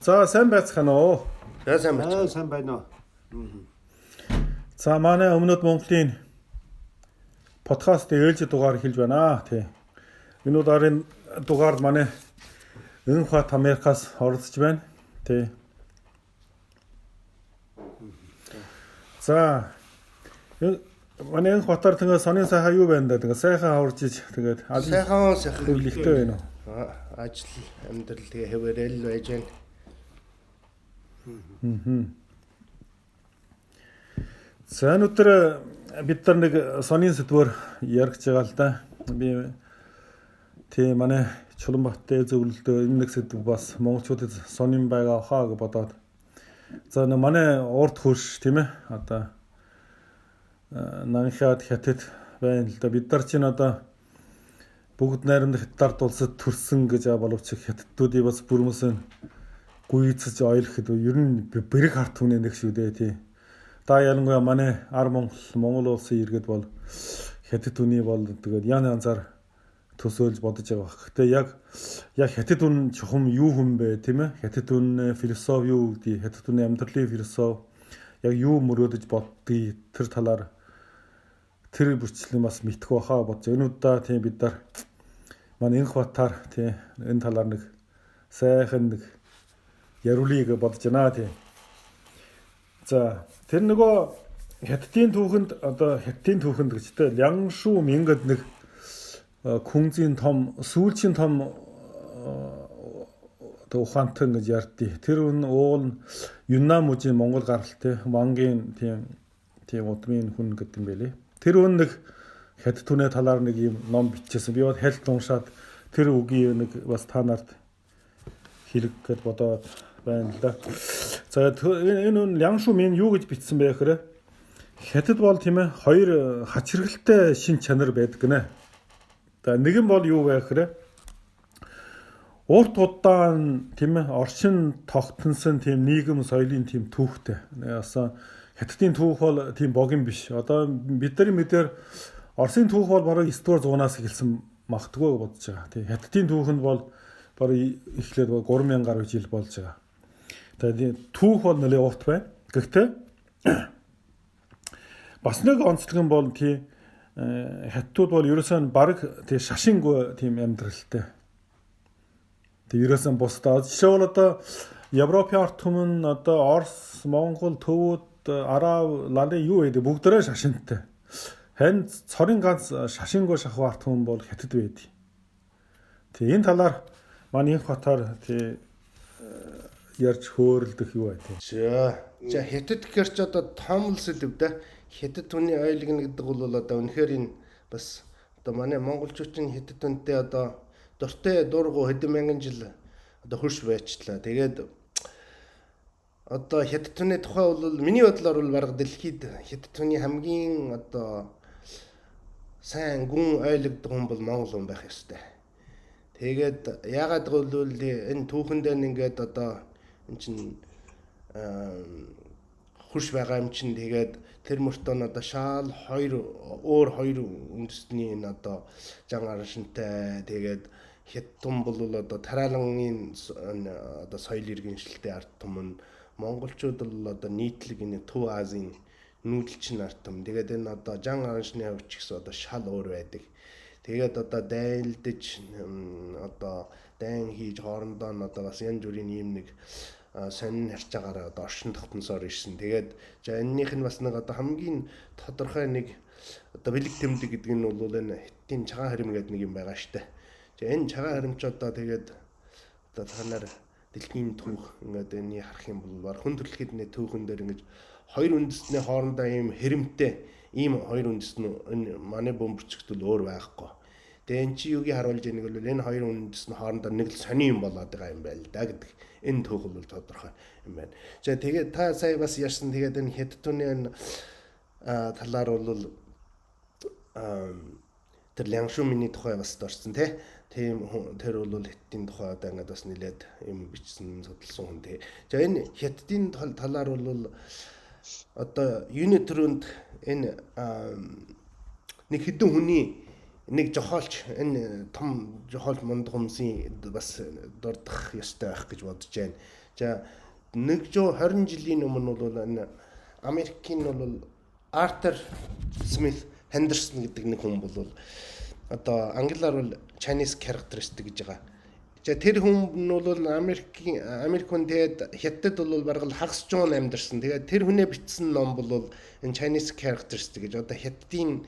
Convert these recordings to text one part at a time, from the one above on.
За сайн байцгаана уу? За сайн байцгаана. Аа сайн байна уу? За манай Өмнөд Монголын подкаст ээлжид дугаар эхэлж байна. Тий. Энэ удаагийн дугаард манай Энхбат Америкаас оролцож байна. Тий. За манай Энхбатар тэгээ сонин сайхан юу байна да? Тэгээ сайхан хаварж ич тэгээд Сайхан сайхан зөвлөлттэй байна уу? Ажил амьдрал тэгээ хэвээрэл байж байна. За энэ өдөр бид нар нэг сонин сэдвээр яригч байгаа л да. Би тий манай Чулуунбаттай зөвлөлдөө энэ нэг сэдв бас монголчуудад сонин байгаа хаа гэж бодоод. За нэг манай урд хөрш тийм ээ одоо нанхаад хятад байна л да. Бид нар чинь одоо бүгд найрамдах хятадд улсад төрсөн гэж боловч хятадуудыг бас бүрмөсөн гүйцэж ойлгоход ер нь бэрэг харт хүнээ нэг шүү дээ тий. Та ялангуяа манай ар Монгол Монгол улсын иргэд бол хятад хүний бол тэгээд ян янзаар төсөөлж бодож байгаа баг. Гэтэ яг хятад хүн чухам юу хүн бэ тийм ээ? Хятад хүн философи юу гэдэг, хятад хүний амьдралын философи яг юу мөрөөдөж боддгийг тэр талаар тэр бүрчлэн бас мэдэх байхаа бодож. Энэ удаа тийм бид нар манай Энхбатар тийм энэ талаар нэг сайхан нэг яриулъя гэж бодож байна тийм. За тэр нөгөө хятадын түүхэнд одоо хятадын түүхэнд гэж тэ Ляншу Мин гэдэг нэг күнзийн том сүүлчийн том одоо ухаантан гэж ярьдیں۔ Тэр үн уул Юннан мужийн Монгол гаралтай Вангийн тийм удмын хүн гэдэг юм байлээ. Тэр үн нэг хятад түнээ талаар нэг юм ном бичсэн. Би бол хальт уншаад тэр үгийн нэг бас та нарт хэлэх гэд бодоод байна л да. За энэ үн Ляншу Мин юу гэж бичсэн бэ гэхээр хятад бол тийм ээ хоёр хач хэрэгэлтэй шин чанар байдаг гинэ. За нэг нь бол юу вэ гэхээр урт удаан тийм ээ орчин тогтносон тийм нийгэм соёлын тийм түүхтэй. Яасан хятадын түүх бол тийм богино биш. Одоо бидний мэдээр Оросын түүх бол бараг 9 дугаар зуунаас эхэлсэн магтгүй бодож байгаа. Тийм хятадын түүх нь бол бараг эхлээд 3000 гаруй жил болж байгаа. Тэгээд түүх бол нэлээд урт байна. Гэхдээ бас нэг онцлог нь бол тийм хятадууд бол ерөөсөө бараг тийм шашингүй тийм амьдралтай. Тэг ерөөсөн бусдаа. Жишээ бол одоо Европын ард түмэн одоо Орос, Монгол, Төвөд, Араб, Лалын юу гэдэг бүгдээрээ шашинтай. Харин цорын ганц шашингүй шахуу ард түмэн бол хятад байдаг. Тэг энэ талаар манай Энхбатар тий ярьж хөөрөлдөх юу бай тий. За хятад гэхэр ч одоо том л сэдв дээ. Хятад хүний ойлголно гэдэг бол одоо үнэхээр энэ бас одоо манай монголчууд чинь хятад хүнтэй одоо дуртай дургу хэдэн мянган жил одоо хөрш байчлаа. Тэгээд одоо хятад хүний тухай бол миний бодлоор бол бараг дэлхийд хятад хүний хамгийн одоо сайн гүн ойлгодог хүн бол монгол хүн байх ёстой. Тэгээд яагаад гэвэл энэ түүхэндээ ингээд одоо эн чинь хөрш байгаа юм чинь тэгээд тэр мөртөө нь одоо шаал хоёр өөр хоёр үндэстний энэ одоо жан араншинтай тэгээд хятад бол одоо тараалангийн одоо соёл иргэншилтэй ард түмэн, монголчууд бол одоо нийтлэг энэ Төв Азийн нүүдэлчин ард түмэн. Тэгээд энэ одоо жан араншны хувьд ч гэсэн одоо шал өөр байдаг. Тэгээд одоо дайлдаж одоо дайн хийж хоорондоо нь одоо бас янз бүрийн ийм нэг сонин харьцаагаараа одоо оршин тогтносоор ирсэн. Тэгээд за энэнийх нь бас нэг одоо хамгийн тодорхой нэг одоо бэлэг тэмдэг гэдэг нь бол энэ хятадын чагаан хэрим гэдэг нэг юм байгаа штэ. За энэ чагаан хэрим ч одоо тэгээд одоо та нар дэлхийн түүх ингээд энэний харах юм бол баг хүн төрөлхөд нэ түүхэн дээр ингэж хоёр үндэстний хоорондоо ийм хэрэмтэй ийм хоёр үндэстэн энэ манай бөмбөрчгт бол өөр байхгүй. Тэгээ эн чи юуг харуулж яаг бол энэ хоёр үндэстэн хоорондоо нэг л сони юм болоод байгаа юм байна л да гэдэг энэ түүх бол тодорхой юм байна. За тэгээд та сая бас ярьсан тэгээд энэ хятадны энэ талаар бол тэр Ляншу миний тухай бас дорсон тий. Тийм тэр бол хятадын тухай одоо ингээд бас нэлээд юм бичсэн судалсан хүн тий. За энэ хятадын талаар бол одоо юуны төрөнд энэ нэг хэдэн хүний нэг жохоолч энэ том жохоолч мундаг хүмүүсийн бас дурдах ёстой байх гэж бодож байна. За 120 жилийн өмнө бол энэ Америкийн бол Артур Смит Хендерсон гэдэг нэг хүн бол одоо англиар бол Chinese characteristic гэж байгаа. За тэр хүн нь бол Америкийн Америк хүн, тэгээд Хятад бол бараг л хагас жуун амьдарсан. Тэгээд тэр хүнээ бичсэн ном бол энэ Chinese characteristic гэж одоо Хятадын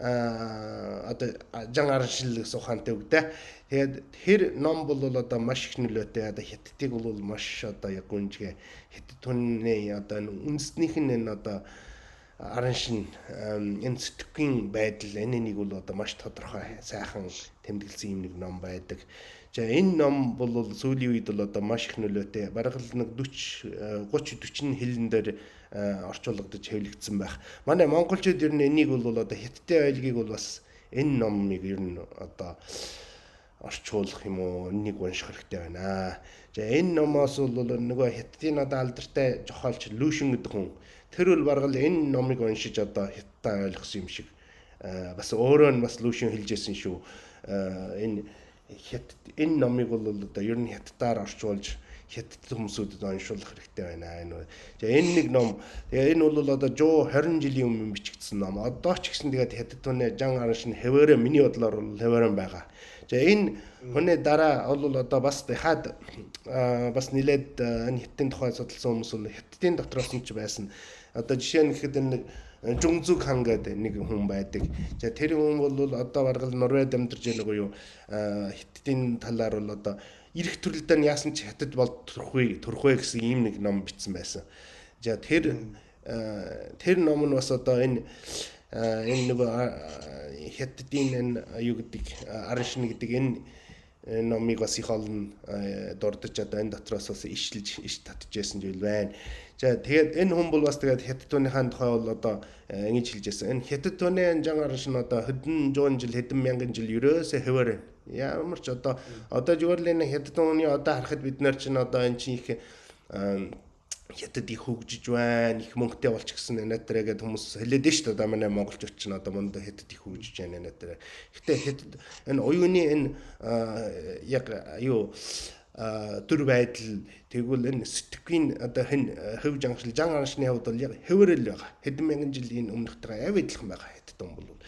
одоо жан араншил гэсэн ухаантай үг дээ. Тэгээд тэр ном бол одоо маш их нөлөөтэй. Одоо Хятадыг бол маш одоо яг гүнжгээ Хятад хүний одоо үндэснийх нь энэ одоо араншин энэ сэтгэхийн байдал энэ нэг бол одоо маш тодорхой сайхан тэмдэглэсэн юм нэг ном байдаг. За энэ ном бол сүүлийн үед бол одоо маш их нөлөөтэй. Бараг л нэг 40 30 40 хэлэн дээр орчуулгадаж хэвлэгдсэн байх. Манай монголчууд ер нь энийг бол одоо Хятадын ойлгийг бол бас энэ номыг ер нь одоо орчуулах юм уу, энийг унших хэрэгтэй байна. За энэ номоос бол нөгөө Хятадын одоо алдартай зохиолч Лүшин гэдэг хүн тэр бол бараг л энэ номыг уншиж одоо Хятадаа ойлгосон юм шиг бас өөрөө нь бас Лүшин хэлж байсан шүү. Энэ Хятад энэ номыг бол одоо ер нь Хятадаар орчуулж Хятад хүмүүсүүдэд уншуулах хэрэгтэй байна. Энэ. За энэ нэг ном. Тэгээ энэ бол одоо 120 жилийн өмнө бичигдсэн ном. Одоо ч гэсэн тэгээд Хятад хүнээ жан араншин хэвээрээ миний бодлоор бол хэвээрэн байгаа. За энэ хүний дараа бол одоо бас дахиад бас нилээд энэ Хятадын тухай судалсан хүмүүс бол Хятадын дотроос нь ч байсан. Одоо жишээ нь гэхэд энэ нэг Жунгзүг хан гэдэг нэг хүн байдаг. За тэр хүн бол одоо бараг л Норвегид амьдарч байгаа юу Хятадын талаар бол одоо эрх төрөлдөө нь яасан ч Хятад бол төрөх вэ гэсэн ийм нэг ном бичсэн байсан. За тэр тэр ном нь бас одоо энэ энэ нөгөө Хятадын энэ юу гэдэг араншин гэдэг энэ номыг бас их олон дурдж одоо энэ дотроос бас ишлж иш татж байсан зүйл байна. За тэгээд энэ хүн бол бас тэгээд Хятад түүнийхээ тухай бол одоо ингэж хэлж байсан. Энэ Хятад түүний жан араншин одоо хэдэн зуун жил хэдэн мянган жил ерөөсөө хэвээр байна. Ямар ч одоо одоо зүгээр л энэ Хятад түүний одоо харахад бид нар чинь одоо энэ чинь их Хятад их хөгжиж байна, их мөнгөтэй болчихсон нэтэрэ гэдээ хүмүүс хэлээд нь шүү дээ. Одоо манай монголчууд чинь одоо монд Хятад их хөгжиж байна нэтэрэ. Гэтэ Хятад энэ оюуны энэ яг юу төр байдал тэгвэл энэ сэтгэхийн одоо хэн хэв жангашил жан араншны хувьд бол яг хэвээрэл байгаа. Хэдэн мянган жилийн өмнөхтэйгээ ав адилхан байгаа Хятад он бол.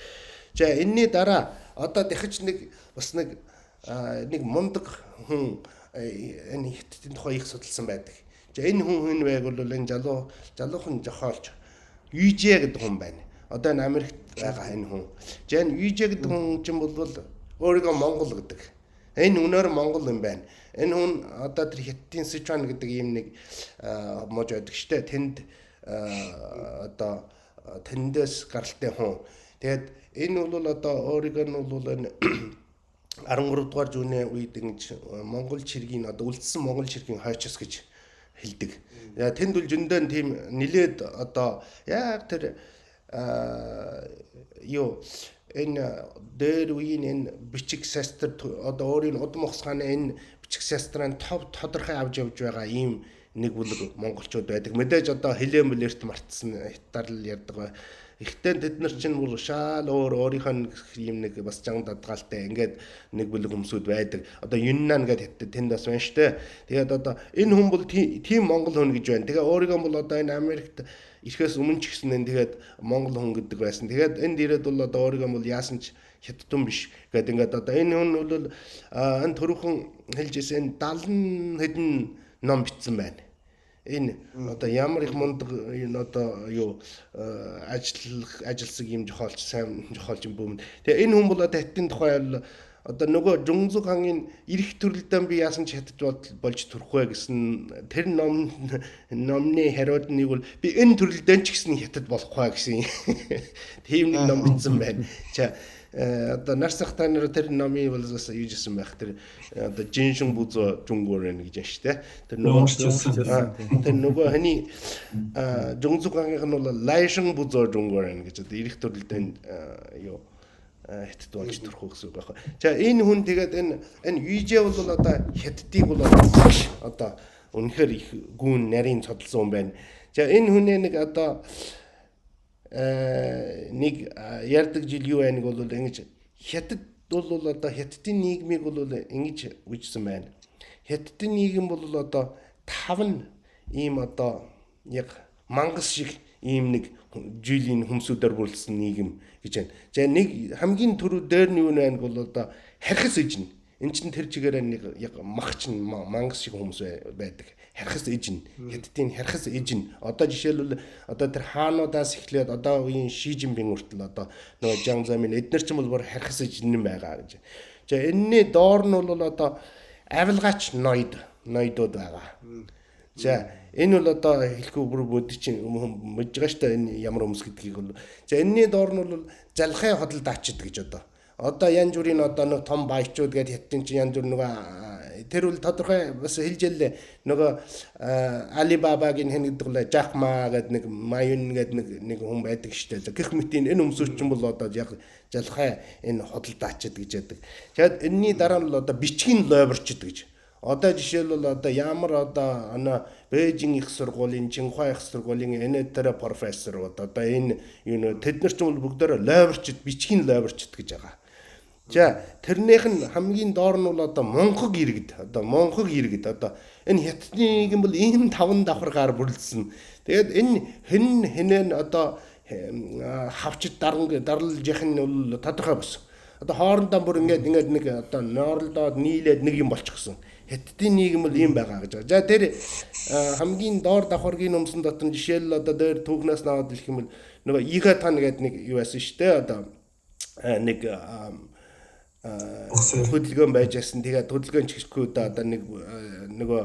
За энэний дараа одоо дахиж нэг бас нэг нэг мундаг хүн энэ Хятадын тухай их судалсан байдаг. За энэ хүн хэн вэ бол энэ залуухан зохиолч Южэ гэдэг хүн байна. Одоо энэ Америкт байгаа энэ хүн. За энэ Южэ гэдэг хүн чинь бол өөрийгөө Монгол гэдэг. Энэ үнээр Монгол юм байна. Энэ хүн одоо тэр Хятадын Сычуан гэдэг ийм нэг мужи байдаг штэ. Тэнд одоо тэндээс гаралтай хүн. Тэгээд энэ бол одоо өөрийгөө нь бол энэ 13 дугаар зууны үед ингэж Монгол чиргийн одоо үлдсэн Монгол чиргийн хойчос гэж хэлдэг. Тэнд бол зөндөө тийм нилээд одоо яг тэр юу энэ дээр үеийн энэ бичиг састр одоо өөрийн удам ухсгааны энэ бичиг састрын тов тодорхой авч явж байгаа ийм нэг бүлэг монголчууд байдаг. Мэдээж одоо хэлээ мөлөрт мартсан хятадаар л ярьдаг. Ихтэй тэд нар чинь бүр шаал өөр өөрийнх нь юм нэг бас жан дадгаалтай ингээд нэг бүлэг хүмүүсүүд байдаг. Одоо Юннан гэдэг хятад тэнд бас байна штэ. Тэгээд одоо энэ хүн бол тийм монгол хүн гэж байна. Тэгээ өөрийгөө бол одоо энэ Америкт ирэхээс өмнө ч гэсэн энэ тэгээд монгол хүн гэдэг байсан. Тэгээд энд ирээд бол одоо өөрийгөө бол яасан ч хятадун биш гэдэг ингээд одоо энэ хүн бол энэ түрүүхэн хэлж ирсэн 70 хэдэн ном бичсэн байна. Энэ одоо ямар их мундаг энэ одоо юу ажилласаг юм зохиолч сайн зохиолч юм бүүмэн. Тэгээ энэ хүн бол одоо хятадын тухай бол одоо нөгөө Жунгзүг хангийн эрх төрөлдөн би яасан ч хятад болж төрөх вэ гэсэн тэр номны хариуд нэг бол би энэ төрөлдөн ч гэсэн хятад болох вэ гэсэн тийм нэг ном бичсэн байна. За одоо нарсах та нар тэр номын бол бас юу жисэн байх тэр одоо жиншин бүзөө жүнгөр байна гэж байна шүү дээ. Тэр нөгөө тэр нөгөө хани Жунгзүг хангийнх нь бол лайшин бүзөө жүнгөр байна гэж одоо эрх төрөлдөн юу хятад болж төрөх гэсэн үг байхгүй. За энэ хүн тэгээд энэ Южэ бол одоо хятадыг бол одоо үнэхээр их гүн нарийн судалсан хүн байна. За энэ хүнээ нэг одоо нэг ярьдаг жил юу байна бол ингэж хятад бол одоо хятадын нийгмийг бол ингэж үжсэн байна. Хятадын нийгэм бол одоо таван ийм одоо яг мангас шиг ийм нэг жилийн хүмсүүдээр бүрэлдсэн нийгэм гэж байна. За нэг хамгийн түрүү дээр нь юу байна бол одоо хархас ижнэ. Эн чинь тэр чигээрээ нэг яг мах чинь мангас шиг хүмүүс байдаг. Хархас ижнэ. Хятадын хархас ижнэ. Одоо жишээлбэл одоо тэр хаануудаас эхлээд одоо үеийн Ши Жинпин хүртэл одоо нөгөө Жан Замин эднэр чинь бол бүр хархас ижнэ байгаа гэж. За энэний доор нь бол одоо авилгаач ноёдууд байгаа. За энэ бол одоо хэлэхгүй бүр бүд чинь мэдж байгаа шүү дээ энэ ямар хүмүүс гэдгийг бол. За энэний доор нь бол залхай худалдаачид гэж одоо янз бүрийн одоо нэг том баячууд гээд хятадын чинь янз бүр нөгөө тэр бол тодорхой бас хэлж яллээ нөгөө Алибабагийн хэн гэдэг бол Жак Ма гэдэг нэг Маюн гэдэг нэг хүн байдаг шүү дээ. Гэх мэтийн энэ хүмүүсүүд чинь бол одоо яг залхай энэ худалдаачид гэж яадаг. Тэгэхээр энэний дараа нь бол одоо бичгийн лойборчд гэж. Одоо жишээлбэл одоо ямар одоо ана Бээжин их сургуулийн, Чинхуа их сургуулийн энэ тэр профессорууд одоо энэ юу нэ тэд нар ч бол бүгдээрээ лойборчд, бичгийн лойборчд гэж байгаа. За тэрнийх нь хамгийн доор нь бол одоо мунхаг иргэд, одоо мунхаг иргэд одоо энэ хятадны нийгэм бол ийм таван давхаргаар бүрэлдсэн. Тэгээд энэ хэн хэнэн одоо хавчд дарлжих нь бол тодорхой бас. Одоо хоорондоо бүр ингээд нэг одоо нооролдоод нийлээд нэг юм болчихсон. Хятадын нийгэм бол ийм байгаа гэж. За тэр хамгийн доор давхаргийн өмсөн дотор нь жишээл одоо дээр түүхнээс наваад хэлэх юм бол нөгөө Игатан гэдэг нэг юу байсан шүү дээ. Одоо нэг хөдөлгөөн байж байсан. Тэгээд хөдөлгөөн ч гэхгүй одоо нэг нөгөө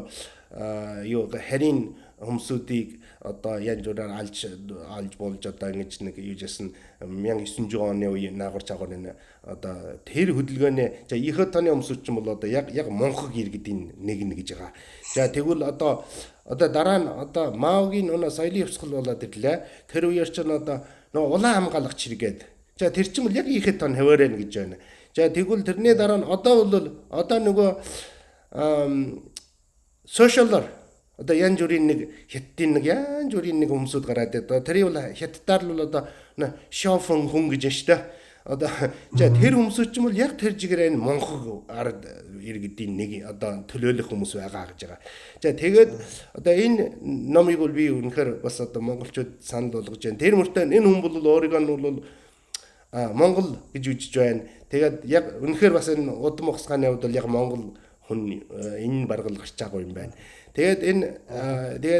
юу харийн хүмүүсүүдийг одоо янз бүрээр алж болж одоо ингэж нэг юу жасан 1900 оны үеийн наагур чагуур энэ одоо тэр хөдөлгөөний за Ихэтаны хүмүүсүүд ч юм бол одоо яг мунхаг иргэдийн нэг нь гэж байгаа. За тэгвэл одоо дараа нь одоо Маогийн өнөө соёлын хувьсгал болоод ирлээ. Тэр үеэр чинь одоо нөгөө улаан хамгаалагч хэрэгээд. За тэр чинь бол яг Ихэтан хаваарэ гэж байна. За тэгвэл тэрний дараа нь одоо бол одоо нөгөө сошиалор одоо янз бүрийн нэг хятадын нэг янз бүрийн нэг хүмүүсүүд гараад одоо тэрийг бол хятадаар л одоо шофон хүн гэж байна шүү дээ. Одоо за тэр хүмүүсүүд ч юм бол яг тэр чигээр энэ мунхаг ард иргэдийн нэг одоо төлөөлөх хүмүүс байгаа гэж байгаа. За тэгээд одоо энэ номыг бол би үнэхээр бас одоо монголчууд санал болгож байна. Тэр мөртөө энэ хүн бол өөрийгөө нь бол Монгол гэж үжиж байна. Тэгээд яг үнэхээр бас энэ удам ухсгааны хувьд бол яг Монгол хүн энэ баргал гарч байгаагүй юм байна. Тэгээд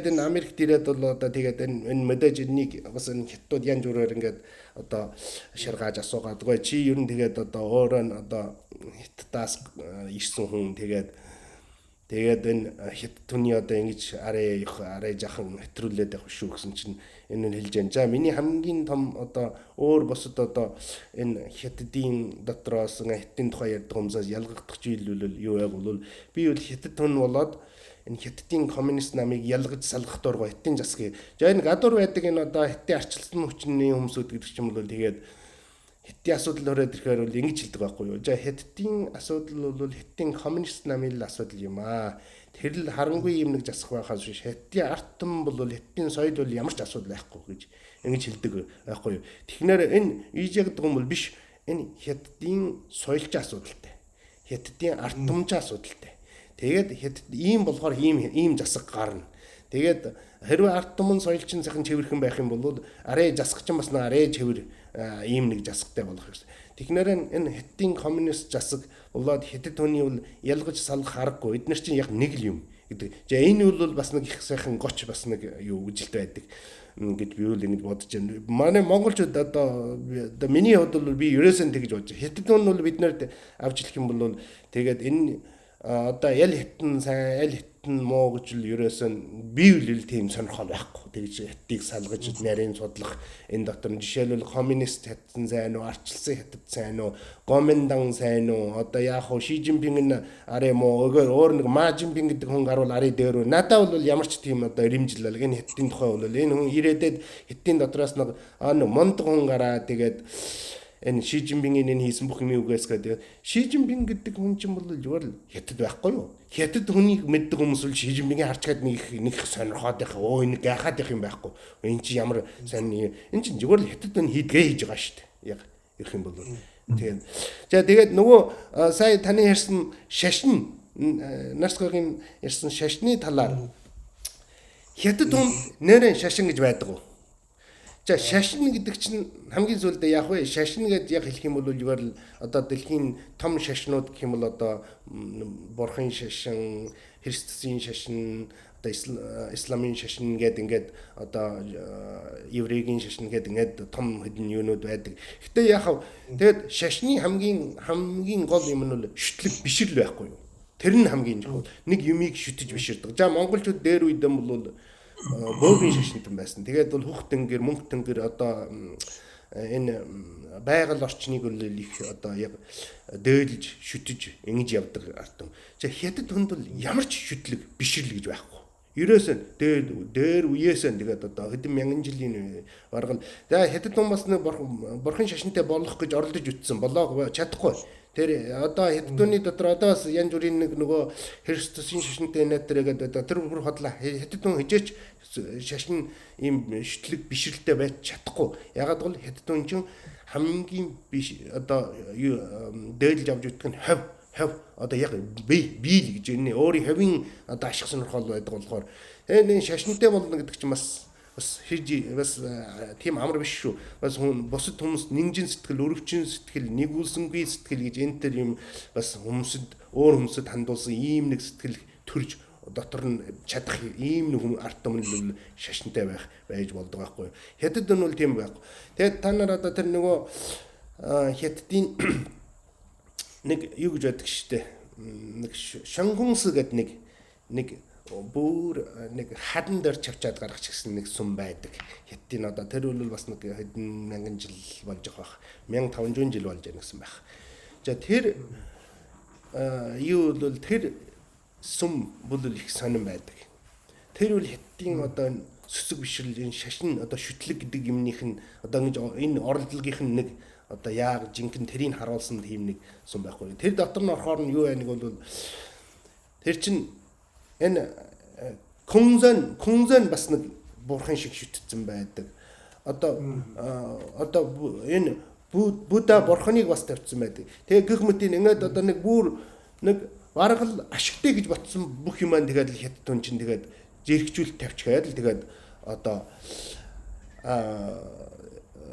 энэ Америкт ирээд бол одоо тэгээд энэ мэдээж энийг бас энэ хятадууд янз бүрээр ингээд одоо шаргааж асуугаадгүй чи ер нь тэгээд одоо өөрөө нь одоо хятадаас ирсэн хүн тэгээд энэ хятад түүний одоо ингэж арай жахан хэтрүүлээд явах шүү гэсэн чинь энэ нь хэлж байна. За миний хамгийн том одоо өөр бусад одоо энэ хятадын дотроос хятадын тухай ярьдаг хүмүүсээс ялгагдах зүйл бол юу байг бол би бол хятад хүн болоод энэ хятадын коммунист намыг ялгаж салгах дургүй хятадын засгийг. За энэ гадуур байдаг энэ одоо хятадын арчилсан хүчний хүмүүсүүд гэдэг ч юм бол тэгээд хятадын асуудал өрөөд ирэхээр бол ингэж хэлдэг байхгүй юу. За хятадын асуудал бол хятадын коммунист намын л асуудал юм аа. Тэр л харангүй юм нэг засах байхаас биш. Хятадын ард түмэн бол хятадын соёл бол ямар ч асуудал байхгүй гэж ингэж хэлдэг байхгүй юу. Тэгэхээр энэ ийж гэдэг юм бол биш. Энэ хятадын соёлч асуудалтай. Хятадын ард түмч асуудалтай. Тэгээд хятад ийм болохоор ийм засаг гарна. Тэгээд хэрвээ ард түмэн соёлчин сайхан чэвэрхэн байх юм бол арай засаг чинь бас арай чэвэр ийм нэг засагтай болох юм. Тэгэхээр энэ хятадын коммунист засаг болоод хятад хүний бол ялгаж салгах аргагүй. Эднэр чинь яг нэг л юм гэдэг. За энэ бол бас нэг их сайхан гоч бас нэг юу үжилт байдаг гэж би үл ингэж бодож байна. Манай монголчууд одоо миний хувьд бол би ерөөсөн тэгж бодож. Хятад хүн бол бид нарт авч хэлэх юм бол тэгээд энэ одоо яль хятан сайн аль хятан муу гэж л ерөөсөн би үл тийм сонирхол байхгүй. Тэгж хятадыг салгаж нарийн судлах энэ дотор нь жишээлбэл коммунист хятад сайн уу, арчилсан хятад сайн уу, Гоминдан сайн уу, одоо яах вэ, Ши Жинпин нь арай муу, өөр нэг Ма Жинпин гэдэг хүн гарвал арай дээр үү. Надад бол ямар ч тийм одоо рэмжлэл энэ хятадын тухай бол энэ хүн ирээдээд хятадын дотроос нэг мундаг хүн гараа тэгээд энэ Ши Жинпингийн энэ хийсэн бүх юмыг үгээс гэдэг. Ши Жинпин гэдэг хүн чинь бол зүгээр л хятад байхгүй юу? Хятад хүнийг мэддэг хүмүүс бол Ши Жинпингийг харчгаад нэг их сонирхоод байх. Өө энэ гайхаад байх юм байхгүй. Энэ чинь ямар сайн энэ чинь зүгээр л хятад хүн хийдгээ хийж байгаа шүү дээ. Яг ирэх юм бол тэгээд за тэгээд нөгөө сая таны ярьсан шашин Нарсгагийн ярьсан шашны талаар Хятад хүнд нэрэн шашин гэж байдаг уу? За шашин гэдэг чинь хамгийн сүүлдээ яг вэ шашин гэдээ яг хэлэх юм бол зүгээр л одоо дэлхийн том шашнууд гэх юм бол одоо бурхын шашин, христийн шашин, одоо исламын шашин гэдэг ингээд одоо еврейгийн шашин гэдэг ингээд том хэдэн юунууд байдаг. Гэтэ яг тэгээд шашны хамгийн гол юм нь бол шүтлэг бишрэл байхгүй юу? Тэр нь хамгийн чухал. Нэг юмыг шүтэж биширдэг. За монголчууд дээр үедэн бол бөөгийн шашинтан байсан. Тэгээд бол хөх тэнгэр, мөнх тэнгэр одоо энэ байгаль орчныг бол их одоо яг дээлж, шүтэж ингэж явдаг артам. За хятад хүнд бол ямар ч шүтлэг бишрэл гэж байхгүй. Ерөөсөө дээр үеэсээ тэгээд одоо хэдэн мянган жилийн баргал. За хятад хүн бас нэг бурхан шашинтай болох гэж оролдож үтсэн. Болоо чадахгүй. Тэр одоо хятадны дотор одоо бас янз бүрийн нэг нөгөө Христосын шашинтай нэтрэгээд одоо тэр бүр хотлоо хятад хүн хижээч шашин ийм шүтлэг бишрэлтэй байж чадахгүй. Ягаад гэвэл хятад хүн чинь хамгийн биш одоо юу дээлж авч идэх нь хов одоо яг бие л гэж энэ өөрийн ховын одоо ашиг сонирхол байдаг болохоор энэ шашинтай болно гэдэг чинь бас хийж бас тийм амар биш шүү. Бас хүн бусад хүмүүс нинжин сэтгэл, өрөвчин сэтгэл, нэгүүлсэнгүй сэтгэл гэж энэ төр юм бас хүмүүсд өөр хүмүүсд хандуулсан ийм нэг сэтгэл төрж дотор нь чадах ийм нэг хүн ард түмэн шашинтай байх байж болдог байхгүй. Хятад нь бол тийм байхгүй. Тэгээд та нар одоо тэр нөгөө хятадын нэг юу гэж байдаг штэ. Нэг шангунс гэдэг нэг бүр нэг хадан дээр чавчаад гаргач гэсэн нэг сүм байдаг. Хятадын одоо тэр бол бас нэг хэдэн мянган жил болж байгаа байх. 1500 жил болж байна гэсэн байх. За тэр юу бол тэр сүм бол их сонин байдаг. Тэр бол хятадын одоо сүсэг бишрэл энэ шашин одоо шүтлэг гэдэг юмных нь одоо ингэж энэ оролдлогынх нь нэг одоо яг жинхэнэ тэрийг харуулсан тийм нэг сүм байхгүй. Тэр дотор нь орохоор нь юу байна бол тэр чинь энэ Кунзан бас нэг бурхан шиг шүтсэн байдаг. Одоо энэ Будда бурханыг бас тавьсан байдаг. Тэгээ гэх мэтийн ингээд одоо нэг бүр нэг бараг л ашигтай гэж ботсон бүх юм аа тэгээд л хятад хүн чинь тэгээд зэрэгчүүлэлт тавьчихаад л тэгээд одоо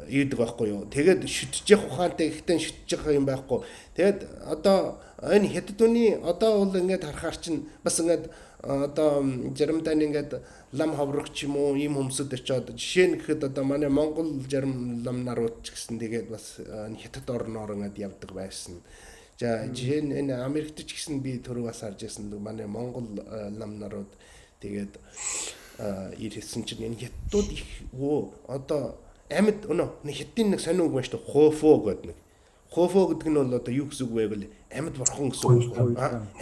ийдэг байхгүй юу. Тэгээд шүтжих ухаантай ихтэй шүтжих юм байхгүй. Тэгээд одоо энэ хятад хүний одоо бол ингээд харахаар чинь бас ингээд одоо заримдаа ингээд лам ховрох ч юм уу ийм хүмүүсд очиод жишээ нь гэхэд одоо манай Монгол зарим лам нарууд ч гэсэн тэгээд бас хятад орноор ингээд явдаг байсан. За жишээ нь энэ Америкт ч гэсэн би түрүү бас харж байсан манай Монгол лам нарууд тэгээд ирсэн чинь энэ хятадууд их одоо амьд өнөө нэг хятадын нэг сонин үг байна шүү дээ. Хофо гэдэг нэг. Хофо гэдэг нь бол одоо юу гэсэн үг вэ гэвэл амьд бурхан гэсэн үг байхгүй.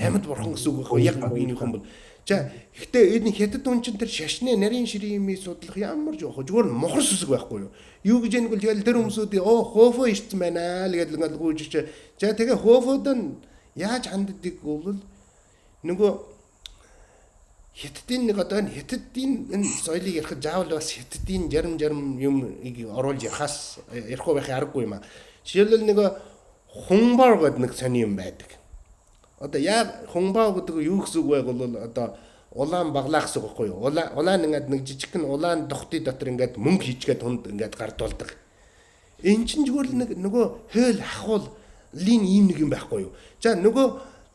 Амьд бурхан гэсэн үг байхгүй. Яг үгийнх юм бол. За гэхдээ энэ хятад хүн чинь тэр шашны нарийн ширийн юмыг судлах ямар ч байхгүй. Зүгээр мохор сүсэг байхгүй юу. Юу гэж юм бол тэгэл тэр хүмүүсүүд оо хофо ирсэн байна л гэдэл ингээл гүйж чи. За тэгээ хофод нь яаж ханддаг бол нөгөө хятадын нэг одоо энэ хятадын энэ соёлыг ярихад заавал бас хятадын жарим юм оруулж ярихаас ярихгүй байхын аргагүй юм а. Жишээлбэл нэг хунбар гэдэг нэг сони юм байдаг. Одоо яг хунбар гэдэг юу гэсэн үг вэ бол одоо улаан баглаа гэсэн үг байхгүй юу? Улаан ингээд нэг жижигхэн улаан дохтын дотор ингээд мөнгө хийчгээд хүнд ингээд гардуулдаг. Энэ чинь зүгээр л нэг нөгөө хөөл ахуулын ийм нэг юм байхгүй юу? За нөгөө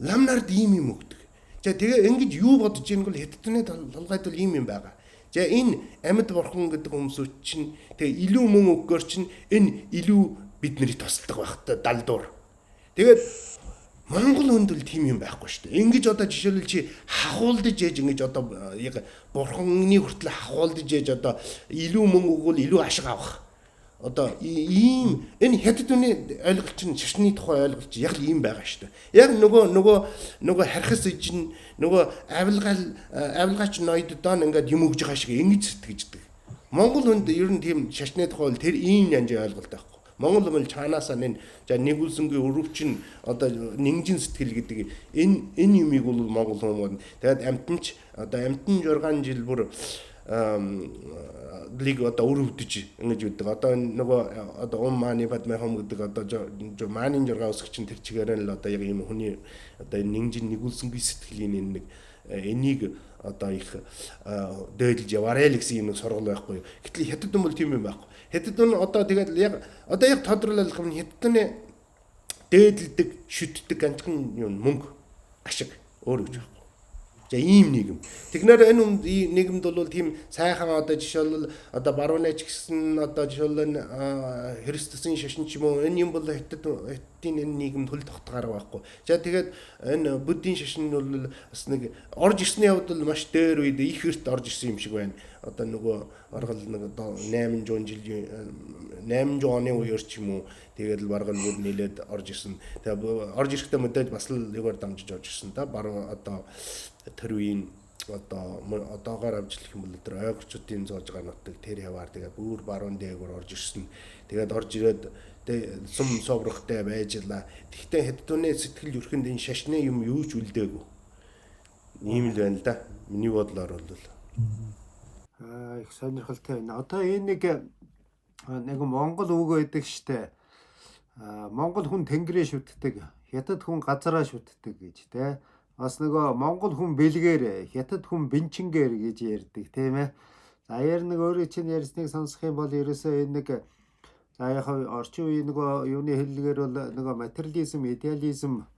лам нард ийм юм өгдөг. За тэгээ ингэж юу бодож ийн бол хятадны толгойд бол ийм юм байгаа. За энэ амьд бурхан гэдэг хүмүүсүүд чинь тэгээ илүү мөн өггөөр чинь энэ илүү бидний тусалдаг байх та далдуур. Тэгээд Монгол хүнд бол тийм юм байхгүй шүү дээ. Ингэж одоо жишээлбэл чи хахуулдаж ээж ингэж одоо яг бурханы хүртэл хахуулдаж ээж одоо илүү мөнгө өгвөл илүү ашиг авах. Одоо ийм энэ хятад хүний ойлголт чинь шашны тухай ойлголт чинь яг л ийм байгаа шүү дээ. Яг нөгөө хархас ижин нөгөө авилгаач ноёддоо ингээд юм өгж байгаа шиг ингэж сэтгэждэг. Монгол хүнд ер нь тийм шашны тухай бол тэр ийм янзын ойлголт байхгүй. Монгол хүн чаанаасаа энэ за нэгүүлсэнгүй өрөвчин одоо нинжин сэтгэл гэдэг энэ юмыг бол монгол хүн тэгээд амьтан ч одоо амьтан 6 жил бүр лиг одоо өрөвдөж ингэж үүдэг. Одоо нөгөө одоо ум мани падмай хом гэдэг одоо манин 6 өсгч чинь тэр чигээрэн л одоо яг ийм хүний одоо энэ нинжин нэгүүлсэнгүй сэтгэлийн энэ нэг Энийг одоо их дээдлж яваарэ л гэсэн юм сургал байхгүй. Гэтэл хятад хүн бол тийм юм байхгүй. Хятад хүн одоо тэгээд яг одоо яг тодруулах юм, хятадны дээдэлдэг, шүтдэг ганцхан юм мөнгө, ашиг, өөр гэж байхгүй. За, ийм нийгэм. Тэгнээр энэ нийгэмд бол тийм сайхан одоо жишээлбэл одоо барууны ч гэсэн одоо жишээлбэл Христосын шашин ч юм уу, энэ юм бол хятадын энэ нийгэмд хөл тогтгаар байхгүй. За, тэгээд энэ буддийн шашин бол бас нэг орж ирсний явдал маш дээр үед их эрт орж ирсэн юм шиг байна. Одоо нөгөө баргал нэг 800 жилийн 800 оны үеэр ч юм уу, тэгээд л баргал бүр нийлээд орж ирсэн. Тэгээд орж ирэхдээ мэдээж бас л югаар дамжиж орж ирсэн да. Баруун одоо тэр үеийн одоо одоогоор авчлах юм бол тэр ойгчуудын зоож байгаа нутаг тэр яваар тэгээд бүр баруун дээгүүр орж ирсэн. Тэгээд орж ирээд сум соврохтой байж лаа. Тэгтээ хятадны сэтгэл өрхөнд энэ шашны юм юу ч үлдээгүй. Ийм л байна л да. Миний бодлоор бол их сонирхолтой байна. Одоо энэ нэг Монгол үг байдаг штэ. Монгол хүн тэнгэрээ шүтдэг, хятад хүн газараа шүтдэг гэж те. Бас нөгөө Монгол хүн бэлгээр, хятад хүн бэнчингээр гэж ярьдаг, тийм ээ. За, яар нэг өөрөө чинь ярьсныг сонсох юм бол ерөөсөө энэ нэг, за, яг орчин үеийн нөгөө юуны хэллэгээр бол нөгөө материализм, идеализм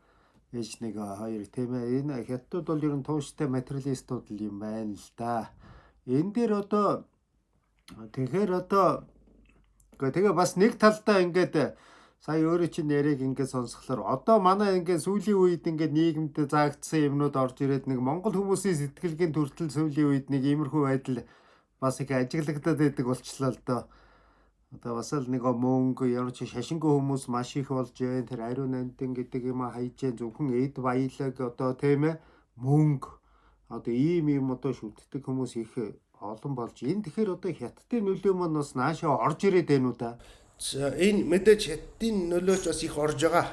гэж нэг хоёр, тийм ээ. Энэ хятадууд бол ер нь тууштай материалистууд л юм байна л да. Энэ дээр одоо тэгэхээр одоо тэгээ бас нэг талдаа ингээд сая өөрөө чинь яриаг ингээд сонсохлоор одоо манай ингээд сүүлийн үед ингээд нийгэмд заагдсан юмнууд орж ирээд нэг монгол хүмүүсийн сэтгэлгээний төртөл сүүлийн үед нэг иймэрхүү байдал бас их ажиглагдаад байдаг болчлоо л доо. Одоо бас л нэг мөнгө, ямар ч шашингүй хүмүүс маш их болж байна. Тэр ариун нандин гэдэг юм хайж जैन, зөвхөн эд баялаг одоо, тийм ээ, мөнгө, одоо ийм юм одоо шүтдэг хүмүүс их олон болж энэ. Тэгэхээр одоо хятадын нөлөө маань бас наашаа орж ирээд байна уу да? За, энэ мэдээж хятадын нөлөөч бас их орж байгаа.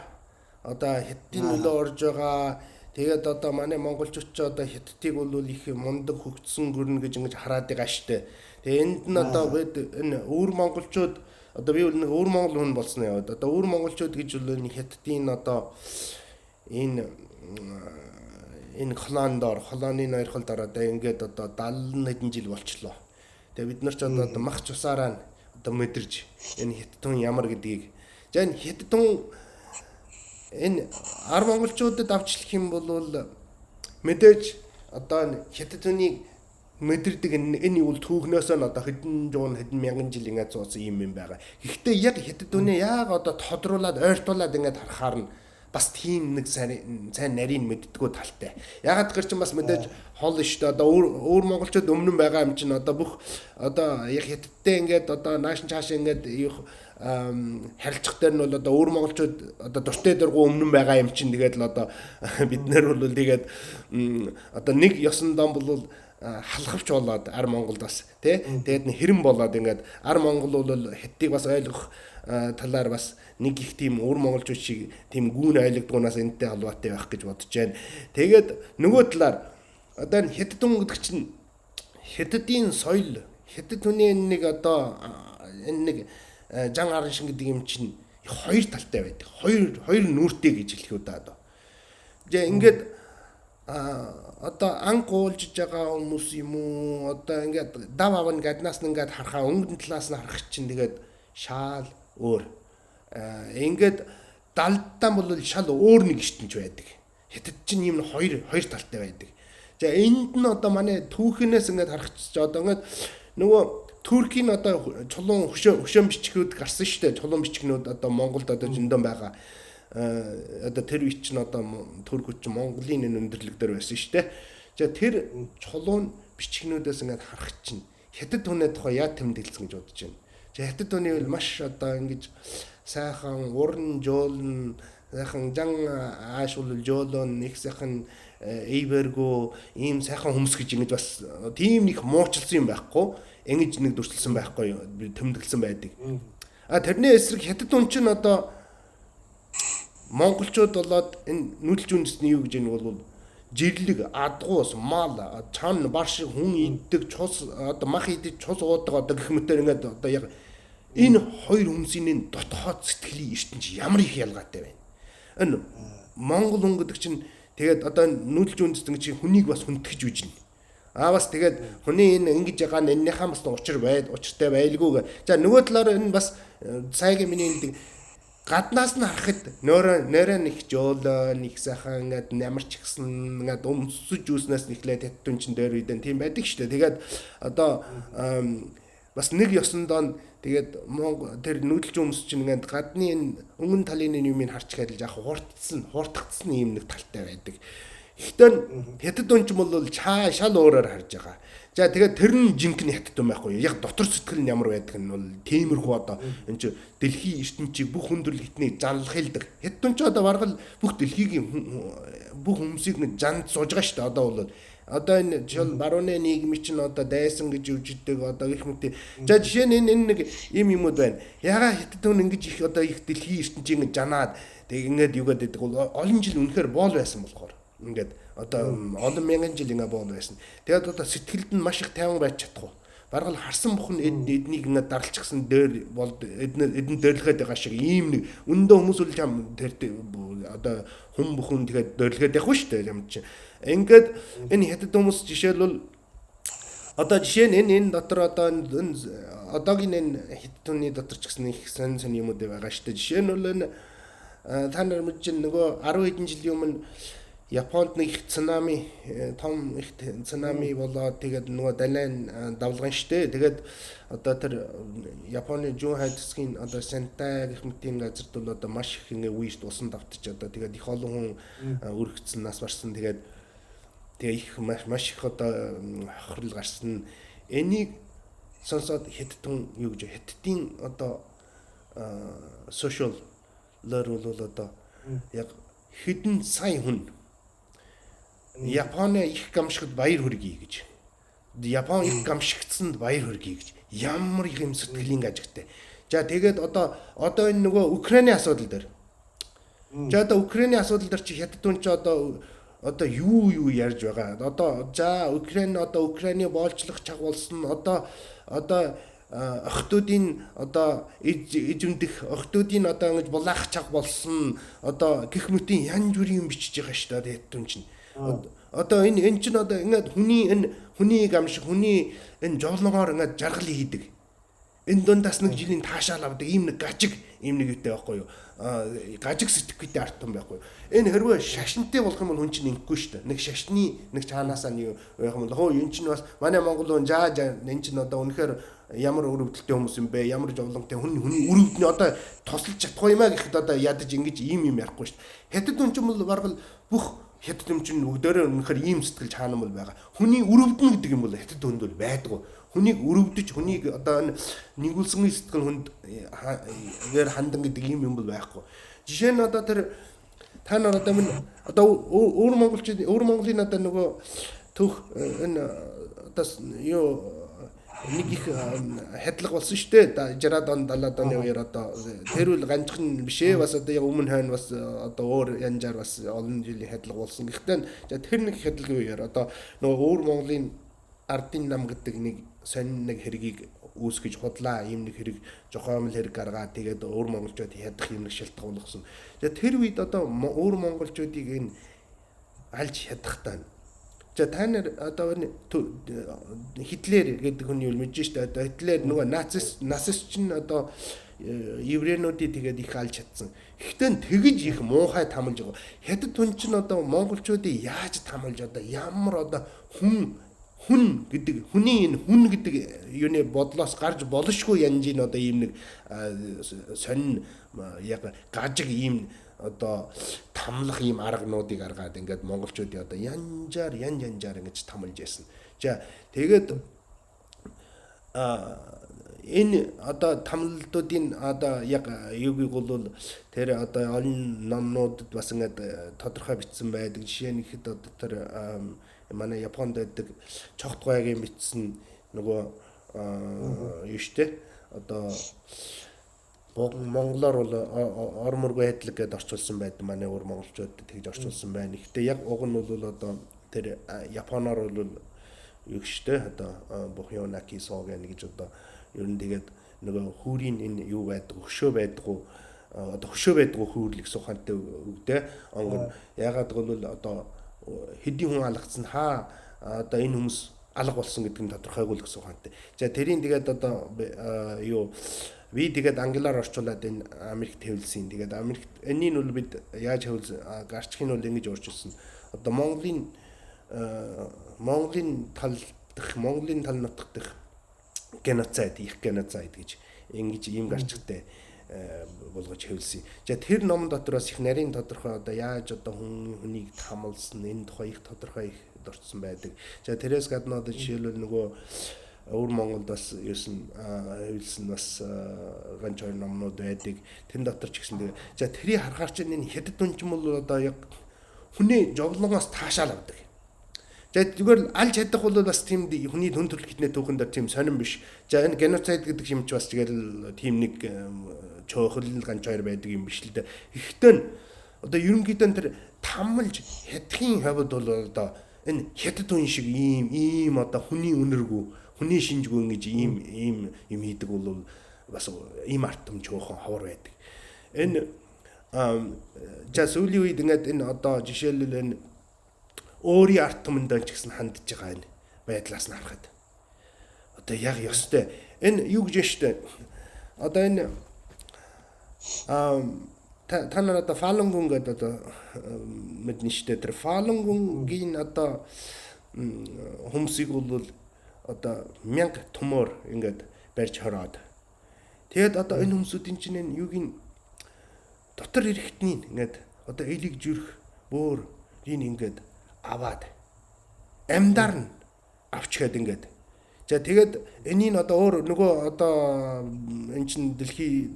Одоо хятадын нөлөө орж байгаа. Тэгээд одоо манай монголчууд ч одоо хятадыг бол их мундаг хөгжсөн гөрнө гэж ингэж хараад байгаа штэ. Тэгээ энд нь одоо бид энэ өвөр монголчууд, одоо би бол нэг өвөр монгол хүн болсон яваад, одоо өвөр монголчууд гэж бол энэ хятадын одоо энэ колондор колоны ноёрхолд ороод ингээд одоо 70 хэдэн жил болчлоо. Тэгээ бид нар ч одоо мах цусаараа одоо мэдэрч энэ хятадын ямар гэдгийг. За, энэ хятадын энэ ар монголчуудад авчлах юм бол мэдээж одоо хятад хүнийг мэдэрдэг энэ юу түүхнөөсөө нь одоо хэдэн зуун хэдэн мянган жил ингээд зуусан юм юм байгаа. Гэхдээ яг хятад хүнээ яг одоо тодруулаад ойртуулад ингээд харахаар нь бас тийм нэг сайн сайн нарийн мэддгүү талтай. Ягаад гэхээр чинь бас мэдээж хол шүү дээ. Одоо өөр монголчууд өмнө нь байгаа юм чинь одоо бүх одоо яг хятадтай ингээд одоо нааш чааш ингээд юу харилцах дээр нь бол одоо өөр монголчууд одоо дуртай дургу өмнө нь байгаа юм чинь тэгээд л одоо бид нэр бол тэгээд одоо нэг ёсон дом бол халахвч болоод ар Монголд бас тий, тэгээд хэрэм болоод ингээд ар Монгол бол хятадыг бас ойлгох талаар бас нэг их тийм өвөр монголчууд шиг тийм гүн ойлгодгоонаас энэтэй холбоотой байх гэж бодож байна. Тэгээд нөгөө талаар одоо энэ хятад хүн гэдэг чинь хятадын соёл, хятад хүний энэ нэг одоо энэ нэг жан арын шин гэдэг юм чинь хоёр талтай байдаг. Хоёр нүүртэй гэж хэлэх үү да одоо. Тэгээ ингээд одоо анх уулжж байгаа хүмүүс юм уу, одоо ингээд дав авна гаднаас нь ингээд харахаа өнгөн талаас нь харах чинь тэгээд шаал өөр. Ингээд далдаа бол шал өөр нэг ертөнц байдаг. Хятад чинь ийм хоёр талтай байдаг. За, энд нь одоо манай түүхнээс ингээд харах чинь одоо ингээд нөгөө Туркийн одоо чулуун хөшөөн бичгүүд гарсан шүү дээ. Чулуун бичгнүүд одоо Монголд одоо зөндөн байгаа. Одоо тэр үе чинь одоо туркууд чинь Монголын энэ өндөрлөг дээр байсан шүү дээ. За, тэр чулуун бичгнүүдээс ингээд харах чинь хятад хүнээ тухай яа тэмдэглэсэн гэж бодож байна. За, хятад хүний бол маш одоо ингэж сайхан уран жуулн, сайхан жан аашвал жуулон, их сайхан эйвэргөө ийм сайхан хүмүүс гэж ингэж бас тийм нэг муучилсан юм байхгүй, ингэж нэг дүрслсэн байхгүй, тэмдэглэсэн байдаг. А тэрний эсрэг хятад хүн чинь одоо монголчууд болоод энэ нүүдэлч үндэсний юу гэж энэ бол жирлэг, адгуус, мал, чан, бар шиг хүн иддэг, цус одоо мах идэж цус уудаг одоо гэх мэтэр ингээд одоо яг энэ хоёр хүмүүсийн энэ дотоод сэтгэлийн ертөнц ямар их ялгаатай байна. Энэ монгол хүн гэдэг чинь Тэгээд одоо нүүдэлж үндэстэн чи хүнийг бас хүндэтгэж үжинэ. Аа бас тэгээд хүний энэ ингэж байгаа нь энэнийхээ бас учир байд учиртай байлгүй. За нөгөө талаар энэ бас сайгийн миний хэлдэг гаднаас нь харахад нойроо нэг жоолоо нэг сайхан ингээд ямар ч ихсэн ингээд өмсөж үүснээс нэхлээ таттун чин дээр үдэн тийм байдаг шүү дээ. Тэгээд одоо бас нэг ёсондоо тэгээд тэр нүүдэлж өмс чинь ингээд гадны энэ өнгөн талын юмыг харч хадилж яг хурдцсан ийм нэг талтай байдаг. Гэхдээ хятад хүн ч бол чаа шал өөрөөр харж байгаа. За тэгээд тэр нь жинхэнэ хятад хүн байхгүй. Яг дотор сэтгэл нь ямар байдаг нь бол тиймэрхүү одоо энэ чи дэлхийн ертөнцийг бүх хүндрэл хитнийг занлахилдаг. Хятад хүн ч одоо бараг л бүх дэлхийг бүх хүмүүсийг нь занд сууж байгаа шүү дээ. Одоо бол одоо энэ жишээл барууны нийгмийн чинь одоо дайсан гэж үжидэг одоо гэх мэт. За жишээ нь энэ нэг ийм юмуд байна. Ягаа хятад хүн ингэж их одоо их дэлхийн ертөнцийг жанаад тэг ингээд юугаад байдаг бол олон жил үнэхээр боол байсан болохоор ингээд одоо олон мянган жил ингээ боол байсан. Тэгээд одоо сэтгэлд нь маш их тайван байж чадахгүй. Бараг л харсан бүхэн эднийг ингээ дарлчихсан дээр бол эдэн дөрлөхөд байгаа шиг ийм нэг өндөө хүмүүс үл чам тэр одоо хүн бүхэн тэгээд дөрлөхөд явах шүү дээ юм чинь. Ингээд энэ хятад хүмүүс жишээлбэл одоо жишээ нь энэ дотор одоо энэ одоогийн энэ хятад хүний дотор ч гэсэн их сонь сонь юмуд байгаа шүү дээ. Жишээ нь бол энэ та нар мэдэж нөгөө 10 хэдэн жилийн өмнө Японд нэг их цунами том их цунами болоод тэгээд нөгөө далайн давлган штэ. Тэгээд одоо тэр Японы Жун хайд хэсгийн одоо Сентай гэх мэтийн газарт бол одоо маш их ингээ үеэрт усан давтаж одоо тэгээд их олон хүн өргөцсөн нас барсан. Тэгээд тэгээ их маш их одоо хохирол гарсан. Энийг сонсоод хятад хүн юу гэж хятадын одоо сошиал лэр бол одоо яг хэдэн сая хүн Японы их гамшигт баяр хүргэе гэж. Япон их гамшигдсанд баяр хүргэе гэж. Ямар их юм сэтгэлийн гажигтай. За тэгээд одоо энэ нөгөө Украины асуудал дээр. За одоо Украины асуудал дээр чи хятад хүн чи одоо юу ярьж байгаа. Одоо за Украин одоо Украины боолчлох чаг болсон. Одоо охтуудын одоо эжимдэх охтуудын одоо ингэж булаах чаг болсон. Одоо гэх мэтийн янз бүрийн юм бичиж байгаа шүү дээ хятад хүн чинь. Одоо энэ чинь одоо ингээд хүний энэ хүний гамшиг хүний энэ жолногоор ингээд жаргал хийдэг. Энэ дундаас нэг жилийн таашаал авдаг ийм нэг гажиг ийм нэг юутай байхгүй юу? Гажиг сэтгэхүйтэй ард түмэн байхгүй юу? Энэ хэрвээ шашинтай болох юм бол хүн чинь ингэхгүй шүү дээ. Нэг шашны нэг чаанаасаа нэг байх юм бол хөө энэ чинь бас манай Монгол хүн жаа энэ чинь одоо үнэхээр ямар өрөвдөлтэй хүмүүс юм бэ? Ямар жовлонтой хүн хүний өрөвдний одоо тусалж чадахгүй юм а гэхэд одоо ядаж ингэж ийм юм ярихгүй шүү дээ. Хятад хүн чинь бол бараг л бүх хятад юм чинь бүгдээрээ үнэхээр ийм сэтгэл чаана бол байгаа. Хүний өрөвдөн гэдэг юм бол хятад хүнд бол байдгүй. Хүнийг өрөвдөж, хүнийг одоо нэгүүлсэн сэтгэл хүнд гээр хандан гэдэг ийм юм бол байхгүй. Жишээ нь одоо тэр та нар одоо минь одоо өвөр монголчууд өвөр Монголын одоо нөгөө төх энэ одоо юу нэг их хадлага болсон шүү дээ. 60-аад он 70-аад оны үеэр одоо тэр үл ганцхан биш ээ. Бас одоо яг өмнө хойно бас одоо өөр янзаар бас олон жилийн хадлага болсон. Гэхдээ тэр нэг хадлагын үеэр одоо нөгөө өвөр Монголын ардын нам гэдэг нэг сонин нэг хэргийг үүсгэж худлаа ийм нэг хэрэг жохоомл хэрэг гаргаад тэгээд өвөр монголчууд ядах юм нэг шалтгаан болгосон. Тэр үед одоо өвөр монголчуудыг энэ алж ядахтаа. За та нар одоо энэ Хитлер гэдэг хүний үл мэдэж штэ. Одоо Хитлер нөгөө нацист чинь одоо еврейнүүдийг тэгээд их алж чадсан. Гэхдээ тэгж их муухай тамалж байгаа. Хятад хүн чинь одоо монголчуудыг яаж тамалж одоо ямар одоо хүн гэдэг хүний энэ хүн гэдэг юуны бодлоос гарч болшгүй янжийн одоо ийм нэг сонин яг гажиг ийм одоо тамлах ийм аргануудыг аргаад ингээд монголчуудын одоо янжаар ингэж тамлж яасан. За тэгээд энэ одоо тамлалтуудын одоо яг юуг бол тэр одоо олон номнуудад бас ингээд тодорхой бичсэн байдаг. Жишээ нь ихэд одоо тэр манай Японд байдаг чогт гойгийн бичсэн нөгөө юу штэ одоо монголоор бол ор мөргөө хайдлаг гэдээ орчуулсан байдаг. Манай өөр монголчууд тэгж орчуулсан байна. Гэхдээ яг уг нь бол одоо тэр японоор бол юу штэ одоо бухёнаки соген гэж одоо ер нь тэгээд нөгөө хүүрийн энэ юу байдаг өшөө байдгүй одоо хөшөө байдгүй хүйрлэх ухаантай үгдээ онгон. Ягаад гэвэл одоо хэдийн хүн алгацсан хаа одоо энэ хүмүүс алга болсон гэдэг нь тодорхойгүй л гэсэн ухаантай. За тэрийн тэгээд одоо юу би тэгээд англиар орчуулад энэ Америкт хэвлсэн. Тэгээд Америкт энэний нь бол бид яаж хэвлсэн гарчхийн бол ингэж орчуулсан. Одоо Монголын Монголын тал дах Монголын тал нутаг дах геноцид, их геноцид гэж ингэж ийм гарчигтай болгож хэвлсэн. За тэр ном дотор бас их нарийн тодорхой одоо яаж одоо хүн хүнийг тамалсан энэ тухай их тодорхой их дурдсан байдаг. За тэрээс гадна одоо жишээлбэл нөгөө өвөр Монголд бас юусэн хэвлсэн бас ганц хоёр номнууд байдаг. Тэн дотор ч гэсэн тэгээ. За тэрийг харахаар чинь энэ хятад хүн бол одоо яг хүний жовлонгоос таашаал авдаг. За зүгээр алж чадах бол бас тийм хүний хүн төрөлхтний түүхэн дээр тийм сонирн биш. За энэ геноцид гэдэг юм ч бас тэгэл тийм нэг чөөхөл ганц хоёр байдаг юм биш л дээ. Гэхдээ нь одоо ерөнхийдөө тэр тамлж хятадын хавьд бол одоо энэ хятад хүн шиг ийм ийм одоо хүний үнэргүй, хүний шинжгүй ингэж ийм ийм юм хийдэг бол бас ийм арт түмэн чөөхөн ховор байдаг. Энэ за сүүлийн үед ингээд энэ одоо жишээлбэл энэ өөрийн арт түмэндээ ч гэсэн хандж байгаа энэ байдлаас нь харахад одоо яг ёстой энэ юу гэж штэ одоо энэ та нар одоо Falun Gong гэдэг одоо мэднэ штэ тэр Falun Gong-ийн одоо хүмүүсийг бол одоо 1000 төмөр ингээд барьж хороод тэгээд одоо энэ хүмүүсүүдийн чинь энэ юуг нь дотор эрэхтний ингээд одоо элийг жүрх бөөр энэ ингээд аваад амьдаар нь авчгаад ингээд. За тэгээд энийг одоо өөр нөгөө одоо эн чин дэлхий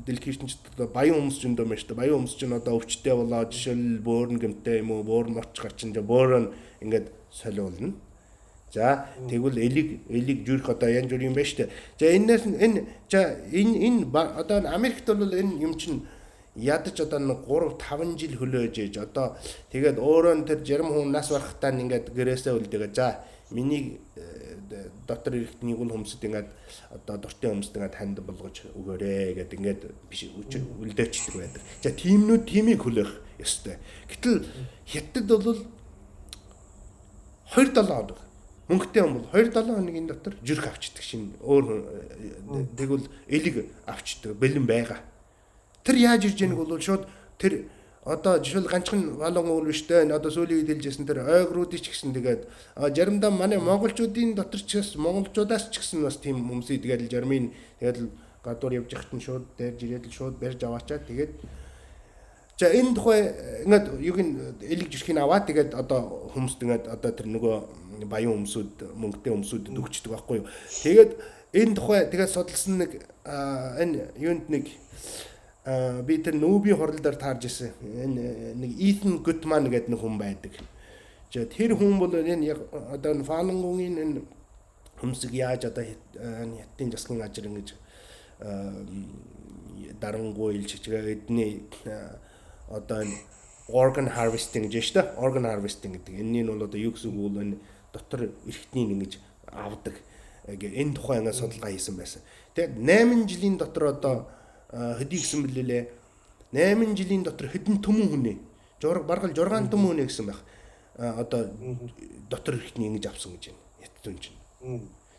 ертөнцид одоо баян хүмүүс зөндөө байна шүү дээ. Баян хүмүүс чинь одоо өвчтэй болоо жишээл бөөрн гэмтэй юм уу бөөр моч гарчин бөөр нь ингээд солиулна. За тэгвэл элийг жүрх одоо янз бүр юм байна шүү дээ. За энээс нь энэ за энэ энэ одоо Америкт бол энэ юм чинь ядаж одоо 3 5 жил хөлөөж ээж одоо тэгээд өөрөө нь тэр жарим хүн нас барахтаа ингээд гэрээсээ үлдээгээ. За миний дотор эрэхтнийг бол хүмүүсд ингээд одоо дуртай хүмүүст ингээд танд болгож өгөөрэй гэд ингээд биш үлдээчдэг байдаг. За тиймнүүд тиймийг хүлээх ёстой. Гэтэл хятад бол 2 7 хоног мөнгөтэй юм бол 2 7 хоногийн дотор жүрх авчдаг шин өөр тэгвэл элэг авчдаг бэлэн байгаа. Тэр яаж ирж байгааг бол шууд тэр одоо жишээл ганцхан валон уул биш дээ. Одоо сүүлийн үед хэлжсэн тэр ойгруудыг ч гэсэн тэгээд заримдаа манай монголчуудын дотор ч гэсэн монголчуудаас ч гэсэн бас тийм хүмүүсийг тэгээд жармын тэгээд гадуур явж байхад нь шууд дайрж ирээд л шууд барьж аваачаад тэгээд за энэ тухай ингээд юг нь элэг жирхийг аваад тэгээд одоо хүмүүст ингээд одоо тэр нөгөө баян хүмүүсүүд мөнгөтэй хүмүүсүүдэд өгчдөг байхгүй юу. Тэгээд энэ тухай тэгээд судалсан нэг энэ юунд нэг би тэр нүүбийн хурал дээр таарж ирсэн. Энэ нэг Итан Гутман гэдэг нэг хүн байдаг. За тэр хүн бол энэ яг одоо энэ Falun Gong-ийн энэ хүмүүсийг яаж одоо энэ хятадын засгийн газар ингэж дарангуй илж чигээ эдний одоо энэ organ harvesting гэж шүү дээ. Organ harvesting гэдэг. Энэний нь бол одоо юу гэсэн үг вэ? Энэ дотор эрхтнийг ингэж авдаг. Энэ тухай ингээд судалгаа хийсэн байсан. Тэгээд 8 жилийн дотор одоо хэдий гэсэн бэлээ. 8 жилийн дотор хэдэн түмэн хүнээ. Бараг л 6 түмэн хүнээ гэсэн байх. Одоо дотор эрхтний ингэж авсан гэж байна. Хятад хүн чинь.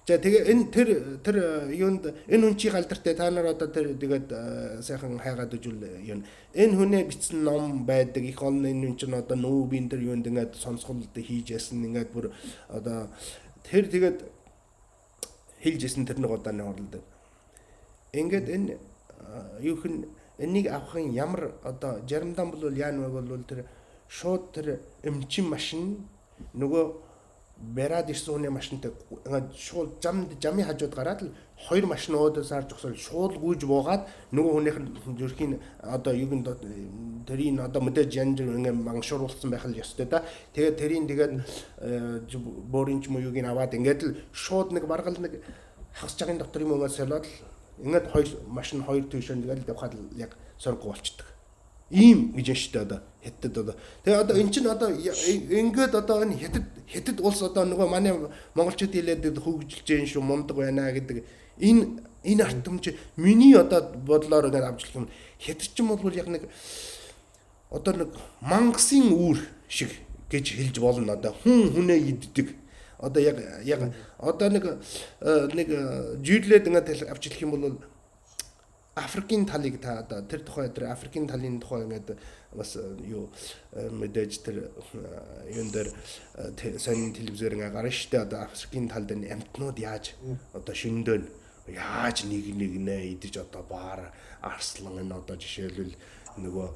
За тэгээ энэ тэр тэр юунд энэ хүн чи галдартай та нар одоо тэр тэгээд сайхан хайгаад үжил юм. Энэ хүнээ бичсэн ном байдаг. Их олон энэ хүн чинь одоо нүүбийн тэр юунд ингээд сонсгол хийж ясан ингээд бүр одоо тэр тэгээд хэлж ясан тэр нэг удааны хурал дээр. Ингээд энэ юу хэн энийг авахын ямар одоо заримдаа бол яа нүг бол тэр шууд тэр эмчин машин нөгөө бариад ирсэн хүний машинтай ингээд шууд замын хажууд гараад л хоёр машин өөдөөс харж зогсоод шууд гүйж буугаад нөгөө хүнийх нь зүрхийн одоо юг нь тэрийг одоо мэдээж янз бүр ингээд мангашруулсан байх л ёстой да. Тэгээд тэрийг тэгээд бөөрийн ч юм уу юуг нь аваад ингээд л шууд нэг баргал нэг хагас чагын дотор юм ингээд солиод л ингээд хоёр машин хоёр тийшээ тэгэл явхад яг соргоо болчдөг. Ийм гэж юм шүү дээ одоо хятад одоо. Тэгээ одоо эн чинь одоо ингээд одоо энэ хятад улс одоо нөгөө манай монголчууд хэлээд хөгжилж जैन шүү мундаг байна гэдэг энэ Энэ ард түмэн чи миний одоо бодлоор ингээд авч хэлэх юм хятад ч юм бол яг нэг одоо нэг мангасын үүр шиг гэж хэлж болно. Одоо хүн хүнээ иддэг. Одоо яг яг одоо нэг нэг жирлээд ингээд авч хэлэх юм бол Африкийн талыг та одоо тэр тухай тэр Африкийн талын тухай ингээд бас юу мэдээж тэр юун дээр сонин телевизээр ингээ гарна штэ. Одоо Африкийн талд энэ амьтнууд яаж одоо шөндөө яаж нэг нэгнээ идэж одоо баар арслан энэ одоо жишээлбэл нөгөө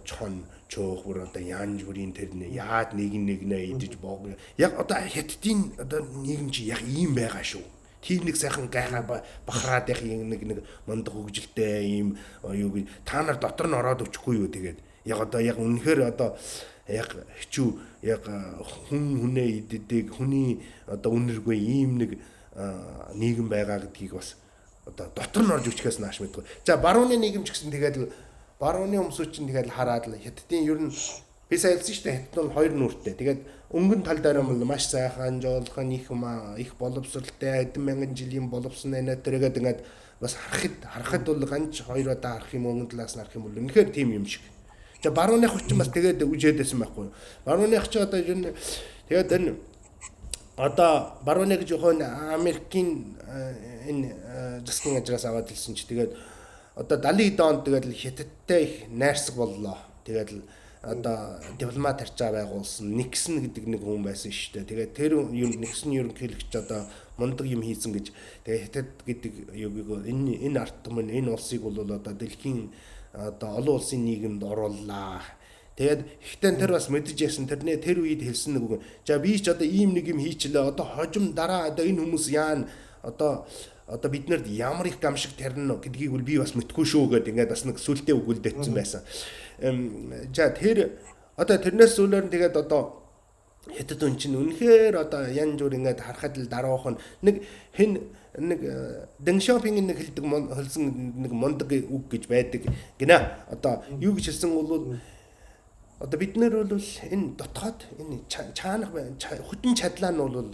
чон чөөх бүр одоо янз бүрийн тэрнээ яаж нэг нэгнээ идэж бог яг одоо хятадын одоо нийгэм чи яг ийм байгаа шүү. Тийм нэг сайхан гайхаа бахраад яг нэг нэг мундаг хөгжилтэй ийм юу гэж та нар дотор нь ороод өчөхгүй юу. Тэгээд яг одоо яг үнэхээр одоо яг хичүү яг хүн хүнээ иддэг хүний одоо үнэргүй ийм нэг нийгэм байгаа гэдгийг бас одоо дотор нь орж өчгөөс нааш мэдгүй. За барууны нийгэм ч гэсэн тэгээд барууны хүмүүсүүд чинь тэгээд хараад л хятадын ер нь би сая хэлсэн шүү дээ хятад нь хоёр нүртэй. Тэгээд өнгөн тал дээр бол маш сайхан, жоолхон, их их боловсралтай, хэдэн мянган жилийн боловсон нэ тэргээд ингээд бас харахад бол ганц хоёр удаа харах юм өнгөн талаас нь харах юм бол үнэхээр тийм юм шиг. За барууных чинь бас тэгээд үжээд байсан байхгүй юу. Барууных чи одоо ер нь тэгээд энэ одоо барууны гэж яг Америкийн энэ засгийн газраас аваад хэлсэн чи тэгээд одоо 70 онд тэгээд хятадтай их найрсаг боллоо. Тэгээд одоо дипломат харьцаа байгуулсан Никсон гэдэг нэг хүн байсан шүү дээ. Тэгээд тэр юм Никсон ерөнхийлөгч одоо мундаг юм хийсэн гэж тэгээд хятад гэдэг юуг энэ энэ ард түмэн энэ улсыг бол одоо дэлхийн одоо олон улсын нийгэмд орууллаа. Тэгээд ихтэн тэр бас мэдэж ясан тэрнээ тэр үед хэлсэн нэг үг. За би ч одоо ийм нэг юм хийчлээ. Одоо хожим дараа одоо энэ хүмүүс яана одоо биднэрд ямар их гамшиг тарина гэдгийг бол би бас мэдгүй шүү гэд ингээд бас нэг сүлдээ өгүүлдээсэн байсан. За тэр одоо тэрнээс сүүлээр нь тэгээд одоо хятад хүн чинь үнэхээр одоо янз бүр ингээд харахад л даруухан нэг хэн нэг Дэн Сяопингийн нэг хэлдэг хэлсэн нэг мундаг үг гэж байдаг гинэ. Одоо юу гэж хэлсэн бол одоо бид нэр бол энэ дотгоод энэ чаанах хүтэн чадлаа нь бол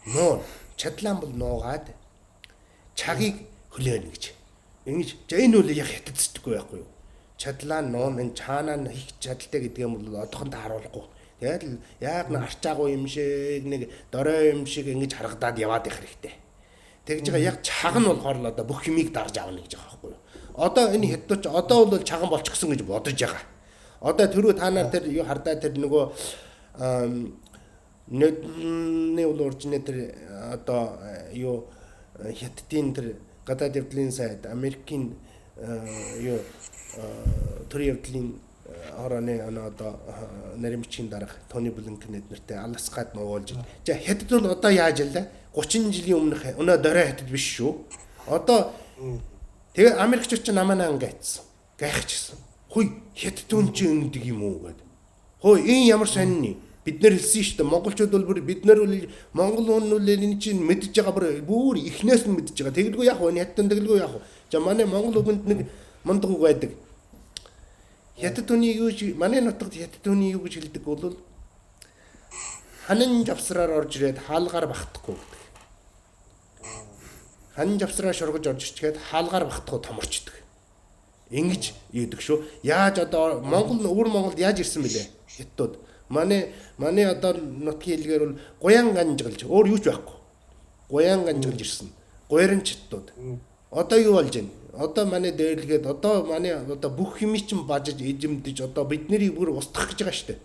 нуу чадлаан бол нуугаад чагийг хөлөөнө гэж. Ингэж за энэ бол яг хятадсдаггүй байхгүй юу? Чадлаа нуун энэ чаанаа нь их чадaltaй гэдэг юм бол одоохондоо харуулахгүй. Тэгээд л яг нэг арчаагүй юм шиг нэг дорой юм шиг ингэж харагдаад яваад их хэрэгтэй. Тэгж байгаа яг чаг нь болохоор л одоо бүх юмыг дарж авна гэж байгаа байхгүй юу? Одоо энэ хятадч одоо бол чаган болчихсон гэж бодож байгаа. Одоо түрүү та нар тэр юу хардаа тэр нөгөө нөдний уул ууржны тэр одоо юу хятадын тэр гадаад явдлын сайд Америкийн юу төрийн явдлын хорооны одоо нарийн бичгийн дарга Тони Блинкен эднэртэй Аласкад нуугуулж. За хятад бол одоо яаж ялаа? 30 жилийн өмнөх өнөө дорой хятад биш шүү. Одоо тэгээ Америкчууд ч намаа ангайцсан. Гайхчихсан. Хүй хятад хүн чинь ингэдэг юм уу гэд. Хөөе энэ ямар сонины? Бид нэр хэлсэн шүү дээ. Монголчууд бол бүр бид нар бол Монгол хүн бол энэ чинь мэдж байгаа бүр эхнээс нь мэдж байгаа. Тэгэлгүй яах вэ? Хятад тэгэлгүй яах вэ? За манай Монгол үгэнд нэг мундаг үг байдаг. Хятад хүний юу гэж манай нутагт хятад хүний юу гэж хэлдэг бол ханан жавсраар орж ирээд хаалгаар багтахгүй гэдэг. Ханан жавсраар шургаж орж ирчгээд хаалгаар багтахгүй томорчдөг. Ингэж ийдэг шүү. Яаж одоо Монгол өвөр Монголд яаж ирсэн бэлээ? Хятадууд. Манай одоо нутгийн хэлгээр бол гуян ганжгалж өөр юу ч байхгүй. Гуян ганжгалж ирсэн. Гуйран хятадууд. Одоо юу болж байна? Одоо манай дээрлэгээд одоо манай одоо бүх юм чинь бажиж ижимдэж одоо бид нарыг бүр устгах гэж байгаа шүү дээ.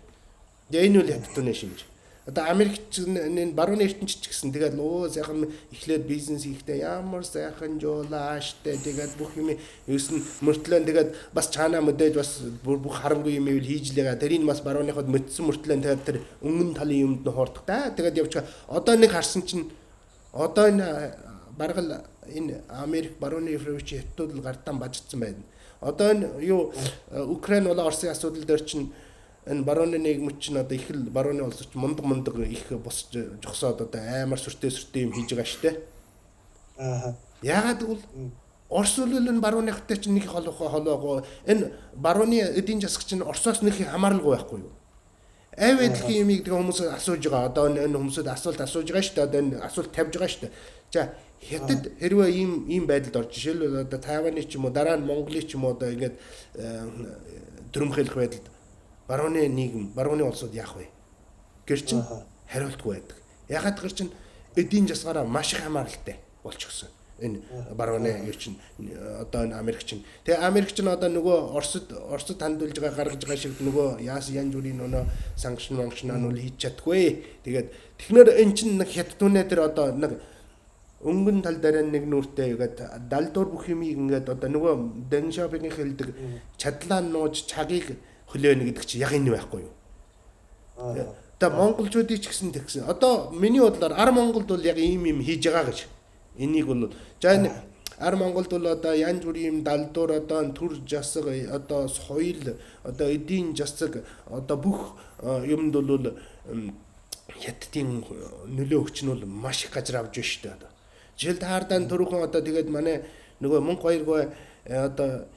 Тэгээ энэ үл хятадны шинж. Одоо Америкч энэ барууны ертөнцид ч гэсэн тэгээд өө сайхан эхлээд бизнес хийхдээ ямар сайхан жуулаа штэ тэгээд бүх юм ерөөс нь мөртлөө тэгээд бас чаанаа мэдээж бас бүх харамгүй юм ивэл хийж лээга тэрийг бас барууныход мэдсэн мөртлөө тэгээд тэр өнгөн талын юмд нь хуурдаг та тэгээд явчих. Одоо нэг харсан чинь одоо энэ бараг л энэ Америк барууны Европ хятадууд л гартан бажигдсан байна. Одоо энэ юу Украин болон Оросын асуудал дээр чинь энэ барууны нийгэмч чинь одоо их л барууны улс чинь мундаг их босч жогсоод одоо амар сүртэй юм хийж байгаа штэ. Аа. Яагаад гэвэл Орос бол энэ барууныхтай чинь нэг холоогоо энэ барууны эдийн засаг чинь Оросоос нэг хамааралгүй байхгүй юу? Ав адилхан юмыг тэгээ хүмүүс асууж байгаа. Одоо энэ хүмүүсд асуулт асууж байгаа штэ. Одоо энэ асуулт тавьж байгаа штэ. За Хятад хэрвээ ийм байдалд орж, жишээлбэл одоо Тайваны ч юм уу, дараа нь Монголын ч юм уу одоо ингээд дөрөмхөйлөх байдалд барууны нийгэм, барууны улсууд яах вэ? Гэр чинь хариултгүй байдаг. Ягаад гэр чинь эдийн засгаараа маш их хамааралтай болчихсон. Энэ барууны юу чинь одоо энэ Америк чинь. Тэгээ Америк чинь одоо нөгөө Оросд хандуулж байгаа гаргаж байгаа шиг нөгөө яас янз бүрийн нөгөө санкшн манкшн нь хийж чадгүй. Тэгээд тэгэхээр эн чинь нэг хятадүнэ тэр одоо нэг өнгөн тал дээр нэг нүртэй ингээд далдуур бүх юмыг ингээд одоо нөгөө Дэн Шопинг хэлдэг чадлаа нууж чагийг хөлөөнө гэдэг чи яг энэ байхгүй юу? Одоо монголчуудыг ч гэсэн тэгсэн. Одоо миний бодлоор ар Монголд бол яг ийм юм хийж байгаа гэж. Энийг бол за энэ ар Монголд бол одоо янз бүрийн юм далдуур одоо төр жасаг одоо соёл одоо эдийн жасаг одоо бүх юмд бол хятадын нөлөө хүч нь бол маш их газар авч байна шүү дээ. Жишээл таардан түрүүхэн одоо тэгээд манай нөгөө мөнх баяргүй одоо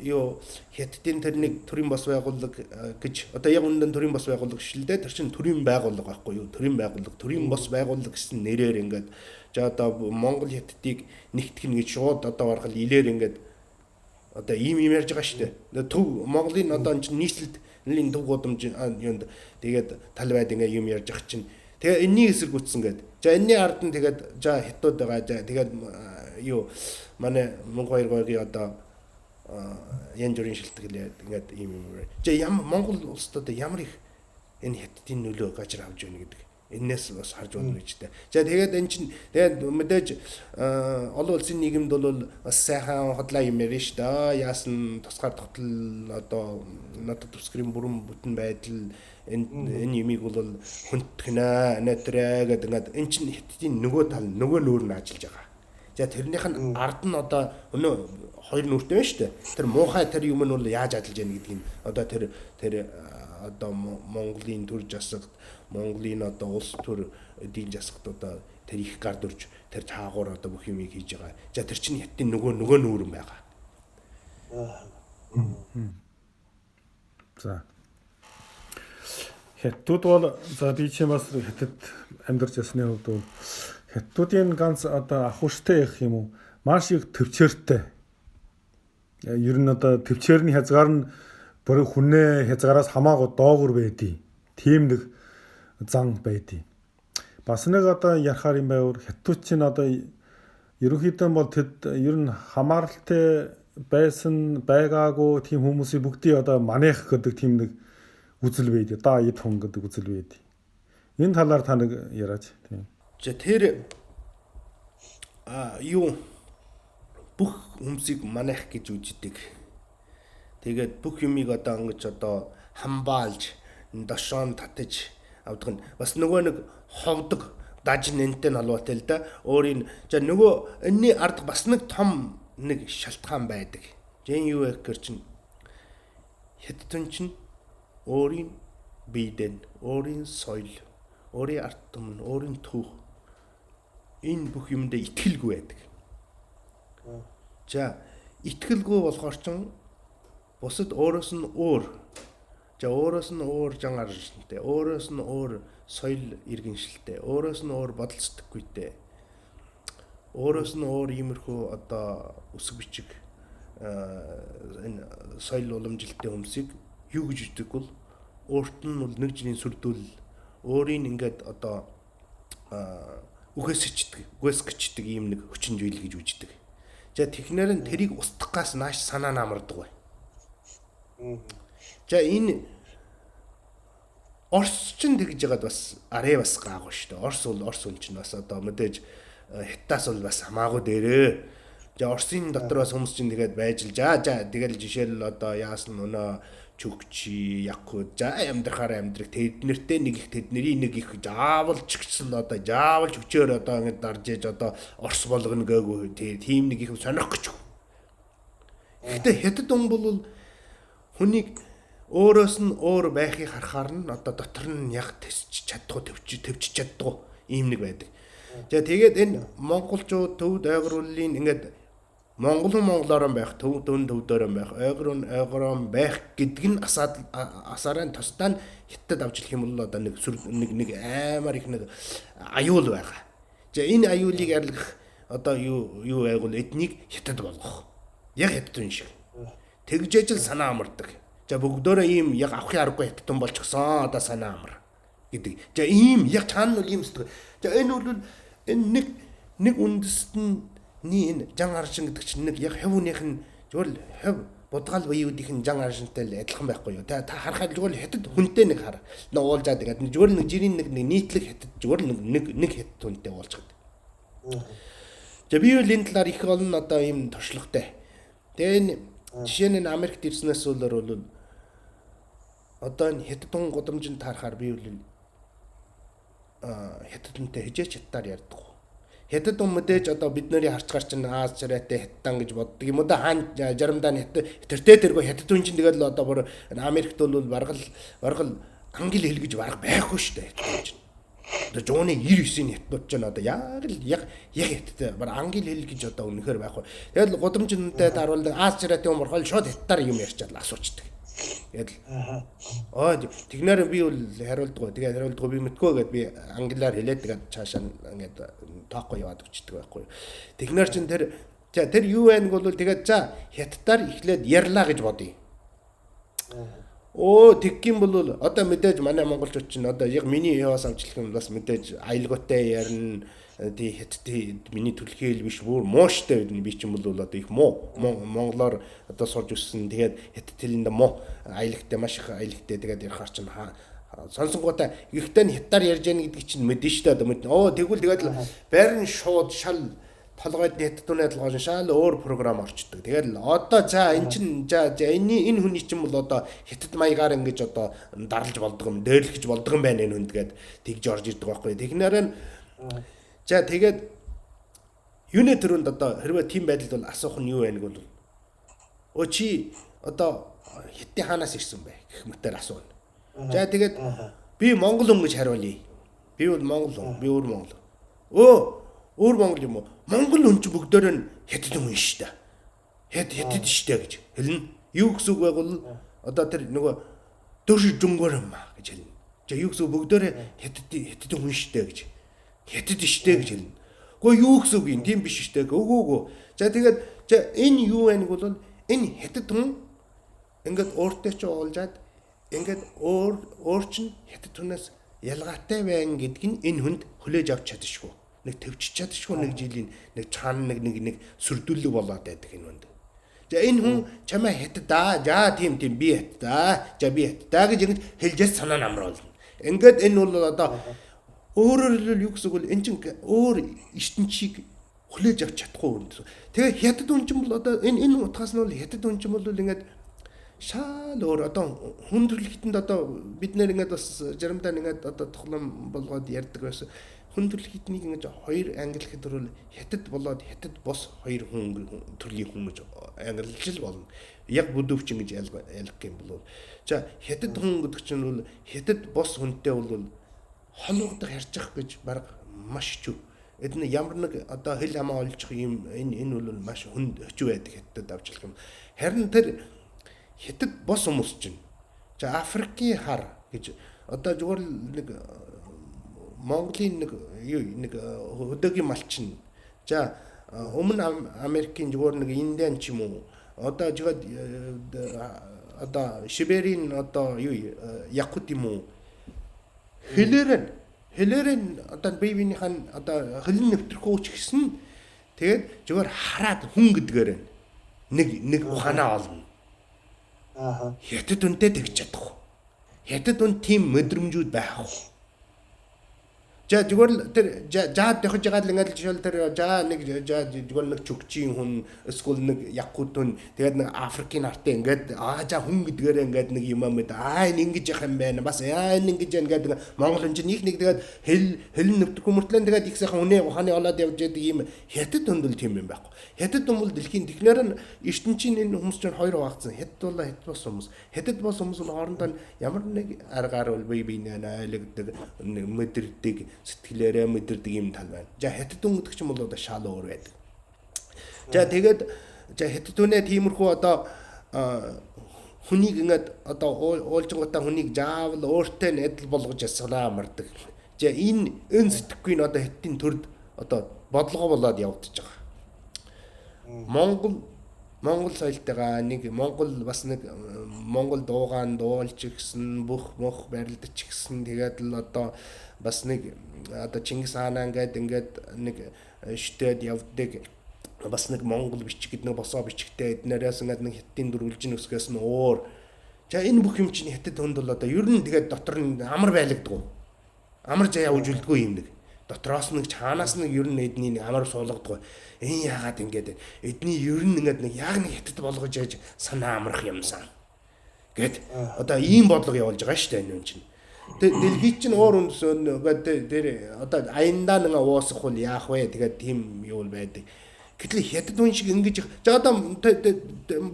юу хятадын тэр нэг төрийн бос байгууллага гэж одоо яг үнэндээ төрийн бос байгууллага шүү дээ. Тэр чинь төрийн байгууллага байхгүй юу? Төрийн байгууллага, төрийн бос байгууллага гэсэн нэрээр ингээд за одоо Монгол хятадыг нэгтгэх гэж шууд одоо баргал илээр ингээд одоо ийм юм ярьж байгаа шүү дээ. Төв Монголын одоо энэ чинь нийслэлд нэлийн төв гудамж юунд тэгээд талбайд ингээд юм ярьж байгаа чинь тэгээ энэний эсэргүүцсэн гээд. За энэний ард нь тэгээд за хятад байгаа. За тэгээд юу манай мөнгө хоёр гойгийн одоо янз бүрийн шилтгэл ингээд ийм юм. За ямар Монгол улсад одоо ямар их энэ хятадын нөлөө гажир авч байна гэдэг. Энээс бас харж болно гэж тэ. За тэгээд эн чинь тэгээд мэдээж олон улсын нийгэмд бол бас сайхан хотлаа юм ярина шүү дээ. Яасан тусгаар тогтол одоо надад төсгөрийн бүрэн бүтэн байдал энэ юмыг бол хүндэтгэнэ, анаатраа гэдэг ингээд эн чинь хятадын нөгөө тал нөгөө нүүр нь ажиллаж байгаа. За тэрнийх нь ард нь одоо өнөө хоёр нүртэй байна шүү дээ. Тэр муухай тэр юм нь бол яаж ажиллаж байна гэдгийг нь одоо тэр одоо Монголын төр засагт, Монголын одоо улс төр эдийн засагт одоо тэр их гар дүрж тэр цаагуур одоо бүх юмыг хийж байгаа. За тэр чинь хятадын нөгөө нүүрэн байгаа. За. Хятадууд бол за би чинь бас хятад амьдарч ясны хувьд бол хятадуудын ганц одоо ах хүчтэй их юм уу маш их төвчээртэй. Ер нь одоо төвчээрний хязгаар нь бүр хүнээ хязгаараас хамаагүй доогуур байдیں۔ Тийм нэг зан байдیں۔ Бас нэг одоо ярахаар юм байвар хятадууд чинь одоо ерөнхийдөө бол тэд ер нь хамааралтай байсан байгаагүй тийм хүмүүсийг бүгдийг одоо манайх гэдэг тийм нэг үзэл байдیں۔ Да эд хүн гэдэг үзэл байдیں۔ Энэ талаар та нэг яриач тийм. За тэр юу бүх хүмүүсийг манайх гэж үздэг. Тэгээд бүх юмыг одоо ингэж одоо хамбаалж дошоон татаж авдаг нь бас нөгөө нэг ховдог даж нэнтэй нь холбоотой л да. Өөрийн за нөгөө энэний ард бас нэг том нэг шалтгаан байдаг. Жин юу вэ гэхээр чинь хятадын чинь өөрийн биедэн, өөрийн соёл, өөрийн ард түмэн, өөрийн түүх энэ бүх юмдаа итгэлгүй байдаг. За итгэлгүй болохоор чинь бусад өөрөөс нь өөр за өөрөөс нь өөр жан аршинтай, өөрөөс нь өөр соёл иргэншилтэй, өөрөөс нь өөр бодол сэтгэхүйтэй, өөрөөс нь өөр иймэрхүү одоо үсэг бичиг энэ соёл уламжилттай хүмүүсийг юу гэж үздэг бол өөрт нь бол нэг жилийн сүрдүүл өөрийн ингээд одоо үхээс гिचдэг ийм нэг хүчин зүйл гэж үздэг. За технээр нь тэрийг устгах гас нааш санаа намардаг бай. За энэ Орос ч тэгж яагаад бас арай бас гаагүй шүү дээ. Орос бол Орос хүн чинь бас одоо мэдээж хятадаас бол бас хамаагүй дээрээ. За Оросын дотор бас хүмүүс чинь тэгээд байж л за тэгэл жишээл одоо яасан өнөө чүгчи якку за амьдрахаар амьдрах тэднэртэй нэг их тэдний нэг их заавал ч гэсэн одоо заавал хүчээр одоо ингэ дарж ээж одоо Орос болгоно гээгүй тийм нэг их сонирх гэж. Гэхдээ хятад хүн бол хүнийг өөрөөс нь өөр байхыг харахаар нь одоо дотор нь яг тэсч чаддгүй төвчж чаддгүй ийм нэг байдаг. За тэгээд энэ монголчууд төвд ойгрууллын ингээд Монгол хүн монголоор байх, төв дөн төвдөөрөө байх, ойгор нь ойгороо байх гэдэг нь асаараа тусдаа нь хятад авч ирэх юм бол одоо нэг нэг амар их нэг аюул байгаа. За энэ аюулыг арилгах одоо юу байгуул эднийг хятад болгох. Яг хятад хүн шиг. Тэгж ижил санаа амардаг. За бүгдөө ийм яг авахын аргагүй хятад хүн болчихсон. Одоо санаа амар гэдэг. За ийм яг чаана бол ийм сэтгэл. За энэ бол энэ нэг үндэстний энэ жан аршин гэдэг чинь нэг яг хэв үнийх нь зүгээр л хэв будгаал буюудийнх нь жан аршинтай л адилхан байхгүй юу. Та харахад зүгээр л хятад хүнтэй нэг хар. Нөө уулзаад ингээд зүгээр нэг жирийн нэг нийтлэг хятад зүгээр нэг хятад хүнтэй уулзах. За би бол энэ талаар их олон одоо ийм туршлагатай. Тэгээ энэ жишээ нь Америкт ирснээс бол одоо энэ хятад хүн гудамжинд таарахаар би бол хятад хүнтэй хижээч хятадаар ярьдаг. Хятад хүн мэдээж одоо бид нарыг харчгаар чинь Аз чарайтай хятадан гэж боддог юм уу да, хаан жарамдаа хятад тэртээ тэргүй хятад хүн чинь тэгэл одоо бүр Америкт бол баргал англи хэл гэж бараг байхгүй шүү дээ хятад хүн чинь. Одоо жууны 99-ийн хятадууд чинь одоо яг л яг хятадтай бар англи хэл гэж одоо үнэхээр байхгүй. Тэгэл гудамжинтай тааруулдаг Аз чарайтай хүн борхол шууд хятадаар юм ярьчаад асуучдаг. Тэгэл аа тэгнээр би бол хариулдгүй. Тэгээд хариулдгүй би мэдгүй гэд би англиар хэлээд тэгээд цаашаа ингээд тоохгүй яваад өчтдөг байхгүй. Тэгнээр чин тэр за тэр юу байна бол тэгээд за хятадаар эхлээд ярьлаа гэж бодъё. Өө тэгэх юм бол одоо мэдээж манай монголчууд чинь одоо яг миний яваас авчлах юм бас мэдээж аялгаутай ярина. Тий хятад миний төрөлхийн хэл биш бүр муу штэ би чинь бол одоо их муу монголоор одоо сурж өссөн. Тэгээд хятад хэлэнд муу аялагтай маш их аялагтай тэгээд ярихаар чинь сонсонгуудаа ихтэй нь хятадаар ярьж яах гэдэг чинь мэдэн штэ одоо мэднэ. Оо тэгвэл тэгээд байрн шууд шал толгойд хятадны толгойн шал өөр програм орчдөг. Тэгээд л одоо за эн чинь за энэ хүний чинь бол одоо хятад маягаар ингэж одоо дарлаж болдог юм, дээрлэх болдог юм байна энэ хүнд гээд тэгж орж ирдэг байхгүй. Тэгнээр нь за тэгээд юуны төрөнд одоо хэрвээ тийм байдалд бол асуух нь юу вэ гэвэл өө чи одоо хятадын хаанаас ирсэн бэ гэх мэтээр асууна. За тэгээд би монгол хүн гэж хариулъя. Би бол монгол хүн. Би өөр монгол. Өө өөр монгол юм уу? Монгол хүн чинь бүгдөө нь хятад хүн шүү дээ. Хятад шүү дээ гэж хэлнэ. Юу гэсэн үг вэ бол одоо тэр нөгөө дөш жөнгөр юм аа гэж хэлнэ. За юу гэсэн үг бүгдөө хятад хүн шүү дээ гэж. Хятад штэ гэж хэлнэ. Гэхдээ юу гэсэн үг юм? Тийм биш штэ. Үгүй. За тэгээд за энэ юу вэ бол энэ хятад хүн ингээд өөртөө ч уулзаад ингээд өөр чинь хятад хүнээс ялгаатай байна гэдг нь энэ хүнд хүлээж авч чадшгүй. Нэг төвчж чадшгүй нэг жилийн нэг чаан нэг сүрдүүлэг болоод байдаг энэ хүнд. За энэ хүн чамаа хятад аа. За тийм би хятад аа. За би хятад аа гэж ингэж хэлжээс санаа нь амруулна. Ингээд энэ бол одоо өөрөөр хэлбэл юу гэсэн үг вэ? Эн чинь өөр ертөнцийг хүлээж авч чадахгүй юм. Тэгээ хятад хүн чинь бол одоо энэ утгаас нь бол хятад хүн чинь бол ингээд шал өөр одоо хүн төрөлхтөнд одоо бид нэр ингээд бас заримдаа ингээд одоо тоглоом болгоод ярьдаг байсан. Хүн төрөлхтнийг ингээд хоёр ангиллахад бол хятад болоод хятад бос хоёр хүн төрлийн хүн гэж ангиллж л болно. Яг бүдүүвч ингэж ялгах юм бол. За хятад хүн гэдэг чинь бол хятад бос хүнтэй бол холоогдох ярьчих гэж баг маш хэцүү. Эдний ямар нэг одоо хэл хамаа олчих юм энэ бол маш хүнд хэцүү байдаг хятадд авчлах юм. Харин тэр хятад бос хүмүүс чинь за Африкийн хар гэж одоо зүгээр л нэг Монголын нэг юу нэг хөдөөгийн малчин за өмнө Америкийн зүгээр нэг Индиан ч юм уу одоо жигээд одоо Сибирийн одоо юу Якут юм уу хэлээр нь одоо бие биенийх нь одоо хөлн нэвтрэхгүй ч гэсэн тэгээд зүгээр хараад хүн гэдгээр нэг ухаанаа олно. Аа. Хятад үнтэй тэгж чадах. Хятад үн тийм мэдрэмжүүд байх. За зүгээр л тэр жаа дохиж байгаа л ингээд жишээл тэр жаа нэг жаа зүгээр нэг чүгчийн хүн эсвэл нэг якут хүн тэгээд нэг Африкийн артай ингээд аа жаа хүн гэдгээр ингээд нэг юм амд аа энэ ингэж явах юм байна бас аа энэ ингэж яана гэдэг монгол хүн чинь их нэг тэгээд хэл нэвтрэх мөртлөө тэгээд их сайхан үнэ ухааны олоод явж байдаг юм хятад хүнд л тийм юм байхгүй. Хятад хүн бол дэлхийн технээр нь ертөнцийн энэ хүмүүс чинь хоёр хуваагдсан. Хятад болоо хятад бос хүмүүс. Хятад бос хүмүүс бол хоорондоо ямар нэг аргаар бол бие биенээ айлгдаг мэдэрдэг сэтгэлээрээ мэдэрдэг юм тал байна. За хятад хүн гэдэг чинь бол одоо шал өөр байдаг. За тэгээд за хятад хүнээ тиймэрхүү одоо хүнийг ингээд одоо уулзгуудаа хүнийг заавал өөртөө нь адил болгож ясгалаа амардаг. За энэ сэтгэхгүй нь одоо хятадын төрд одоо бодлого болоод явагдаж байгаа. Монгол соёлтойгоо нэг Монгол бас нэг Монгол дуугаан дуулж гисэн бүх мөх барилдаж гисэн тэгээд л одоо бас нэг одоо Чингис хаанаа ингээд нэг шүтээд явдаг бас нэг Монгол бичиг гэдэг нэг босоо бичгтэй эднэрээс ингээд нэг хятадын дөрвөлжин өсгөөс нь өөр. За энэ бүх юм чинь хятад хүнд бол одоо ер нь тэгээд дотор нь амар байлагддаг. Амар заяа үжилдэггүй юм нэг. Дотроос нэг чаанаас нэг ер нь эдний нэг амар суулгадаг. Энэ яагаад ингээд эдний ер нь ингээд нэг яг нэг хятад болгож яаж санаа амрах юмсан. Гэт одоо ийм бодлого явуулж байгаа шүү дээ энэ хүн чинь. Дэлхий чинь өөр үндэс тэр одоо аяндаа нэг уусах бол яах вэ? Тэгээд тийм юу байдаг. Гэтэл хятад хүн шиг ингэж за одоо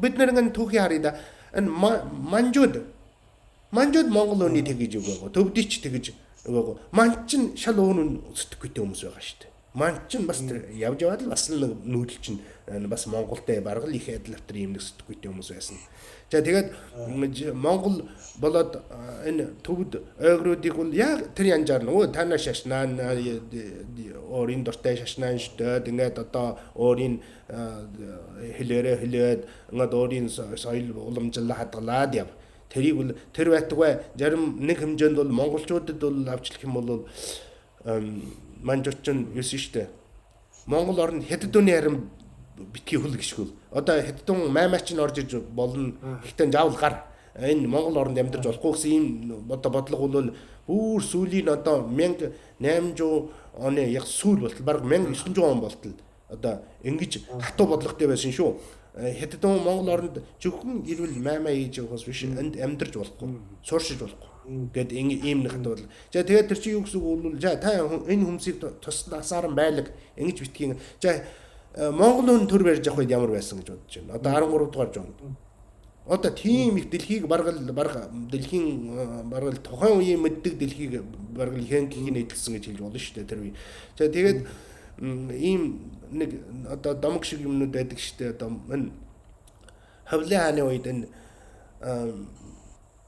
бид нар ингээд түүхий харъя да. Энэ манжууд Монгол хүний тэгэж өгөөгөө. Төвдий ч тэгэж өгөөгөө. Ман чинь шал өөр сэтгэхүйтэй хүмүүс байгаа шүү дээ. Ман чинь бас явж яваад л бас нэг нүүдэл чинь бас Монголтай бараг л их адил автар ийм нэг сэтгэхүйтэй хүмүүс байсан. За тэгээд Монгол болоод энэ төвд ойгруудыг бол яг тэр янзаар нөгөө танаа шашнаа өөрийн дуртай шашнаа шдөөд ингээд одоо өөрийн хэлээрээ хэлээд ингээд өөрийн соёл уламжлал хадгалаад яв. Тэрийг бол тэр байтугай зарим нэг хэмжээнд бол монголчуудад бол авчлах юм бол манжууд ч юусэн штэ. Монгол орнд хятад үний харин битгий хөл гიშгүүл. Одоо хятадун маймаа чинь орж иж болно. Гэхдээ заавал гар энэ Монгол оронд амьдарч болохгүй гэсэн ийм одоо бодлого бол бүр сүүлийн одоо 1800 оны яг сүүл болтол бараг 1900 он болтол одоо ингэж хатуу бодлоготой байсан шүү. Хятадун Монгол оронд зөвхөн ирвэл маймаа хийж явахаас биш энд амьдарч болохгүй, сууршиж болохгүй гэд ийм нэг хатуу бодлого. За тэгээд тэр чинь юу гэсэн үг бол за та энэ хүмүүсийг тусласаар байлаг ингэж битгий. За Монгол хүн төр барьж явах үед ямар байсан гэж бодож байна. Одоо 13 дугаар зуунд. Одоо тийм их дэлхийг бараг дэлхийн бараг тухайн үеийн мэддэг дэлхийг бараг хэнкийг эдэлсэн гэж хэлж болно шүү дээ тэр үе. За тэгээд ийм нэг одоо домог шиг юмнууд байдаг шүү дээ. Одоо энэ Хавлын хааны үед энэ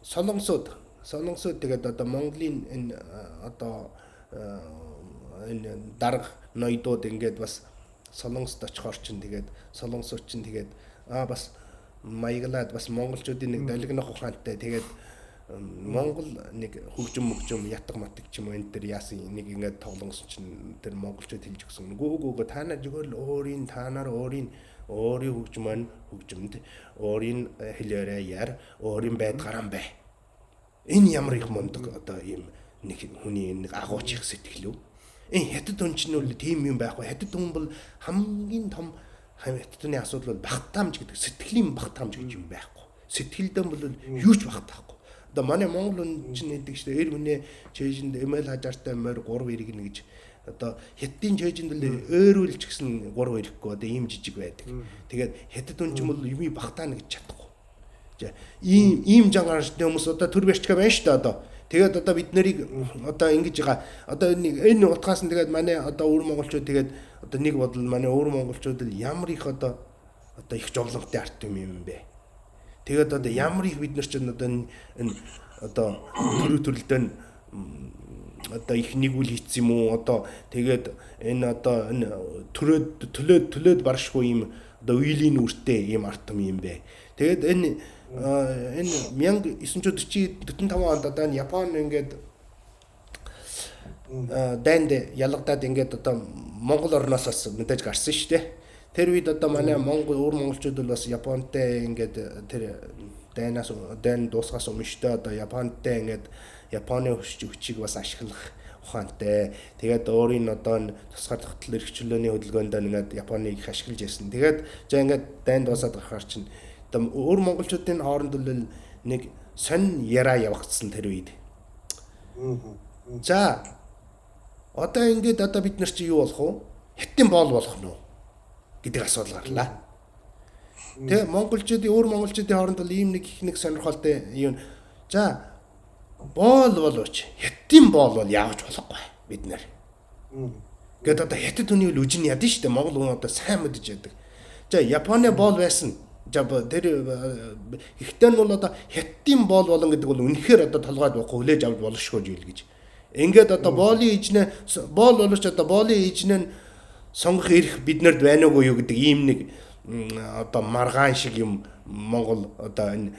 солонгосууд тэгээд одоо Монголын энэ одоо энэ дарга ноёдууд ингээд бас солонгост очихоор чинь тэгээд солонгосууд чинь тэгээд бас маяглаад бас монголчуудын нэг долгинох ухаантай тэгээд Монгол нэг хөгжим мөгжим ятг матг ч юм уу энэ төр яасан нэг ингээд тоглонгосон чинь тэр монголчууд хэлж өгсөн. Гүү та нар зүгээр л өөрийн та нар өөрийн хөгжим маань хөгжимд өөрийн хэлээрээ яар өөрийн байдгаараа бай. Энэ ямар их мундаг одоо ийм нэг хүний нэг агууч их сэтгэл үү? Энэ хятад хүн чинь үл тийм юм байхгүй. Хятад хүн бол хамгийн том хятадны асуудал бол багтаамж гэдэг сэтгэлийн багтаамж гэж юм байхгүй. Сэтгэлдэн бол юу ч багтаахгүй. Одоо манай монгол хүн чинь гэдэг чинь эр хүнээ чэйжинд эмээл хажаартай морь 3 иргэнэ гэж одоо хятадын чэйжинд л өөрүүлж гисэн 3 ирэхгүй одоо ийм жижиг байдаг. Тэгээд хятад хүн чинь бол юмыг багтаана гэж чадахгүй. За ийм жангарчтай хүмүүс одоо төр барьчгаа байна шүү дээ одоо. Тэгээд одоо бид нарыг одоо ингэж байгаа. Одоо энэ утгаас нь тэгээд манай одоо өвөр монголчууд тэгээд одоо нэг бодол манай өвөр монголчууд л ямар их одоо их жовлонтой арт юм бэ. Тэгээд одоо ямар их бид нар чинь одоо энэ одоо төрөө төрөлдөө одоо их нэгүл хийцсэн юм уу одоо тэгээд энэ одоо энэ төрөөд төлөөд баршгүй юм одоо үеийн үртэй ийм арт юм бэ. Тэгээд энэ 1945 онд одоо энэ Япон ингээд дайнд ялгадаад ингээд одоо Монгол орноос бас мэдээж гарсан шүү дээ. Тэр үед одоо манай Монгол өвөр монголчууд бол бас Японтай ингээд тэр дайнаас дайн дуусгаас өмнө шүү дээ одоо Японтай ингээд Японы хүчийг бас ашиглах ухаантай. Тэгээд өөрийн одоо тусгаар тогтол эрх чөлөөний хөдөлгөөнд ингээд Японыг их ашиглаж байсан. Тэгээд за ингээд дайн дуусаад гарахаар чинь одоо өөр монголчуудын хооронд бол нэг сонь яриа явагдсан тэр үед. За одоо ингээд одоо бид нар чи юу болох вэ? Хятадын боол болох нь уу гэдэг асуудал гарлаа. Тэ монголчуудын өөр монголчуудын хооронд бол ийм нэг их нэг сонирхолтой юм. За боол болооч хятадын боол бол яавч болохгүй бид нар. Гэт одоо хятад хүний үл үжин ядсан шүү дээ. Монгол хүн одоо сайн мэдэж яадаг. За Японы боол байсан. За тэр ихтэй нь бол одоо хятадын боол болон гэдэг бол үнэхээр одоо толгойд байхгүй хүлээж авч болшгүй зүйл гэж. Ингээд одоо боолын ижнэ боол болооч одоо боолын ижнэ нь Сонгох эрх биднэрд байна уугүй юу гэдэг ийм нэг одоо маргаан шиг юм Монгол одоо энэ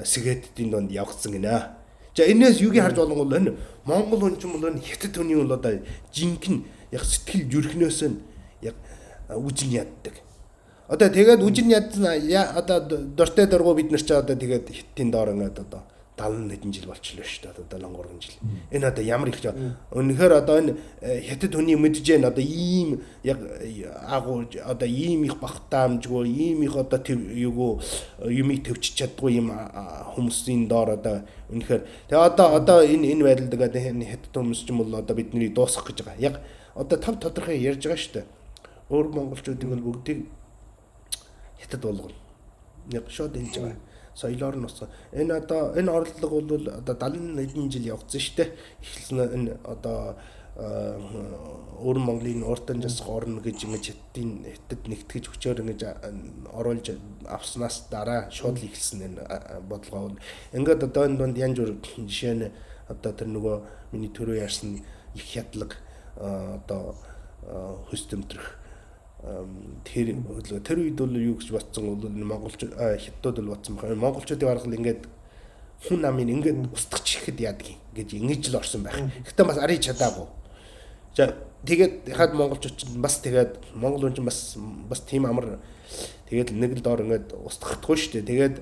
сэгээтдийн донд явагдсан гинэ. За энээс юуг харж болонгол энэ Монгол хүн ч юм бол энэ хятад хүний бол одоо жинхэнэ яг сэтгэл зүрхнөөс нь яг үжин яддаг. Одоо тэгээд үжин ядсан одоо дуртай дургу бид нар ч одоо тэгээд хятадын доор ингээд одоо 70 хэдэн жил болчихлоо шүү дээ. Одоо 73 жил. Энэ одоо ямар их үнэхээр одоо энэ хятад хүний мэдж जैन одоо ийм яг агуу одоо ийм их багтаамжгүй ийм их одоо юугүй юмыг төвчж чаддгүй юм хүмүүсийн доор одоо үнэхээр тэгээ одоо энэ байдалд тэгээд энэ хятад хүмүүс ч юм бол одоо бидний дуусгах гэж байгаа. Яг одоо тав тодорхой ярьж байгаа шүү дээ. Өөр монголчуудыг бол бүгдийг хятад болгоно. Яг шууд хэлж байгаа. Соёлоор нь усган. Энэ одоо энэ орлого бол одоо 70 хэдэн жил явагдсан шүү дээ. Эхэлсэн энэ одоо Өвөр Монголын уртан засах орно гэж ингэж хятадын хятад нэгтгэж хүчээр ингэж оруулж авснаас дараа шууд л эхэлсэн энэ бодлогоо. Ингээд одоо энэ дунд янз бүр жишээ нь одоо тэр нөгөө миний түрүү ярьсан их хядлаг одоо хөлс төмтрөх тэр тэр үед бол юу гэж бодсон бол монголч хятадууд бол бодсон байх. Монголчуудын арга ингээд хүн намын ингээд устгах ихэд яадаг юм гэж ингэж л орсон байх. Гэхдээ бас арий чадаагүй. За тэгээд хаад монголчууд чинь бас тэгээд монгол хүн чинь бас тийм амар тэгээд нэг л доор ингээд устгахдаггүй шүү дээ. Тэгээд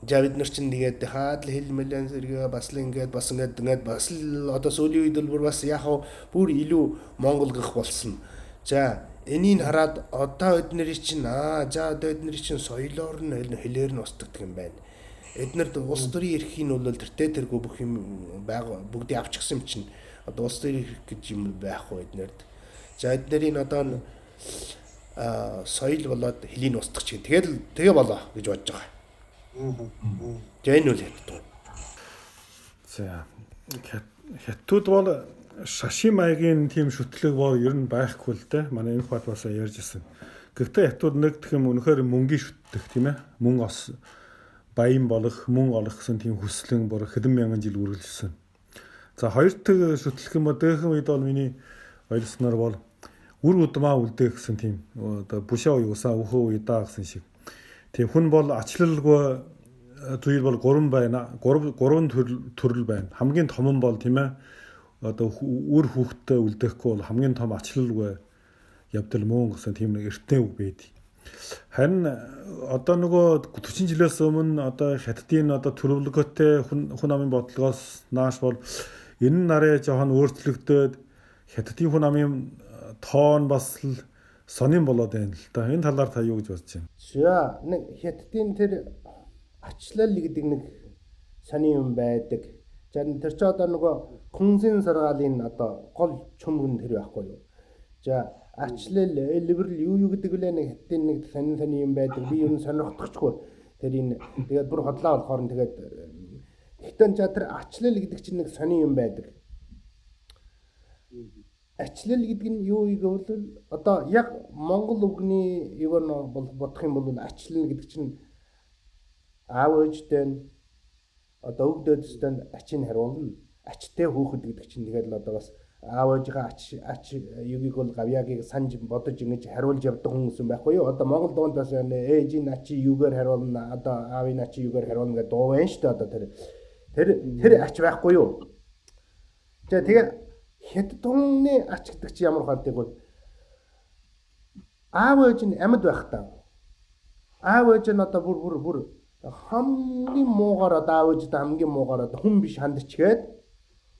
за бид нар чинь тэгээд хаад л хэл мэлэн зэрэгээ бас л ингээд бас ингээд ингээд бас л одоо сүүлийн үед бол бүр бас яг бүр илүү монгол гэх болсон. За энийг хараад одоо эднэрийн чинь за одоо эднэрийн чинь соёлоор нь хэлээр нь устгах юм байна. Эднэрд улс төрийн эрхийн бол тэртээ тэргүй бүх юм байгаа бүгдийг авчихсан юм чинь одоо улс төрийн эрх гэж юм байхгүй эднэрд. За эднэрийн одоо соёл болоод хэлийг устгах чинь тэгэл тэгээ болоо гэж бодож байгаа. За энэ үл хятад. За хятад бол шашин маягийн тийм шүтлэг бол ер нь байхгүй л дээ. Манай энэ хат бас ярьж ирсэн. Гэхдээ хятад нэг гэх юм үнэхээр мөнгийн шүтдэг тийм ээ. Мөн ос баян болох, мөн олох гэсэн тийм хүслэн бүр хэдэн мянган жил үргэлжилсэн. За хоёр дахь шүтлэх юм ба дээхэн үед бол миний ойлгосноор бол үр удмаа үлдээх гэсэн тийм одоо бүшээ уусаа өхөө уйдаа гэсэн шиг. Тийм хүн бол ачлалгүй зүйл бол гурван байна. Гурван төрөл байна. Хамгийн том нь бол тийм ээ одоо үр хүүхдтэй үлдээхгүй бол хамгийн том ачлалгүй явдал мөн гэсэн тийм нэг эртний үг байдаг. Харин одоо нөгөө 40 жилээс өмнө одоо хятадын одоо төрөвлөгөөтэй хүн амын бодлогоос нааш бол энэ нарыг жоохон өөрчлөгдөөд хятадын хүн амын тоон бас л сонин болоод байна л да. Энэ талаар та юу гэж бодож байна? За нэг хятадын тэр ачлал гэдэг нэг сонин юм байдаг. За тэр чи одоо нөгөө хүнсийн сургаалын одоо гол чөмгөн тэр байхгүй юу? За ачлал, либерал юу гэдэг вүлээ нэг хятадын нэг сонин сонин юм байдаг. Би ер нь сонирхдагчгүй. Тэр энэ тэгээд бүр хотлоо болохоор нь тэгээд гэхдээ за тэр ачлал гэдэг чинь нэг сонин юм байдаг. Ачлал гэдэг нь юу гэвэл одоо яг монгол үгний юугаар нь бодох юм бол ачлал гэдэг чинь аав ээжтэй нь одоо өг дөөдөстэй ачийг хариулна. Ачтай хүүхэд гэдэг чинь тэгээд л одоо бас аав ээжийнхээ ач югийг бол гавьяагийг санаж бодож ингэж хариулж явдаг хүмүүс юм байхгүй юу? Одоо монгол дуунд бас ээжийн ачи юугаар хариулна, одоо аавын ачи юугаар хариулна гэдэг дуу байна шүү дээ. Одоо тэр ач байхгүй юу? За тэгээ хятадны ач гэдэг чинь ямар ухаантай вэ? Аав ээж нь амьд байх та. Аав ээж нь одоо бүр хамгийн муугаар одоо аав ээжтэй хамгийн муугаар одоо хүн биш хандчихээд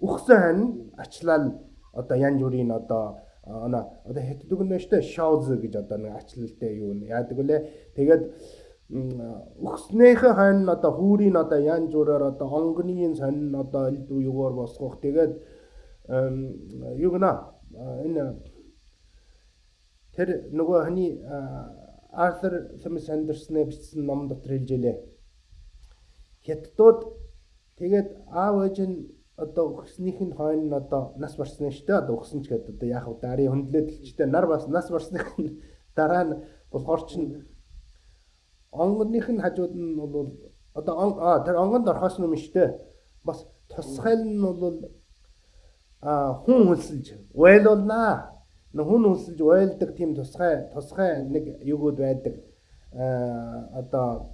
өгсөн хань ачлал одоо янз бүрийн одоо одоо хятад үг нь шүү дээ шоуз гэж одоо нэг ачлалтай юу яадаг вүлээ. Тэгээд өгснөөхөө хань одоо хүүрийн одоо янз бүрээр одоо онгоны сонин одоо элдв юугаар босгох. Тэгээд юу гэнэ энэ тэр нөгөө хани Артур Томас Андерсны бичсэн ном дотор хэлж илээ. Хятадууд тэгээд аав ээж нь одоо өгснийх нь хойно нь одоо нас барсан шүү дээ. Одоо өгсөн ч гэдэг одоо яах вэ? Дарын хөндлөөд хэлжтэй нар бас нас барсных нь дараа нь болохоор чинь онгоных нь хажууд нь бол одоо тэр онгонд орхоос өмнө шүү дээ. Бас тусгайл нь бол хүн хөлсөлж уйлуулнаа. Хүн үнсэлж уйлдаг тийм тусгай нэг югууд байдаг. Одоо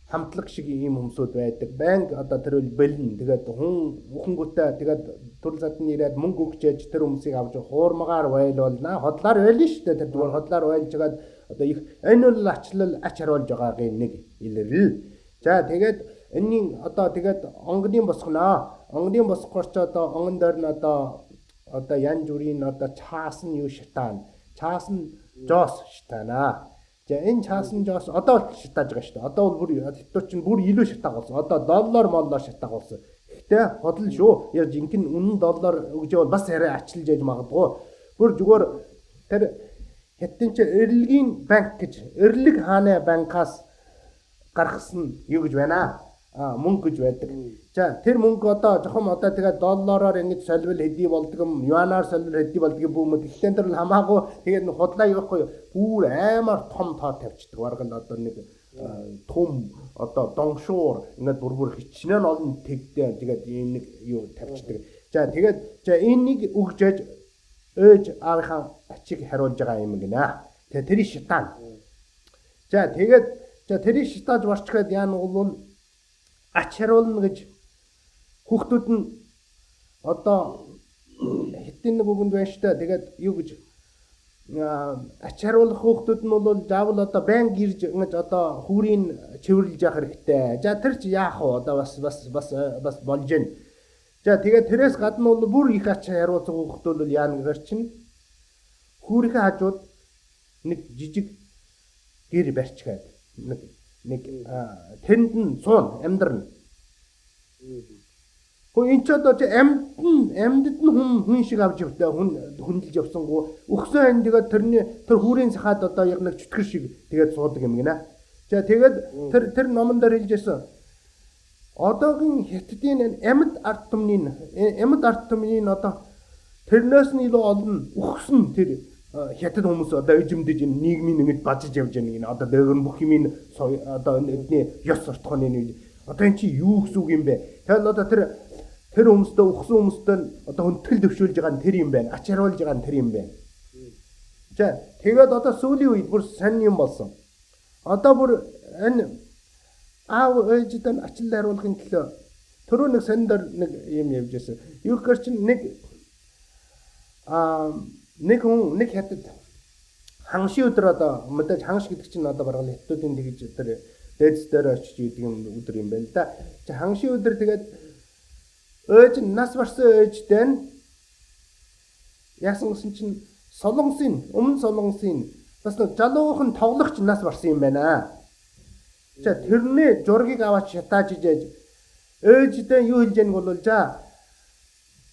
хамтлаг шиг ийм хүмүүсүүд байдаг. Байнга одоо тэр үл бэлэн. Тэгээд хүн үхэнгүүтээ тэгээд төрөл задны ирээд мөнгө өгч ээж тэр хүмүүсийг авч хуурмагаар уйлуулнаа. Ходлоор уйлна шүү дээ. Тэр зүгээр ходлоор уйлж хагаад одоо их энэ бол ачлал ач харуулж байгаагийн нэг илэрлэл. За тэгээд энэний одоо тэгээд онгоны босгоно. Онгоны босгохоор ч одоо онгон дээр нь одоо янз бүрийн одоо чаас нь юу шатаана. Чаас нь жоос шатаана. За энэ чаасан жоос одоо бол шатааж байгаа шүү дээ. Одоо бол бүр хятад чинь бүр илүү шатааг болсон. Одоо доллар моллоор шатааг болсон. Гэхдээ худал шүү. Яг жинхэнэ үнэн доллар өгж явал бас арай ачлаж яж магадгүй. Бүр зүгээр тэр хятадын чи эрэлгийн банк гэж эрлэг хааны банкаас гаргасан юу гэж байна аа. Мөнгө гэж байдаг. За тэр мөнгө одоо жохон одоо тэгээд доллараар ингэж соливол хэдий болдог юм, юанаар соливол хэдий болдог юм бүүмэд. Гэхдээ тэр бол хамаагүй тэгээд худлаа юу байхгүй бүр аймаар том тоо тавьчихдаг. Бараг л одоо нэг том одоо доншуур ингээд бүр хичнээн олон тэгдээ тэгээд ийм нэг юу тавьчихдаг. За тэгээд за энэнийг өгж ээж ээж аавынхаа ачиг хариулж байгаа юм гинэ. Тэгээд тэрийг шатаана. За тэгээд за тэрийг шатааж борчход яана бол ач хариулна гэж хүүхдүүд нь одоо хятадын нэг үгэнд байна шүү дээ. Тэгээд юу гэж ач хариулах хүүхдүүд нь бол заавал одоо байнга ирж ингэж одоо хүүрийг чивэрлж явах хэрэгтэй. За тэр чи яах вэ? Одоо бас бас бас бас болж гэн. За тэгээд тэрээс гадна бол бүр их ач хариулсан хүүхдүүд бол яана гэхээр чинь хүүрийнхээ хажууд нэг жижиг гэр барьчихад нэг тэнд нь суун амьдрна. Хөө энэ ч одоо чи амьдд нь хүн шиг авч явтай хүн хөндлөж явсангүй өгсөн ань тэгээд тэрний тэр хүүрийн сахад одоо яг нэг чөтгөр шиг тэгээд суудаг юм гинэ. За тэгээд тэр номон дээр хэлжсэн. Одоогийн хятадын амьд ард түмний одоо тэрнээс нь илүү олон өгсөн тэр хятад хүмүүс одоо ижимдэж нийгмийн ингэж бажиж явж байгаа нэг одоо дээгэр бүх юмын одоо эдний ёс суртахууны нэг одоо эн чи юу гэсэн үг юм бэ? Тэгэл одоо тэр хүмүүстээ өгсөн хүмүүстээ одоо хүндэтгэл төвшүүлж байгаа нь тэр юм байна. Ач хариулж байгаа нь тэр юм байна. За тэгээд одоо сүүлийн үед бүр сонь юм болсон. Одоо бүр энэ аав ээжид нь ачлал хариулахын төлөө түрүү нэг сонь дээр нэг юм явж байсан. Юу гэхээр чинь нэг нэг хүн нэг хятад ханшийн өдөр одоо мэдээж ханш гэдэг чинь одоо бараг л хятадын тэгж тэр дээдс дээр очиж идэг юм өдөр юм байна л да. Чи ханшийн өдөр тэгээд ээж нас барсан ээжтэй нь яасан гэсэн чинь Солонгосын өмнө Солонгосын бас нэг залуухан тоглогч нас барсан юм байна. За тэрний зургийг аваач шатааж ижээж ээжтэй юу хэлж яаг бол за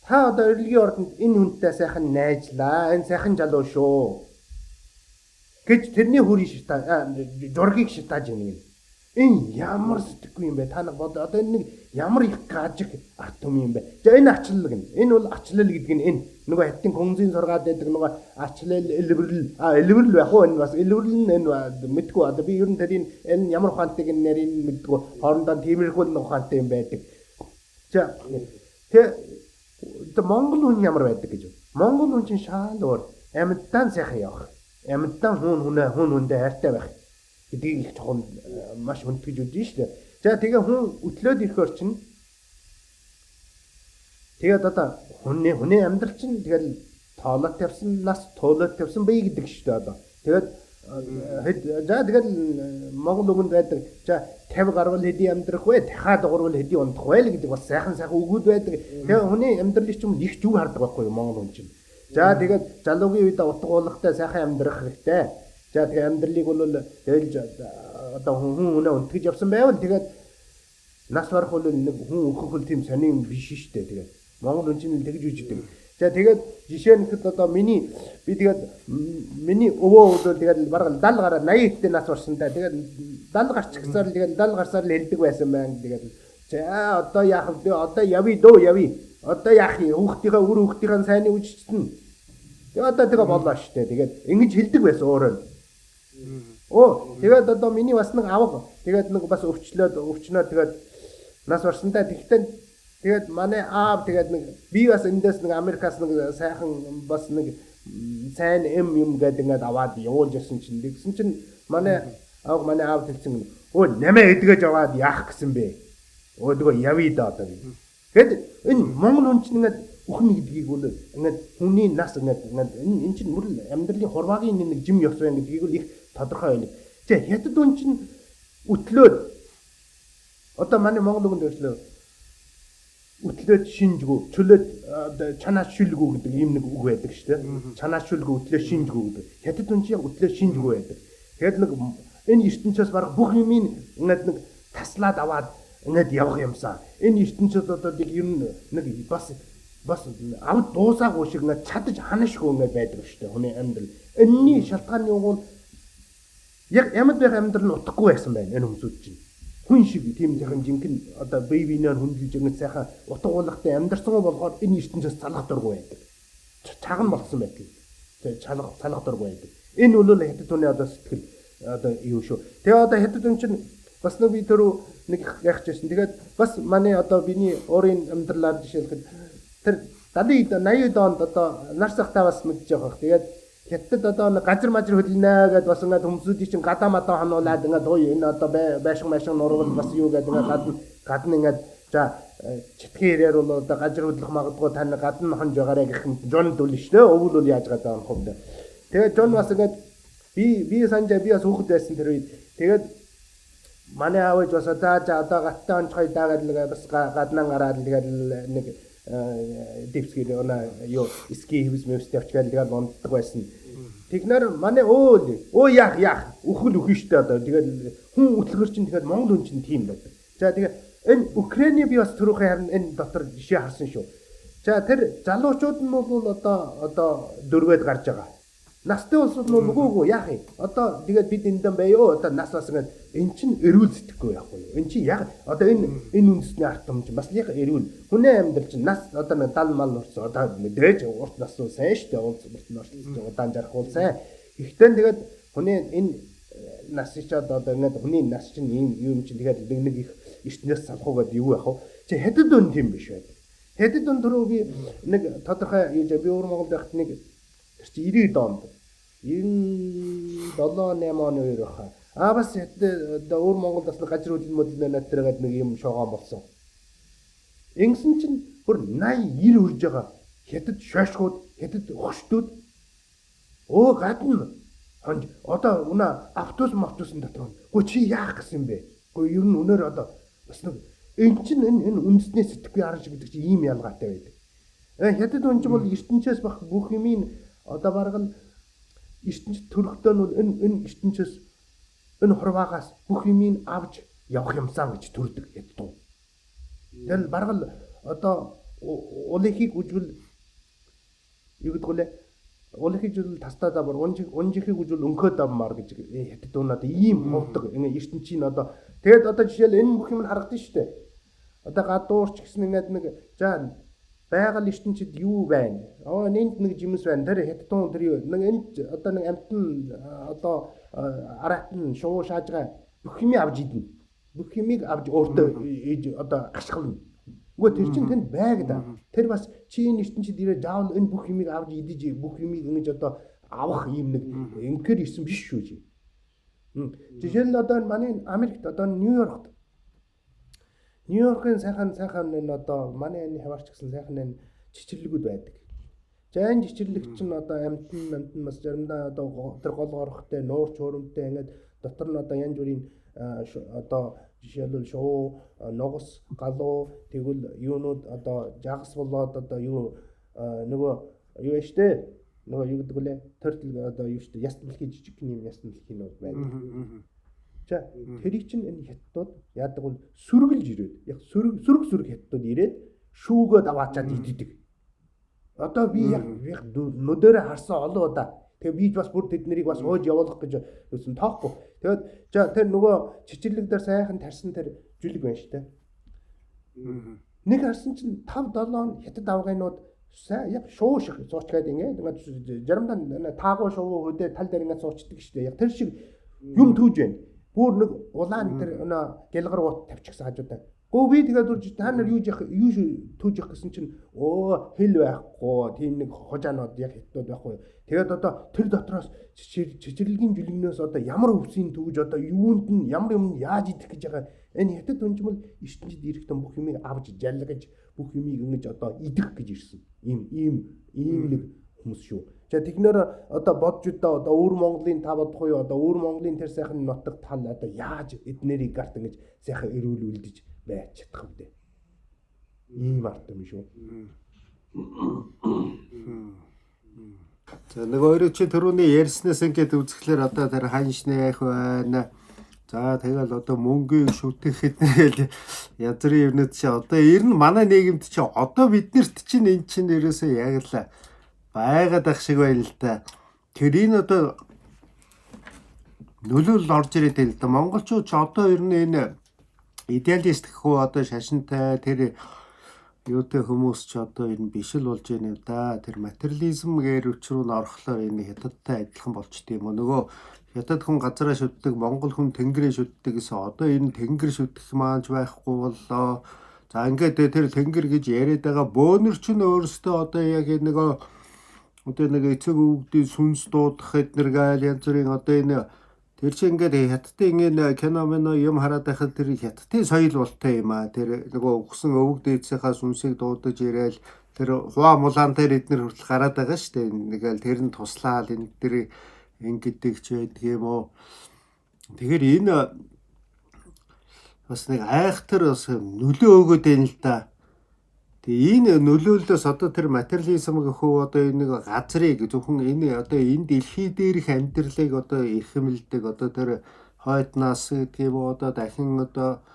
та одоо эрэлгийн ордонд энэ хүнтэй сайхан найзлаа. Энэ сайхан залуу шүү гэж тэрний хүрийг шатаа зургийг шатааж ийнэ. Энэ ямар сэтгэхгүй юм бэ? Та нар бод одоо энэ нэг ямар их гажиг ард түмэн юм бэ? За энэ ачлал гэнэ. Энэ бол ачлал гэдэг нь энэ нөгөө хятадын күнзийн сургаад байдаг нөгөө ачлал элбэрл элбэрл байх уу энэ бас элбэрл нь энэ мэдгүй одоо би ер нь тэрийн энэ ямар ухаантайг энэ нарийн мэдгүй хоорондоо тиймэрхүү нэг ухаантай юм байдаг. За тэ Монгол хүн ямар байдаг гэж. Монгол хүн чинь шаал өөр амьдтан сайхан явах. Амьдтан хүн хүндээ хайртай байх гэдгийг их чухал маш хүндгэж үзэн шүү дээ. За тэгээ хүн өтлөөд ирэхээр чинь тэгээд одоо хүний амьдрал чинь тэгэл тоолоод тавьсан нас тоолоод тавьсан бие гэдэг шүү дээ одоо. Тэгээд за тэгэл Монгол үгэнд байдаг. За 50 гарвал хэдий амьдрах вэ? Дахиад гурвал хэдий унтах вэ гэдэг бас сайхан сайхан үгүүд байдаг. Тэгээ хүний амьдралыг чинь их зүг хардаг байхгүй юу Монгол хүн чинь. За тэгээд залуугийн үед утга уулгатай сайхан амьдрах хэрэгтэй. За тэгээ амьдралыг бол тэгэл одоо хүн хүнээ унтгаж явсан байвал тэгээд нас барах бол нэг хүн өөхөх л тийм сонин биш шүү дээ. Тэгээд Монгол хүн чинь тэгж үжидэг. За тэгээд жишээ нь гэхэд одоо миний би тэгээд миний өвөө бол тэгээд бараг 70 гараа 80 хэд нас барсан да. Тэгээд 70 гарчихсаар л тэгээд 70 гарсаар л хэлдэг байсан байна. Тэгээд за одоо яах вэ? Одоо явъя дөө явъя. Одоо яах юм? Хүүхдийнхээ үр хүүхдийнхээ сайныг үжчихсэн. Тэгээд одоо тэгээ боллоо шүү дээ. Тэгээд ингэж хэлдэг байсан өөрөө. Оо тэгээд одоо миний бас нэг авга тэгээд нэг бас өвчлөөд тэгээд нас барсан да. Тэгтээ тэгээд манай аав тэгээд нэг би бас эндээс нэг Америкаас нэг сайхан бас нэг Сайн эм юм гэдэг ингээд аваад явуулж ясан чинь тэгсэн чинь манай аав манай аав хэлсэн өө намаа эдгэж аваад яах гэсэн бэ? Өө нөгөө явъя да одоо би. Тэгэд энэ Монгол хүн чинь ингээд үхэн гэдгийг бол ингээд хүний нас ингээд энэ чинь мөрөл амьдралын хурваагийн нэг жим ёс байна гэдгийг бол их тодорхой байлаа. Тэ хятад хүн чинь үтлөөд одоо манай Монгол хүнд өөрчлөө үтлөөд шинжгүү, чөлөөд чанаа шүлгүү гэдэг ийм нэг үг байдаг шүү дээ. Чанаа шүлгүү, үтлөө шинжгүү гэдэг. Хятад хүн чинь яг үтлөө шинжгүү байдаг. Тэгэхээр нэг энэ ертөнцөөс бараг бүх юмыг ингээд нэг таслаад аваад ингээд явах юмсан. Энэ ертөнцөөс одоо нэг ер нь нэг бас авд дуусаагүй шиг ингээд чадаж ханашгүй ингээд байдаг шүү дээ хүний амьдрал. Энэний шалтгааны угуул яг ямад байх амьдрал нь утгагүй байсан байна энэ хүмүүсүүд чинь. Хүн шиг тийм сайхан жинхэнэ одоо бие биенээ хөндлөж ингэж сайхан утга уулгатай амьдарсан болохоор энэ ертөнцөөс залах дургүй байдаг. Чагна болсон байдал. Чалах салах дургүй байдаг. Энэ бол хятад хүний одоо сэтгэл одоо юу шүү. Тэгээ одоо хятад хүн чинь бас нэг би түрүү нэг яах гэсэн. Тэгээд бас манай одоо биний өөрийн амьдралаар жишээлхэд тэр 70 80 онд одоо нар сахтаа бас мэдж байгаа бах. Тэгээд хятад одоо нэг газар мажар хөдлөнө гэдээ бас ингээд хүмүүсүүдийн чинь гадаа мадаа хануулаад ингээд ой энэ одоо байшин байшин нурвал бас юу гэдэг ингээд гадна ингээд за читгийн хэрээр бол одоо газар хөдлөх магадгүй та нэг гадна хонж байгаарэ гэх юм жон дүл шүү дээ. Өвөл бол яаж гадаа хонох вэ? Тэгээд жон бас ингээд би санжаа би бас хүүхэд байсан тэр үед. Тэгээд манай аав ээж бас за одоо гаттай онцгой даа гэдэг бас гаднаа гараад тэгээд нэг дэвсгэр онаа юу ски хэвс мэвс тавьчихад тэгээд унтдаг байсан. Тэгнэр манай өө яах үхэл үхэн штэ одоо тэгээд хүн үтлгэр чинь тэгээд Монгол хүн чинь тийм байдаг. За тэгээд энэ Украины би бас түрүүхэн харин энэ дотор жишээ харсан шүү. За тэр залуучууд нь бол одоо дөрвөөд гарч байгаа. Настай улсууд нь үгүй яах юм? Одоо тэгээд бид эндэн байё. Одоо нас бас ингээд эн чинь эрүүл сэтгэхгүй яахгүй юу? Эн чинь яг одоо энэ үндэсний ард түмэн чинь бас яг эрүүл. Хүний амьдрал чинь нас одоо нэг 70 мал урсан. Одоо мэдээж урт нас уу сайн шүү дээ. Урт нас удаан жарах бол сайн. Гэхдээ тэгээд хүний энэ нас чи одоо ингээд хүний нас чинь ийм юм чинь тэгээд нэг их ертөнцөөс салах уу гэдэг юу яах вэ? Чи хятад өн тийм биш байдаг. Хятад өн түрүү би нэг тодорхой юу би өөр Монголд байхад нэг тэр чи 90 онд 97 8 оны үеэр баха. Аа бас одоо өөр Монголд бас газар хөдлөл мөдлөө натэргээд нэг юм шоогоон болсон. Ингэсэн чинь бүр 80 90 хүрж байгаа хятад шошгууд, хятад өгшдүүд өө гадна хонж одоо үнэ автобус мавтобусын дотор. Гөө чи яах гэсэн бэ? Гөө ер нь өнөр одоо бас нэг эн чинь энэ үндэсний сэтгэхгүй арга гэдэг чинь ийм ялгаатай байдаг. Хятад хүн чинь бол ертөнцөөс бах бүх юмыг одоо бараг нь ертөнцид төрөхтөө нь энэ ертөнцөөс энэ хурваагаас бүх юмыг авч явах юмсан гэж төрдөг хятад. Тэгэл бараг л одоо улихыг үжвэл юу гэдэг вэ? Улихыг үжвэл тастаа давар, унжихыг үжвэл өнхөө давмаар гэж хятад хүн одоо ийм хувдаг энэ ертөнцийн одоо тэгээд одоо жишээл энэ бүх юм нь харагдана шүү дээ. Одоо гадуурч гэсэн ингээд нэг за байгаль ертөнцид юу байна? Аа энд нэг жимс байна. Тэр хятадун тэр юу? Нэг энд одоо нэг амтан одоо аратан шувуу шааж байгаа бүх юмыг авч идэнэ. Бүх юмыг авч өөртөө одоо гашгална. Үгүй тэр чинь тэнд байг да. Тэр бас чи энэ ертөнцид ирээ заавал энэ бүх юмыг авч идэж бүх юмыг ингэж одоо авах юм нэг ингээр ирсэн биш шүү чи. Жишээл нь одоо манай Америкт одоо Нью-Йоркт Нью-Йоркын сайхан энэ одоо манай энэ хаваарч гэсэн сайхан энэ чичирлэгүүд байдаг. За энэ чичирлэг чинь одоо амтан бас заримдаа одоо тэр гол горохтой нуурч хөрөмтэй ингээд дотор нь одоо янз бүрийн одоо жишээлбэл шувуу, нугас, галуу тэгвэл юунууд одоо жагас болоод одоо юу нөгөө юу штэ нөгөө юу гэдэг вүлээ тортл одоо юу штэ яс дэлхийн жижиг юм яс дэлхийн нууд байдаг. За тэрийг чинь энэ хятадууд яадаг бол сүргэлж ирээд яг сүрэг хятадууд ирээд шүүгөө даваачаад иддэг. Одоо би яг нүдэрээ харсан олон удаа. Тэгээ би бас бүр тэд нарыг бас ууж явуулах гэж юусэн тоохгүй. Тэгээд за тэр нөгөө чичирлэг дээр сайхан тарсан тэр жүлэг байна штэ. Нэг харсан чинь 5 7 хятад авгайнууд сайн яг шуу шиг суучгаад ингээд заримдаа таагүй шувуу хөдөө тал дээр ингээд суучдаг штэ. Яг тэр шиг юм түүж байна. Бүр нэг улаан тэр гялгар уут тавьчихсан хажуудаа. Гөө би тэгээд үрж та нар юу яах юу түүж явах гэсэн чинь өө хэл байхгүй тийм нэг хожаанууд яг хятадууд байхгүй. Тэгээд одоо тэр дотроос чичирлэгийн жүлгнөөс одоо ямар өвсийн түүж одоо юунд нь ямар юм яаж идэх гэж байгаа энэ хятад хүнчмэл ертөнцид ирэхдээ бүх юмыг авч жалгаж бүх юмыг ингэж одоо идэх гэж ирсэн. Ийм ийм ийм нэг хүмүүс шүү. За тэгнэр одоо бодж удаа одоо өвөр Монголын та бодох уу, одоо өвөр Монголын тэр сайхан нутаг тал одоо яаж эднэрийг гарт ингэж сайхан эрүүл үлдэж байж чадах вэ? Ийм арт юм шүү. За нөгөө өөрөө чи түрүүний ярьснаас ингээд үзэхлээр одоо тэр ханшны ах байна. За тэгэл одоо мөнгөийг шүтгэхэд тэгэл янз бүрийн юмнууд чи одоо ер нь манай нийгэмд чи одоо биднэрт чинь эн чинь ерөөсөө яг л байгаад ах шиг байна л да. Тэр энэ одоо нөлөөлөл орж ирээд байл л да. Монголчууд ч одоо ер нь энэ идеалист гэх үү одоо шашинтай тэр юутай хүмүүс ч одоо энэ биш л болж байна юм да. Тэр материализм гэр хүч рүү н орохлоор энэ хятадтай адилхан болчт юм уу. Нөгөө хятад хүн газараа шүтдэг, монгол хүн тэнгэрээ шүтдэг гэсэн одоо энэ тэнгэр шүтэх маанч байхгүй боллоо. За ингээд тэр тэнгэр гэж яриад байгаа бөөнөр чинь өөрөөсөө одоо яг энэ нөгөө одоо нэг эцэг өвгдийн сүнс дуудах эднэр гайл янз бүрийн одоо энэ тэр чинь ингээд хятадын энэ кино мино юм хараад байхад тэр хятадын соёл болтой юм аа. Тэр нөгөө өгсөн өвөг дээдсийнхаа сүнсийг дуудаж ирээл тэр хуа мулаан дээр эднэр хүртэл гараад байгаа шүү дээ. Нэгэл тэр нь туслаал энэ тэр ингэдэг ч байдаг юм уу. Тэгэхээр энэ бас нэг айхтар бас нөлөө өгөөд байна л да. Тэгээ энэ нөлөөллөөс одоо тэр материализм гэх үү одоо энэ нэг газрыг зөвхөн энэ одоо энэ дэлхий дээрх амьдралыг одоо эрхэмлдэг одоо тэр хойд нас гэдэг юм уу одоо дахин одоо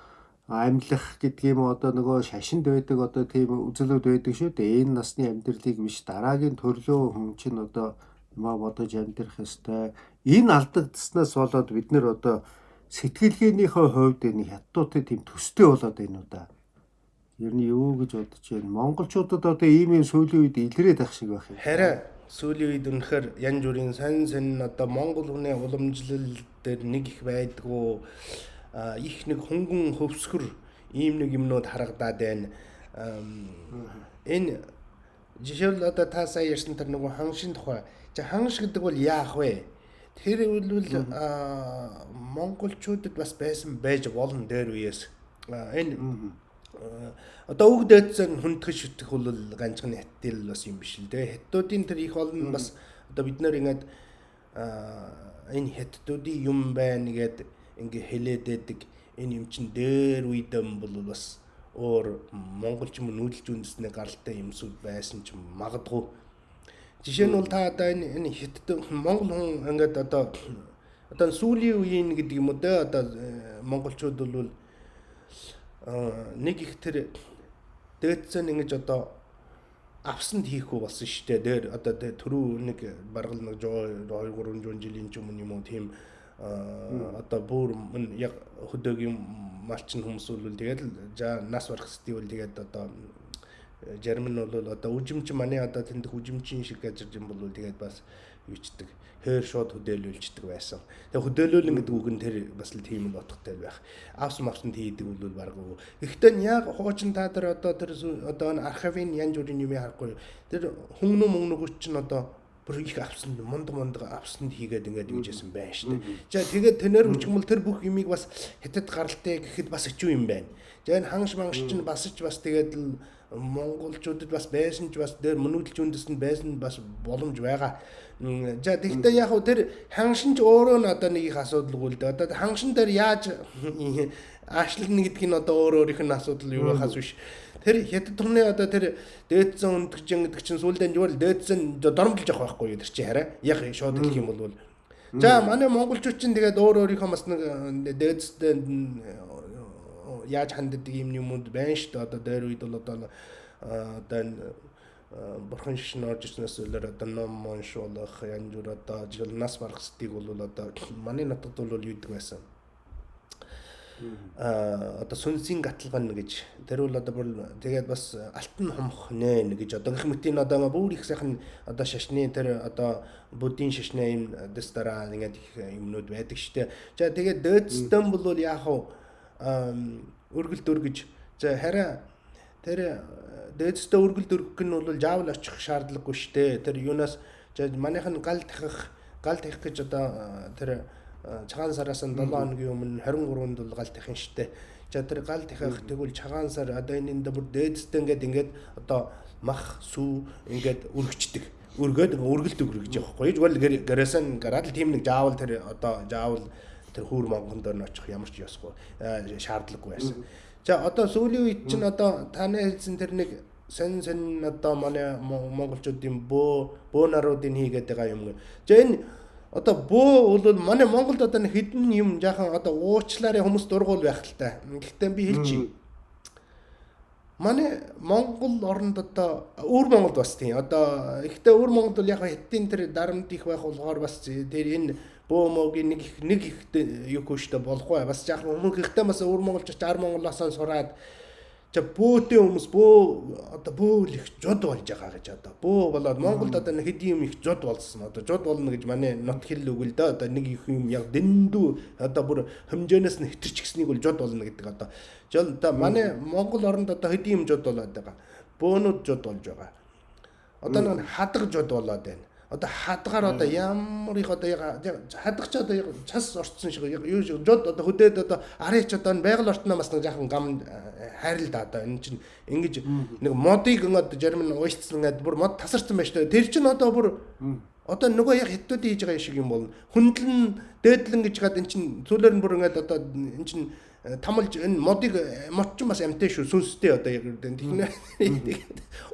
амьлах гэдэг юм уу одоо нөгөө шашинд байдаг одоо тийм үзлүүд байдаг шүү дээ. Энэ насны амьдралыг биш дараагийн төрлөө хүн чинь одоо юмаа бодож амьдрах ёстой. Энэ алдагдсанаас болоод бид нэр одоо сэтгэлгээнийхээ хувьд энэ хятадуудтай тийм төстэй болоод байна уу да. Ер нь юу гэж бодож байна? Монголчуудад одоо ийм юм сүүлийн үед илрээд ах шиг байх юм. Харин сүүлийн үед үнэхээр янз бүрийн сонь сонь одоо монгол хүний уламжлал дээр нэг их байдгүй их нэг хөнгөн хөвсгөр ийм нэг юмнууд харагдаад байна. Энэ жишээлбэл одоо та сая ярьсан тэр нөгөө ханшийн тухай. За ханш гэдэг бол яах вэ? Тэр бол монголчуудад бас байсан байж болно дээр үеэс. Энэ одоо үг дээдсэн хүндгэж шүтэх бол ганцхан хаттил бас юм биш л дээ. Хаттуудын тэр их олон бас одоо бид нэр ингээд энэ хаттуудын юм байна гэд ингээ хэлээд байдаг энэ юм чин дээр үед бол бас өөр монголч юм нүүдэлж үндэсний гаралтай юмсүүд байсан ч магадгүй. Жишээ нь бол та одоо энэ хятад монгол хүн ингээд одоо сүүлийн үеийн гэдэг юм уу дээ одоо монголчууд бол нэг их тэр дээдсэн ингэж одоо авсанд хийхгүй болсон шүү дээ. Дээр одоо түрүү нэг баргал нэг 2 300 жилийн ч өмнө юм уу тийм одоо бүр яг хөдөөгийн малчин хүмүүс бол тэгээд л нас барах хэвчээ бол тэгээд одоо зарим нь бол одоо үжимчин манай одоо тэндх үжимчин шиг газар юм бол тэгээд бас юучдаг хойр шууд хөдөөлүүлждэг байсан. Тэгээ хөдөөлүүлэн гэдэг үг нь тэр бас л тийм л утгатай байх. Авс мавсанд хийдэг бол баргуу. Гэхдээ яг хуучин та нар одоо тэр одоо энэ архивын янз бүрийн юм харахгүй. Тэр хүмүүн мөнгнөгч чинь одоо бүр их авсанд мундаг авсанд хийгээд ингээд юужсэн байна шүү дээ. За тэгээд тэнэр хүчмэл тэр бүх юмыг бас хятад гаралтай гэхэд бас хэцүү юм байна. За энэ ханш мангш чинь бас ч бас тэгээд л монголчуудад бас байсан ч бас дээр мөнөдөлж үндэсэнд байсан бас боломж байгаа. За тэгвэл яг хөө тэр ханшин ч өөрөө нь одоо нэг их асуудалгүй л дээ. Одоо ханшин дээр яаж аашлна гэдг нь одоо өөр өөрийнх нь асуудал юу байхаас биш. Тэр хятад түмний одоо тэр дээдсэн өндөгч гэдэг чинь сүүлдээ зүгээр л дээдсэн доромжилж явах байхгүй тэр чинь хараа. Яг шууд хэлэх юм бол за манай монголчууд чинь тэгээд өөр өөрийнхөө бас нэг дээдстэй яаж ханддаг юм юмуд байна шүү дээ. Одоо дээр үед бол одоо энэ бурхан шишин орж ирснээс үлээр одоо ном уншуулах янз бүр одоо жишээл нас барах стиг бол одоо манай нутагт бол юу гэдэг байсан. Одоо сүнсийн гаталган гэж тэр бол одоо бүр тэгээд бас алтан хомх нэ гэж одоо гэх мэт энэ одоо бүр их сайхан одоо шашны тэр одоо буддийн шашны юм дэс дараа ингээд их юмнууд байдаг штэ. За тэгээд дөөцтөн бол яах вэ? Өргөл дөргөж За харин тэр дээдсдээ өргөлд өргөх нь бол заавал очих шаардлагагүй шүү дээ. Тэр юунаас манайх нь гал тахих гэж одоо тэр цагаан сараас 7 хоногийн өмнө 23-нд бол гал тахин шүү дээ. За тэр гал тахих тэгвэл чагаан сар одоо энэ энд бүр дээдсдээ ингээд одоо мах сүү ингээд өргөчдөг. Өргөөд өргөлд өргөж явах байхгүй. Зүгээр гэрээс нь гараад л тийм нэг заавал тэр одоо заавал тэр хүүр монгон дээр нь очих ямар ч ёсгүй шаардлагагүй байсан. За одоо сүүлийн үед чинь одоо таны хэлсэн тэр нэг сонин сонин одоо манай монголчуудын бөө наруудын хийгээд байгаа юм. За энэ одоо бөө бол манай Монголд одоо хэдэн юм жаахан одоо уучлаарай хүмүүс дургуул байх л та. Гэхдээ би хэлчихье. Манай Монгол оронд одоо өвөр Монголд бас тийм. Одоо ихтэй өвөр Монголд бол яг хятадын тэр дарамт их байх болохоор бас тэр энэ бөө мөөгийн нэг их юу хөштэй болохгүй. Бас жаахан хүмүүс ихтэй бас өвөр монголч ар монголоос сураад за бөөтэй хүмүүс бөө одоо бөө л их жод болж байгаа гэж одоо бөө болоод Монголд одоо нэг хэд юм их жод болсон. Одоо жод болно гэж манай нот хэл үг л дээ. Одоо нэг их юм яг дэндүү одоо бүр хэмжээнээс нь хэтэрч гиснийг бол жод болно гэдэг одоо. Одоо манай Монгол оронд одоо хэд юм жод болоод байгаа. Бөөнүүд жод болж байгаа. Одоо нэг хадаг жод болоод байна. Одоо хадгаар одоо ямар их одоо хадгач одоо цас орцсон шиг юу шиг жод одоо хөдөөд одоо арайч одоо энэ байгаль ортноо бас нэг жаахан гам хайрл да одоо энэ чинь ингэж нэг модыг ингээд зарим нь уйцсан ингээд бүр мод тасарсан байж таа. Тэр чинь одоо бүр одоо нөгөө яг хятадын хийж байгаа шиг юм болно. Хөндлөн дээдлэн гэж гад энэ чинь зүйлээр нь бүр ингээд одоо энэ чинь тамалж энэ модыг мод ч бас амтай шүү сүнстэй одоо яг тэгэхээр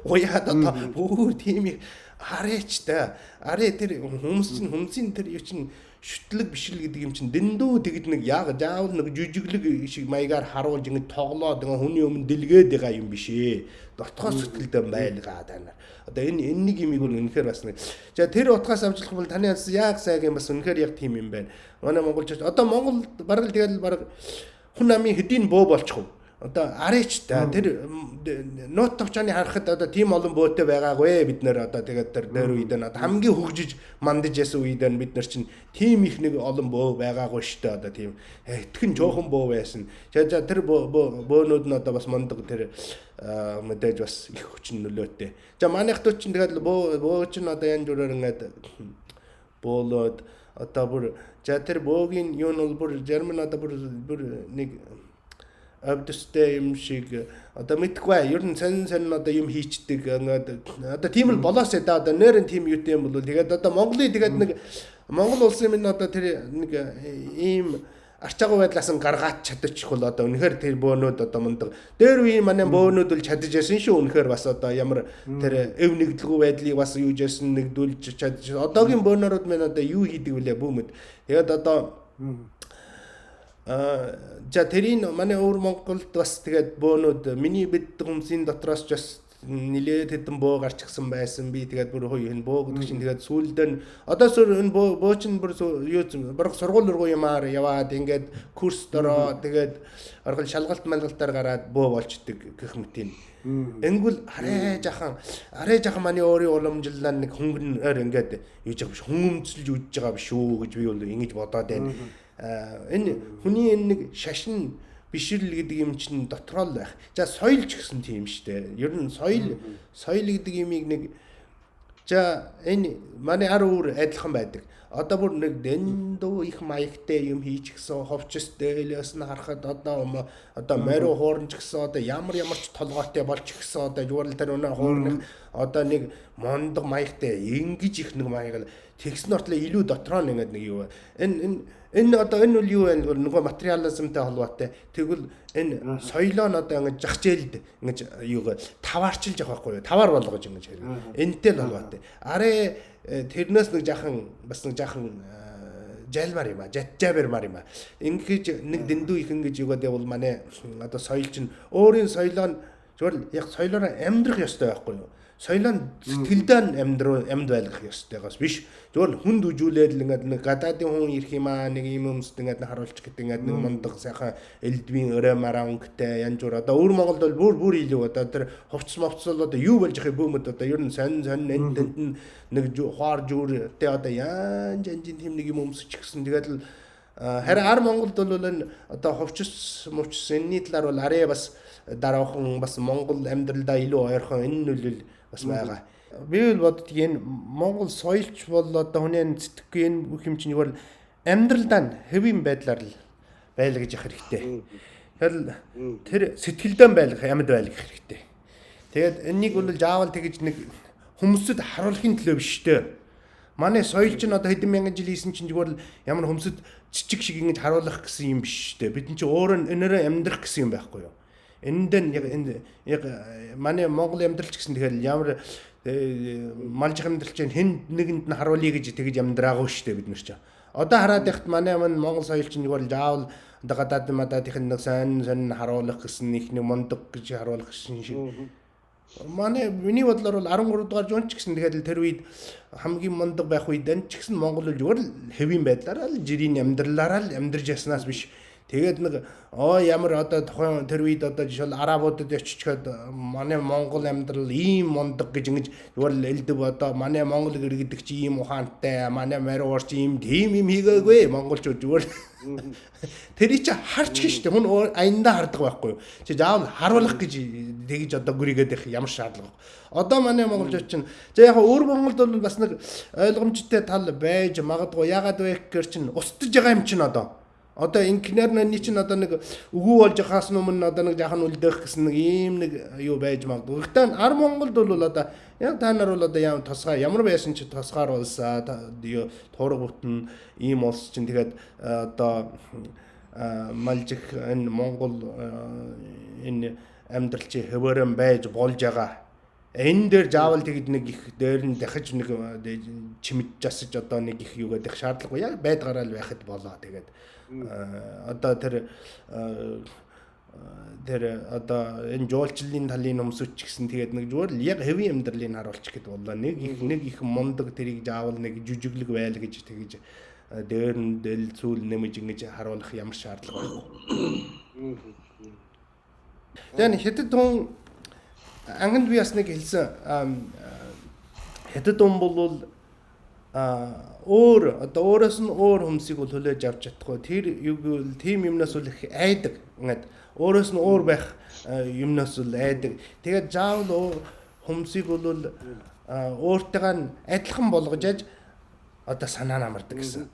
уяад одоо бүр тийм их арайч та арай тэр хүмүүс чинь хүмүүсийн тэр юу чинь шүтлэг бишрэл гэдэг юм чинь дэндүү тэгэд нэг яг заавал нэг жижиглэг шиг маягаар харуулж ингэ тоглоод ингээ хүний өмнө дэлгээд байгаа юм биш ээ. Дотгоос сэтгэлдээ байлгаа та нар. Одоо энэ нэг юмыг бол үнэхээр бас нэг. За тэр утгаас авчлах бол таны яг сайг юм бас үнэхээр яг тийм юм байна. Манай монголчууд одоо Монгол бараг л тэгэл бараг хүн амын хэдийн бөө болчих уу? Одоо арайч та тэр нот товчооны харахад одоо тийм олон бөөтэй байгаагүй бид нэр одоо тэгээд тэр дээр үед нь одоо хамгийн хөгжиж мандаж ясан үед нь бид нар чинь тийм их нэг олон бөө байгаагүй шүү дээ. Одоо тийм итгэн жоохон бөө байсан. За тэр бөөнүүд нь одоо бас мундаг тэр мэдээж бас их хүчин нөлөөтэй. За манайх туу чинь тэгээд бөө чинь одоо янз бүрээр ингээд бөөлөөд одоо бүр за тэр бөөгийн юу нь бол бүр зарим нь одоо бүр нэг өвдөстэй юм шиг одоо мэдгүй ер нь сонин сонин одоо юм хийчдэг ингээд одоо тийм л болоос ээ да одоо нэрэн тийм юутай юм бол тэгээд одоо Монголын тэгээд нэг Монгол улсын минь одоо тэр нэг ийм арчаагүй байдлаас нь гаргаад чадчих бол одоо үнэхээр тэр бөөнүүд одоо мундаг дээр үеийн манай бөөнүүд бол чадаж ясан шүү үнэхээр бас одоо ямар тэр эв нэгдэлгүй байдлыг бас юуж ясан нэгдүүлж чадчих одоогийн бөөнөрүүд минь одоо юу хийдэг вүлээ бүүмэд тэгээд одоо за тэрийн манай өвөр Монголд бас тэгээд бөөнүүд миний бид хүмүүсийн дотроос ч бас нилээд хэдэн бөө гарчихсан байсан. Би тэгээд бүр хөө энэ бөө гэдэг чинь тэгээд сүүлдээ нь одоо сүр энэ бөө чинь бүр юу бараг сургууль руу ямаар яваад ингээд курс дороо тэгээд оргол шалгалт малгалтаар гараад бөө болчдөг гэх мэт юм. Ингүүл арай жахан манай өөрийн уламжлалаа нэг хөнгөнөөр ингээд юуж байгаа биш хөнгөмцөлж үдж байгаа биш үү гэж би бол ингэж бодоод байна. Энэ хүний энэ нэг шашин бишрэл гэдэг юм чинь дотроо л байх. За соёл ч гэсэн тийм шүү дээ. Ер нь соёл гэдэг юмыг нэг за энэ манай ар уур адилхан байдаг. Одоо бүр нэг дэндүү их маягтай юм хийчихсэн ховчс дээлээс нь харахад одоо морио хуурн ч гэсэн одоо ямар ч толгойтой болчихсон одоо зүгээр л тэр өнөө хуурных одоо нэг мондог маягтай ингэж их нэг маяг тэгсэн ортлоо илүү дотроо нэг нэг юу энэ энэ одоо энэ бол юу вэ нөгөө материализмтай холбоотой. Тэгвэл энэ соёлоо нь одоо ингэж зах зээлд ингэж юугаа таваарчилж явах байхгүй юу? Таваар болгож ингэж хэрэг. Энтэй л холбоотой. Арай тэрнээс нэг жаахан бас нэг жаахан жайлмар юм а, жабермар юм а. Ингэж нэг дэндүү их ингэж юугаад явбал манай одоо соёл чинь өөрийн соёлоо нь зүгээр л яг соёлоороо амьдрах ёстой байхгүй юу? Соёлоо нь сэтгэлдээ амьд байлгах ёстойгоос биш. Зүгээр л хүнд үжүүлээд л ингээд нэг гадаадын хүн ирэх юм аа нэг юм өмсд ингээд харуулчих гэдэг ингээд нэг мундаг сайхан элдвийн өрөө мараа өнгөтэй янз бүр одоо өвөр Монголд бол бүр илүү одоо тэр хувцс мовцол одоо юу болж явах юм бөөмөд одоо ер нь сонин сонин энд тэнд нэг хуар жүүртэй одоо янз янзын тийм нэг юм өмсчих гэсэн тэгээд л Харин ар Монголд бол энэ одоо ховчс мовчс энэний талаар бол арай бас дараахан бас Монгол амьдралдаа илүү ойрхон энэ нөлөөл бас байгаа. Би бол боддөг энэ Монгол соёлч бол одоо хүний сэтгэхгүй энэ бүх юм чинь юу амьдралдаа хэвийн байдлаар л байлгаж гэж явах хэрэгтэй. Тэгэхээр тэр сэтгэлдээ байлгах амьд байлгах хэрэгтэй. Тэгээд энэнийг бол заавал тэгж нэг хүмүүсд харуулахын төлөө биш дээ. Манай соёл чинь одоо хэдэн мянган жил хийсэн чинь зүгээр л ямар хүмүүсд чичиг шиг ингэж харуулах гэсэн юм биш дээ. Бид нар чинь өөрөө энээрээ амьдрах гэсэн юм байхгүй юу? Энэ дээр яг энэ яг манай Монгол амьдрал ч гэсэн тэгэхээр ямар малжих амьдрал чинь хэн нэгэнд нь харуулъя гэж тэгж амьдраагүй шүү дээ бид нар чинь. Одоо хараад байхад манай Монгол соёл чинь зүгээр л заавал одоо гадаад мадаадын нэг сайн сонь харуулах гэсэн их нэг мундаг гэж харуулах гэсэн шиг. Манай миний бодлоор бол 13 дугаар зуун ч гэсэн тэгэхээр тэр үед хамгийн мундаг байх үед энэ ч гэсэн Монгол бол зүгээр л хэвийн байдлаараа л жирийн амьдралаараа л амьдарч яснаас биш. Тэгээд нэг оо ямар одоо тухайн тэр үед одоо жишээл арабуудад очичход манай Монгол амьдрал ийм мундаг гэж ингэж зүгээр л элдв одоо манай Монгол гэр гэдэг чи ийм ухаантай, манай мариур чи ийм тийм юм хийгээгүй монголчууд зүгээр тэрийг чи харч гин штэ хүн аяндаа хардаг байхгүй юу. Чи заавал харуулах гэж тэгж одоо гүрийгээд их ямар шаардлага. Одоо манай монголчууд чинь за яг өөр Монголд бол бас нэг ойлгомжтой тал байж магадгүй. Ягаад вэ гэхээр чинь устж байгаа юм чинь одоо. Одоо инкнер наны чинь одоо нэг үгүй болж хаас өмнө одоо нэг жаахан үлдээх гэсэн нэг ийм нэг юу байж магадгүй. Гэхдээ ар Монголд бол одоо яг та нар бол одоо яам тусгай ямар байсан чи тусгаар улсаа юу туурга бүтэн ийм улс чинь тэгээд одоо малжих энэ Монгол энэ амьдрал чи хэвээрэн байж болж байгаа. Энэ дээр заавал тэгэд нэг их дээр нь дахиж нэг чимэж жасаж одоо нэг их юугаад их шаардлагагүй. Яг байдгаараа л байхад болоо. Тэгээд одоо тэр одоо энэ жуулчлалын талын өмсөч гэсэн тэгээд нэг зүгээр л яг хэвийн амьдралыг харуулчих гээд боллоо. Нэг их мундаг тэрийг заавал нэг жүжиглэг байл гэж тэгж дээр нь дэл зүйл нэмж ингэж харуулах ямар шаардлага байхгүй. Тэгээд хятад хүн ангинд би бас нэг хэлсэн хятад хүн бол өөр одоо өөрөөс нь өөр хүмүүсийг бол хүлээж авч чадахгүй. Тэр юг бол тийм юмнаас бол их айдаг. Ингээд өөрөөс нь өөр байх юмнаас бол айдаг. Тэгээд заавал хүмүүсийг бол өөртэйгээ адилхан болгож аж одоо санаа нь амардаг гэсэн.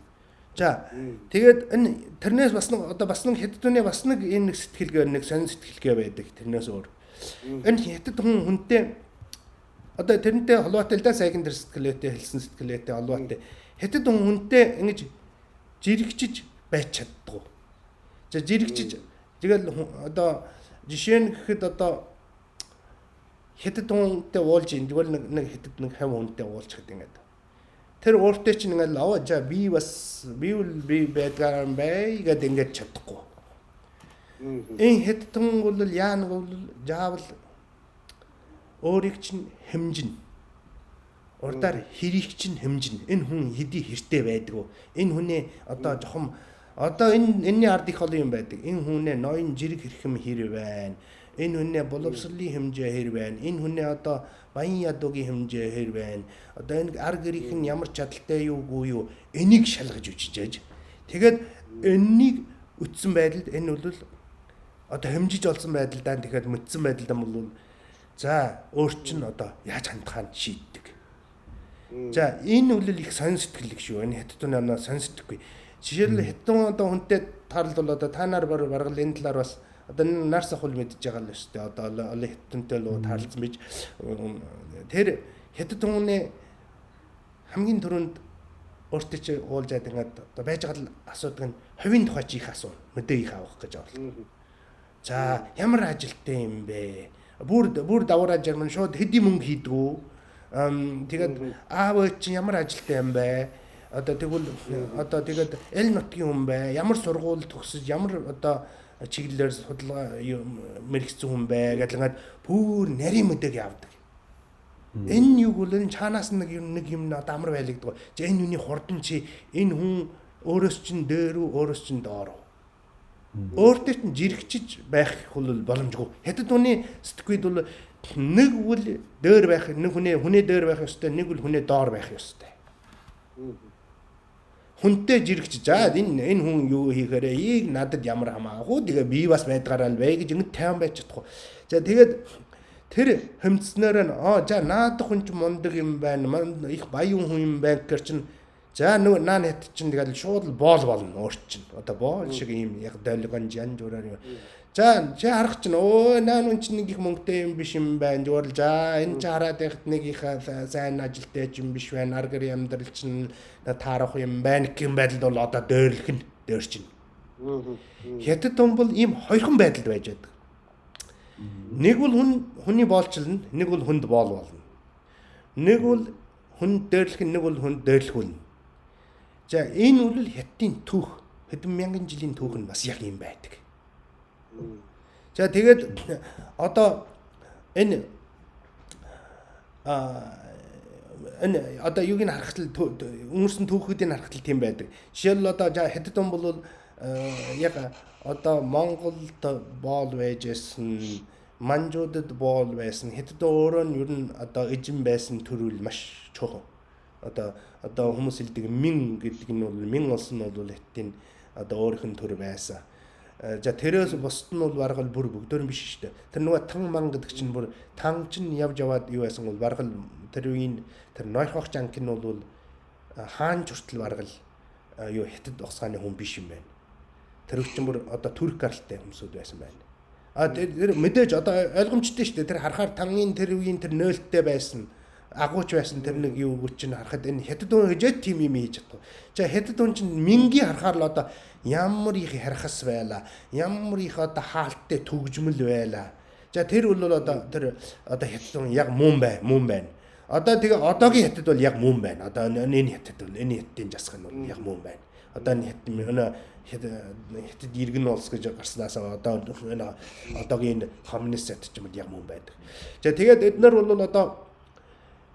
За тэгээд энэ тэрнээс бас нэг одоо бас нэг хятадны бас нэг энэ нэг сэтгэлгээ нэг сонин сэтгэлгээ байдаг тэрнээс өөр. Энэ хятад хүн хүнтэй одоо тэрнтэй холбоотой л да сайхан тэр сэтгэлээтэй хэлсэн сэтгэлээтэй холбоотой. Хятад хүн хүнтэй ингэж жирэгчиж байж чаддгүй. За жирэгчиж тэгэл одоо жишээ нь гэхэд одоо хятад хүнтэй уулж ин тэгвэл нэг хятад нэг хав хүнтэй уулзахад ингээд тэр өөртөө чинь ингээд аваа за би бас би бол би байдгаар юм бай гэд ингээд чадахгүй. Энэ хятад хүн бол яана бол заавал өөрийг чинь хэмжинэ. Урдаар хэрийг чинь хэмжинэ. Энэ хүн хэдий хэртэй байдаг уу? Энэ хүнээ одоо жоохон одоо энэ энэний ард их олон юм байдаг. Энэ хүнээ ноён жирэг хэрхэм хэр байна. Энэ хүнээ боловсролын хэмжээ хэр байна. Энэ хүнээ одоо баян ядуугийн хэмжээ хэр байна. Одоо энэ ар гэрийнх нь ямар чадaltaй юугүй юу? Энийг шалгаж үчижээж. Тэгээд энэнийг үтсэн байдалд энэ бол одоо хэмжиж олсон байдалдаа тэгэхээр мэдсэн байдалдаа бол за өөр чинь одоо яаж хандхаа шийддэг. За энэ үл их сонин сэтгэлэг шүү. Энэ хятадны амнаа сонин сэтгэхгүй. Жишээлбэл хятадын одоо хүнтэй таарлал бол одоо та нар баргал энэ талаар бас одоо нар сахул мэдж байгаа л шүү дээ. Одоо олон хятадтай л таарлцсан байж тэр хятад хүний хамгийн түрүүнд өөртөө чи уулзаад ингээд одоо байж байгаа л асуудаг нь хувийн тухай чи их асуу. Мэдээ их авах гэж орлоо. За ямар ажилттай юм бэ? Бүр даваараа жарман шууд хэдий мөнгө хийдгүү. Тэгээд аав ээж чинь ямар ажилттай юм бэ? Одоо тэгвэл одоо тэгээд аль нутгийн хүн бэ? Ямар сургууль төгсөж, ямар одоо чиглэлээр судалгаа мэрэгцсэн хүн бэ гэдэг ингээд бүр нарийн мэдээг явдаг. Энэ юг бол энэ чаанаас нэг юм одоо амар байлагддаг. За энэ юуны хурдан чи энэ хүн өөрөөс чинь дээр үү, өөрөөс чинь доор уу? Өөртөө чинь жирэгчиж байх бол боломжгүй. Хятад хүний сэтгэхүйд бол нэг үл дээр байх, нэг хүний дээр байх ёстой, нэг үл хүний доор байх ёстой. Хүнтэй жирэгч за энэ хүн юу хийхээрээ ийг надад ямар хамаагүй тэгээ би бас байдгаараа л бай гэж ингэ тайван байж чадахгүй. За тэгээд тэр хэмцснээр нь за наадах хүн чинь мундаг юм байна, их баян хүн юм байна гэхэр чинь за нөгөө наан хят чинь тэгэл шууд л боол болно өөр чинь. Одоо боол шиг ийм яг долгон янз бүрээр юм. За чи харах чинь өө наан хүн чинь нэг их мөнгөтэй юм биш юм байна. Зүгээр л за энэ чи хараад байхад нэг их сайн ажилтай ч юм биш байна. Ар гэр амьдрал чинь таарах юм байна гэх юм байдалд бол одоо дөөрлөх нь дөөр чинь. Хятад хүн бол ийм хоёрхан байдалд байж байдаг. Нэг бол хүний боолчлно, нэг бол хүнд боол болно. Нэг бол хүн дөөрлөх нь, нэг бол хүнд дөөрлөхүүлнэ. За энэ үл хятадын түүх, хэдэн мянган жилийн түүх нь бас яг ийм байдаг. За тэгээд одоо энэ энэ одоо юуг нь харахад л өнгөрсөн түүхүүдийг харахад л тийм байдаг. Жишээлбэл одоо хятад хүн бол яг одоо Монголд боол байж байсан, Манжуудад боол байсан, хятад өөрөө нь ер нь одоо эжин байсан төрөл маш чухал. Одоо хүмүүс хэлдэг мин гэдэг нь бол мин улс нь бол хятадын одоо өөрийнх нь төр байсан. За тэрээс бусд нь бол бараг л бүр бүгдээр нь биш шүү дээ. Тэр нөгөө тан ман гэдэг чинь бүр тан чинь явж яваад юу байсан бол бараг л тэр үеийн тэр нойрхох жанк нь бол хаан хүртэл бараг л юу хятад угсгааны хүн биш юм байна. Тэр чинь бүр одоо түрк гаралтай хүмүүсүүд байсан байна. А тэр мэдээж одоо ойлгомжтой шүү дээ. Тэр харахаар тангийн тэр үеийн тэр нөөлттэй байсан, агууч байсан тэр нэг юу гүч чинь харахад энэ хятад хүн хижээд тийм юм хийж чадахгүй. За хятад хүн чинь мингийн харахаар л одоо ямар их хархас байла, ямар их одоо хаалттай төгжмөл байла. За тэр бол одоо тэр одоо хятад хүн яг мөн бай, мөн байна. Одоо тэгээ одоогийн хятад бол яг мөн байна. Одоо энэ хятад бол энэ хятадын жасх нь бол яг мөн байна. Одоо энэ хятад хятад иргэн улс гэж гарснаас одоо энэ одоогийн коммунист хятад ч юм бол яг мөн байдаг. За тэгээд эднэр бол одоо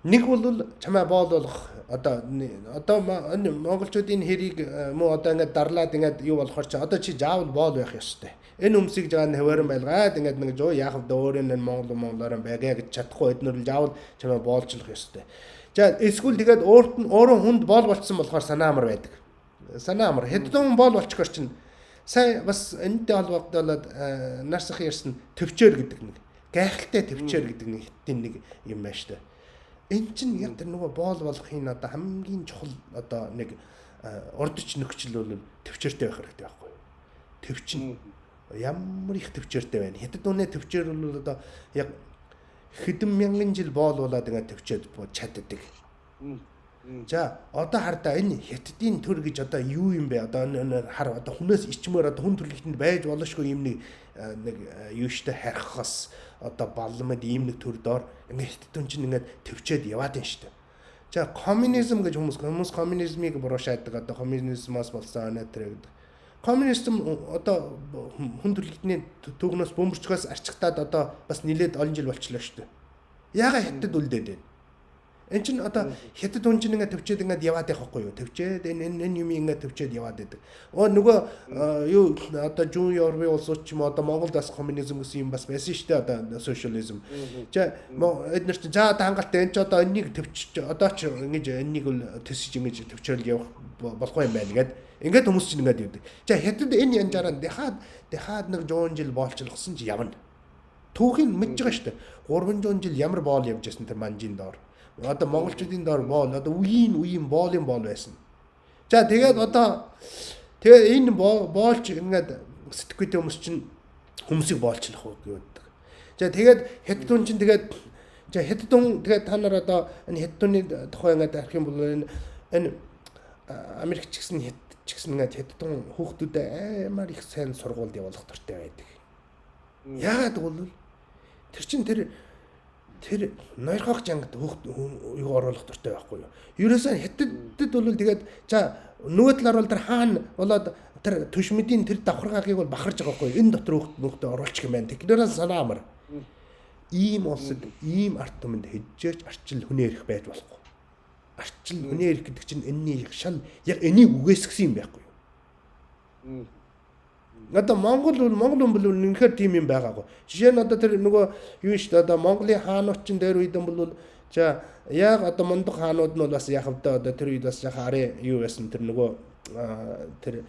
нэг бол чамаа боол болох одоо энэ монголчуудын хэрийг мөн одоо ингээд дарлаад ингээд юу болохоор чи одоо чи заавал боол байх ёстой. Энэ хүмүүсийг жаа хавааран байлгаад ингээд нэг жоо яах вэ өөр энэ монголоор байгаа гэж чадахгүй эднэр л заавал чамаа боолчлох ёстой. За эсвэл тэгээд өөрт нь өөрөө хүнд боол болцсон болохоор санаа амар байдаг. Санаа амар. Хэдэн хүн боол болчихор чинь сая бас энэтэй холбогдолоод нарсах ярьсан төвчээр гэдэг нэг гайхалтай төвчээр гэдэг нэг хятадын нэг юм байна шүү дээ. Энэ чинь яг тэр нөгөө боол болохын одоо хамгийн чухал одоо нэг урдч нөхцөл бол төвчээртэй байх хэрэгтэй байхгүй юу? Төвчин ямар их төвчээртэй байна. Хятад үнэ төвчээр бол одоо яг хэдэн мянган жил боол болоод ингээд төвчээд чаддаг. За одоо хардаа энэ хятадын төр гэж одоо юу юм бэ? Одоо энэ хар одоо хүнээс ичмээр одоо хүн төрөлхтөнд байж болошгүй юм нэг нэг юу штэ хархас одоо балмад ийм нэг төр доор ингээд хятад хүн чинь ингээд төвчээд яваад юм штэ. За коммунизм гэж хүмүүс коммунизмыг буруу шаадаг. Одоо коммунизмаас болсон оноо тэр гэдэг. Коммунизм одоо хүн төрөлхтний түүхнөөс бөмбөрчгөөс арчигтаад одоо бас нилээд олон жил болчлоо штэ. Яагаад хятад үлдээд байна? Энэ чинь одоо хятад хүн чинь ингээд төвчээд ингээд яваад байх байхгүй юу? Төвчээд энэ энэ юм ингээд төвчээд яваад байдаг. Оо нөгөө юу одоо зүүн Европын улсууд ч юм уу одоо Монголд бас коммунизм гэсэн юм бас байсан шүү дээ, одоо социализм. За эднэр чинь за одоо хангалттай энэ ч одоо энэнийг төвчж одоо ч ингэж энэнийг бол төсөж ингэж төвчрөл явах болохгүй юм байна гэд ингээд хүмүүс чинь ингээд явдаг. За хятад энэ янзаараа дахиад нэг 100 жил боолчлогсон чи явна. Түүхийг мэдж байгаа шүү дээ. 300 жил ямар боол явж байсан тэр манжийн доор. Одоо монголчуудын доор боол одоо үеийн боолын боол байсан. За тэгээд одоо тэгээ энэ боолч ингээд сэтгэхүйтэй хүмүүс чинь хүмүүсийг боолчлох уу гэдэг. За тэгээд хятад хүн чинь тэгээд за хятад хүн тэгээд та нар одоо энэ хятад хүний тухай ингээд харах юм бол энэ Америк ч гэсэн хятад ч гэсэн ингээд хятад хүн хүүхдүүдэд амар их сайн сургуульд явуулах дуртай байдаг. Яагаад гэвэл тэр чинь тэр ноёрхох жангад хүүхд юу оруулах дуртай байхгүй юу. Ерөөсөө хятадд бол тэгээд за нөгөө талаар бол тэр хаан болоод тэр түшмэдийн тэр давхаргагийг бол бахарж байгаа байхгүй юу. Энэ дотор хүүхд мөхтөө оруулчих юм байна. Тэднээс санаа амар. Ийм улсад ийм ард түмэнд хэжээч арчил хүнээ ирэх байж болохгүй. Арчил хүнээ ирэх гэдэг чинь энэний шал яг энийг үгээсгсэн юм байхгүй юу. Одоо Монгол хүн бол үнэхээр тийм юм байгаагүй. Жишээ нь одоо тэр нөгөө юу шүү дээ, одоо Монголын хаанууд чинь дээр үед бол за яг одоо мундаг хаанууд нь бол бас яг одоо тэр үед бас яг арын юу байсан тэр нөгөө тэр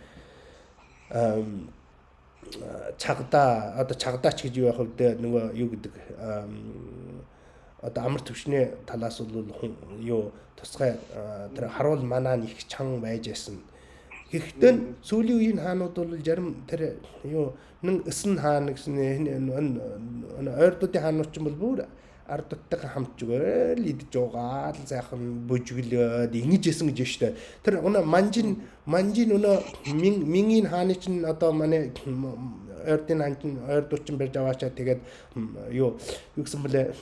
чагдаа одоо чагдаач гэж юу яах вэ нөгөө юу гэдэг одоо амар төвшний талаас бол юу тусгай тэр харуул манаа нь их чан байж байсан. Гэхдээ сүүлийн үеийн хаанууд бол зарим тэр юу нэн эсэн хаан гэсэн энэ ойрдуудын хаанууд ч юм бол бүр ардуудтайгаа хамт зүгээр л идэж угаал сайхан бүжиглөөд ингэж исэн гэж штэ. Тэр өнөө манжин өнөө мингийн хааны чинь одоо манай ойрдын хаан чинь ойрдууд чинь барьж аваачаа тэгээд юу гэсэн бэлээ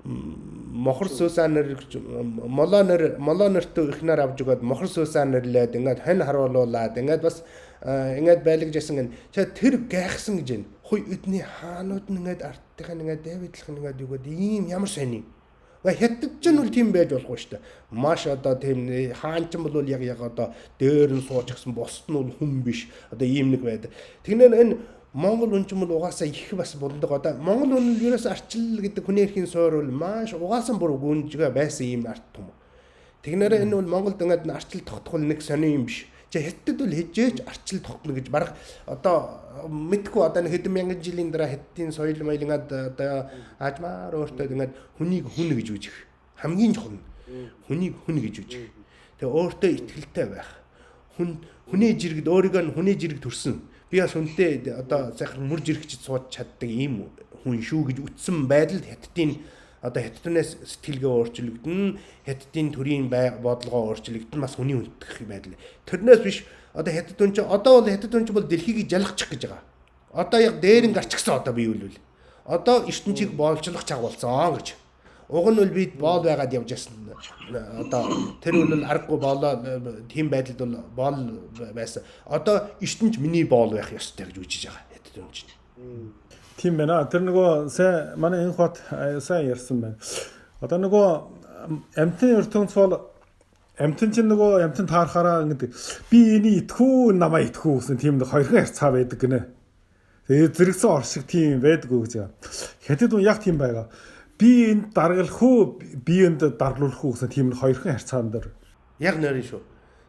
мохор суусаа нэр молоо нэртөө ихнэр авч өгөөд мохор суусаа нэрлээд ингээд хонь харуулуулаад ингээд бас ингээд байлгаж ясан гэн. Тэр гайхсан гэж байна. Хуй эдний хаанууд нь ингээд ардтайхаа ингээд давидлах нь ингээд юугээд ийм ямар сони. Хятад ч нь бол тийм байж болохгүй шүү дээ. Маш одоо тийм хаан ч бол яг одоо дээр нь сууч гисэн бусд нь бол хүн биш. Одоо ийм нэг байдаг. Тэгнээр энэ Монгол хүн ч юм бол угаасаа их бас булдаг. Одоо Монгол хүн нь ерөөс арчил гэдэг хүний эрхийн суур бол маш угаасаа бүр гүнжгээ байсан ийм арт юм. Тэгнээр энэ бол Монголд ингээд арчил тогтхол нэг сони юм биш. Чи хятад бол хижээч арчил тогтно гэж бараг одоо мэдгүй одоо нэг хэдэн мянган жилийн дараа хятадын соёл моёл ингээд одоо аажмаар өөртөө ингээд хүнийг хүн гэж үзэх. Хамгийн чухал нь хүнийг хүн гэж үзэх. Тэгээ өөртөө итгэлтэй байх. Хүний жиргэд өөрийгөө нь хүний жирэг төрсөн. Би бас хүнтэй одоо сайхан мөр жирэгчд сууж чаддаг ийм хүн шүү гэж үтсэн байдалд хятадын одоо хятаднаас сэтгэлгээ өөрчлөгдөн, хятадын төрийн бодлогоо өөрчлөгдөн, бас хүний хүндэтгэх байдал. Тэрнээс биш одоо хятад хүн чинь одоо бол хятад хүн чинь бол дэлхийг жалгачих гэж байгаа. Одоо яг дээр нь гарчихсан одоо бий үлвэл. Одоо ертөнцийг боолчлох чаг болсон гэж. Уг нь бол бид боол байгаад явж байсан. Одоо тэр үл аргагүй боолоо тийм байдалд бол боол байсан. Одоо ертөнц миний боол байх ёстой гэж үжиж байгаа хятад хүн чинь. Тийм байна. Тэр нөгөө сайн манай энэ хот сайн ярьсан байна. Одоо нөгөө амтны ертөнц бол амтэн чинь нөгөө амтэн таарахаараа ингээд би энийг итгэв намаа итгэв гэсэн тийм нэг хоёрхан харьцаа байдаг гинэ. Тэгээ зэрэгцэн оршиг тийм байдаггүй гэж. Хятад хүн яг тийм байгаа. Би энд даргалах уу, би энд дарлуулах уу гэсэн тийм нэг хоёрхан харьцаан дээр. Яг нэрэн шүү.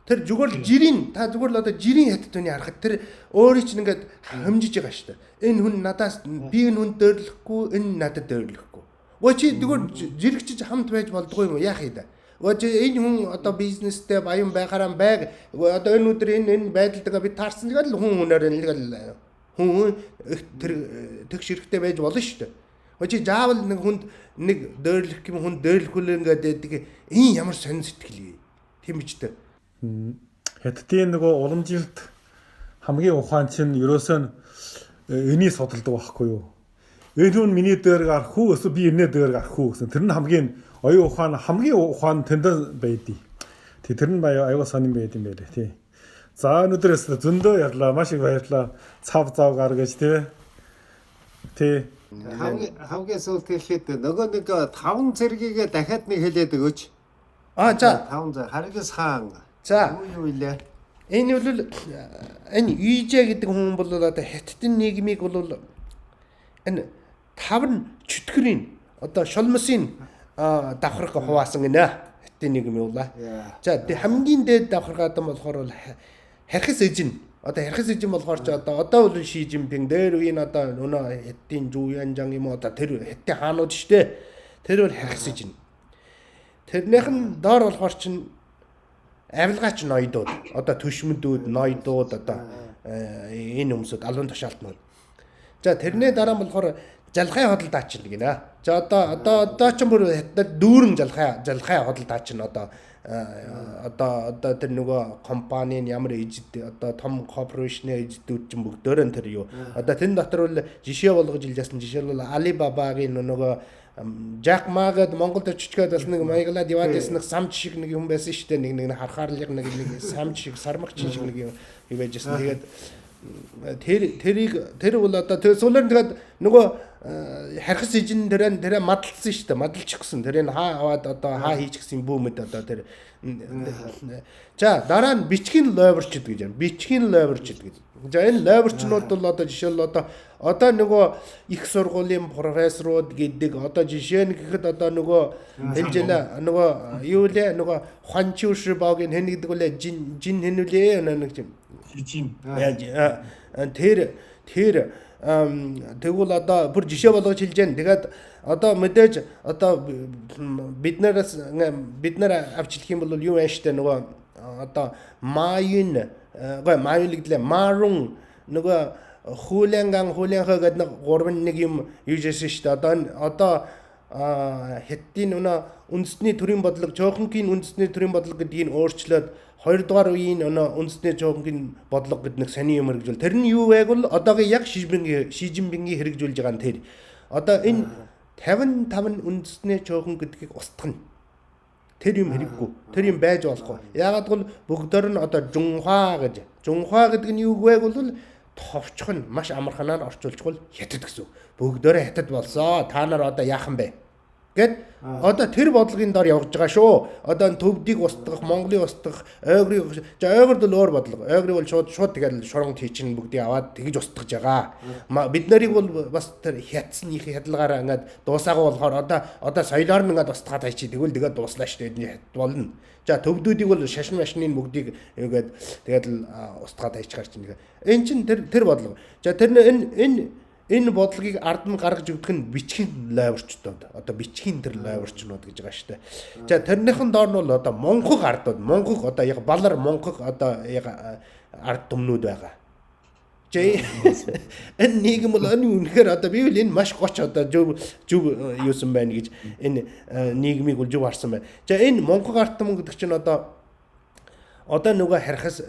Тэр зүгээр л жирийн та зүгээр л одоо жирийн хятад хүний харахад тэр өөрийн чинь ингээд хэмжиж байгаа шүү дээ. Энэ хүн надаас би энэ хүнд дөөрлөхгүй, энэ надад дөөрлөхгүй. Өө чи зүгээр жирэгчиж хамт байж болдгоо юм уу? Яах юм бэ? Өө чи энэ хүн одоо бизнестэй баян байхаараа байг. Одоо энэ өдөр энэ байдалд би таарсан тэгэл хүн хүнээр нэг л хүн тэр тэгш хэрэгтэй байж болно шүү дээ. Өө чи заавал нэг хүнд нэг дөөрлөх юм хүн дөөрлөхгүй л ингээд байдаг. Энэ ямар сонин сэтгэл юм. Тийм биз дээ. Хятадын нөгөө уламжилт хамгийн ухаан чинь ерөөсөө энийг судалдаг байхгүй юу? Энэ хүн миний дээр гарах уу эсвэл би энэний дээр гарах уу гэсэн тэр нь хамгийн оюун ухаан хамгийн ухаан тэндээ байдий. Тэг тэр нь аюу сонин байд юм байлээ тий. За өнөөдрөөс зөндөө ярьлаа. Маш их баярлалаа. Цав зав гаргаж тий. Тий. Хамгийн сүүлд хэлэхэд нөгөө нэг таван цэргийгээ дахиад нэг хэлээд өгөөч. Аа за таван зэрэг Харгас хаан. За юу илээ? Энэ бол энэ Үйжэ гэдэг хүн бол одоо хятадын нийгмийг бол энэ таван чөтгөрийн одоо шулмсын давхарга хуваасан гинэ. Хятадын нийгэм юулаа. За хамгийн дээд давхаргаад нь болохоор бол хархас эжин. Одоо хархас эжин болохоор ч одоо бол Ши Жинпин дээр үеийн одоо өнөө хятадын Жүү Янжан юм уу одоо тэр хятадын хаанууд штэ. Тэр бол хархас эжин. Тэрнийх нь доор болохоор чинь авилгаач ноёдууд одоо төшмөдүүд ноёдууд одоо энэ хүмүүсүүд албан тушаалтнууд. За тэрний дараа нь болохоор жалхай худалдаач гинэ. За одоо ч бүр хятад дүүрэн жалхай худалдаач нь одоо тэр нөгөө компанийн ямар ижид одоо том корпорашны ижидүүд чинь бүгдөөрөө тэр юу. Одоо тэн дотор бол жишээ болгож илжсэн жишээ бол Алибабагийн нөгөө Жак Ма гээд Монголд очичгээд бас нэг маяглаад яваад байсан нэг самч шиг нэг юм байсан шүү дээ. Нэг хархаарлыг нэг самч шиг сармагч шиг нэг юм байжсэн. Тэгээд Тэр тэрийг тэр бол одоо тэр сүүлээр тэгээд нөгөө хархас ижин тэр мадалсан шүү дээ. Мадалчихсан. Тэрийг хаа аваад одоо хаа хийчихсэн бүүмэд одоо тэр. За дараа нь бичгийн лойварчд гэж байна. Бичгийн лойварчд гэж. За энэ лойварчнууд бол одоо жишээл одоо нөгөө их сургуулийн профессорууд гэдэг одоо жишээ нь гэхэд одоо нөгөө хэлжээ нөгөө юу лээ нөгөө Хуанчүшбогийн хэн гэдэг үлээ жин жин хэн үлээ нэг юм. Жин. Тэр тэр тэгвэл одоо бүр жишээ болгож хэлж जैन. Тэгээд одоо мэдээж одоо бид нараас бид нар авч хэлэх юм бол юу байна штэ нөгөө одоо Маюн гой Маюн гэдлээ Марун нөгөө Хүлэнган Хүлэнхэ гэдэг нэг гурван нэг юм юу жисэн штэ. Одоо хятадын өнөө үндэсний төрийн бодлого Чоохонгийн үндэсний төрийн бодлого гэдгийг өөрчлөөд хоёрдугаар үеийн өнөө үндэсний Чоохонгийн бодлого гэдэг нэг сони юм хэрэгжүүл. Тэр нь юу вэ гэвэл одоогийн яг Ши Жинпингийн хэрэгжүүлж байгаа нь тэр. Одоо энэ 55 үндэсний Чоохон гэдгийг устгана. Тэр юм хэрэггүй. Тэр юм байж болохгүй. Яагаад гэвэл бүгдээр нь одоо Жунхуа гэж. Жунхуа гэдэг нь юу вэ гэвэл товчхон нь маш амарханаар орчуулчихвал хятад гэсэн. Бүгдээрээ хятад болсоо. Та нар одоо яахан бэ? Гэт одоо тэр бодлогын дор явж байгаа шүү. Одоо энэ төвдийг устгах, Монголыг устгах, ойгрыг за ойгорд бол өөр бодлого. Ойгрыг бол шууд тэгэл шуранг хийчин бүгдийг аваад тэгж устгаж байгаа. Бид нарыг бол бас тэр хятсан их хядалгаараа ингээд дуусаагүй болохоор одоо соёлоор нь ингээд устгаад хайчи тэгвэл тэгээд дууслаа шүү дээ. Эдний хят болно. За төвдүүдийг бол шашин машины бүгдийг юугээд тэгээд л устгаад хайчгаар чинь. Энэ чинь тэр бодлого. За тэр энэ бодлогыг ард нь гаргаж өгдөг нь бичгийн лойварчдууд. Одоо бичгийн тэр лойварчнууд гэж байгаа шүү дээ. За тэрнийхэн доор нь бол одоо монхог ардууд, монхог одоо яг балар монхог одоо яг ард түмнүүд байгаа. За энэ нийгэм бол энэ үнэхээр одоо би бол энэ маш гоч одоо зөв юусан байна гэж энэ нийгмийг бол зөв харсан байна. За энэ монхог ард түмэн гэдэг чинь одоо нөгөө хархас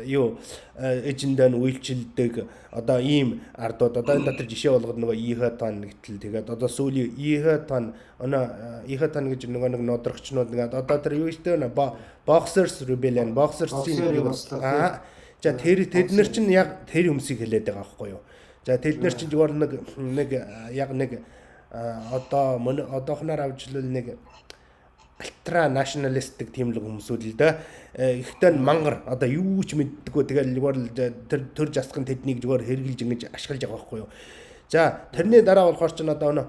юу эжиндээ нь үйлчилдэг одоо ийм ардууд одоо энэ дотор жишээ болгоод нөгөө Ихэтан гэтэл тэгээд одоо сүүлийн Ихэтан оноо Ихэтан гэж нөгөө нэг нодрогчнууд нэг одоо тэр юу гэдэг вэ Boxers Rebellion Boxers-ийн юу за тэр тэд нар чинь яг тэр хүмүүсийг хэлээд байгаа байхгүй юу. За тэд нар чинь зүгээр нэг яг нэг одоо одоохноор авчлал нэг ультра националистик тийм л хүмүүсүүд л дээ. Ихтэй нь мангар одоо юу ч мэддэггүй тэгэл зүгээр л тэр төр жасган тэднийг зүгээр хэрглэж ингэж ашиглаж байгаа байхгүй юу. За тэрний дараа болохоор ч одоо өнөө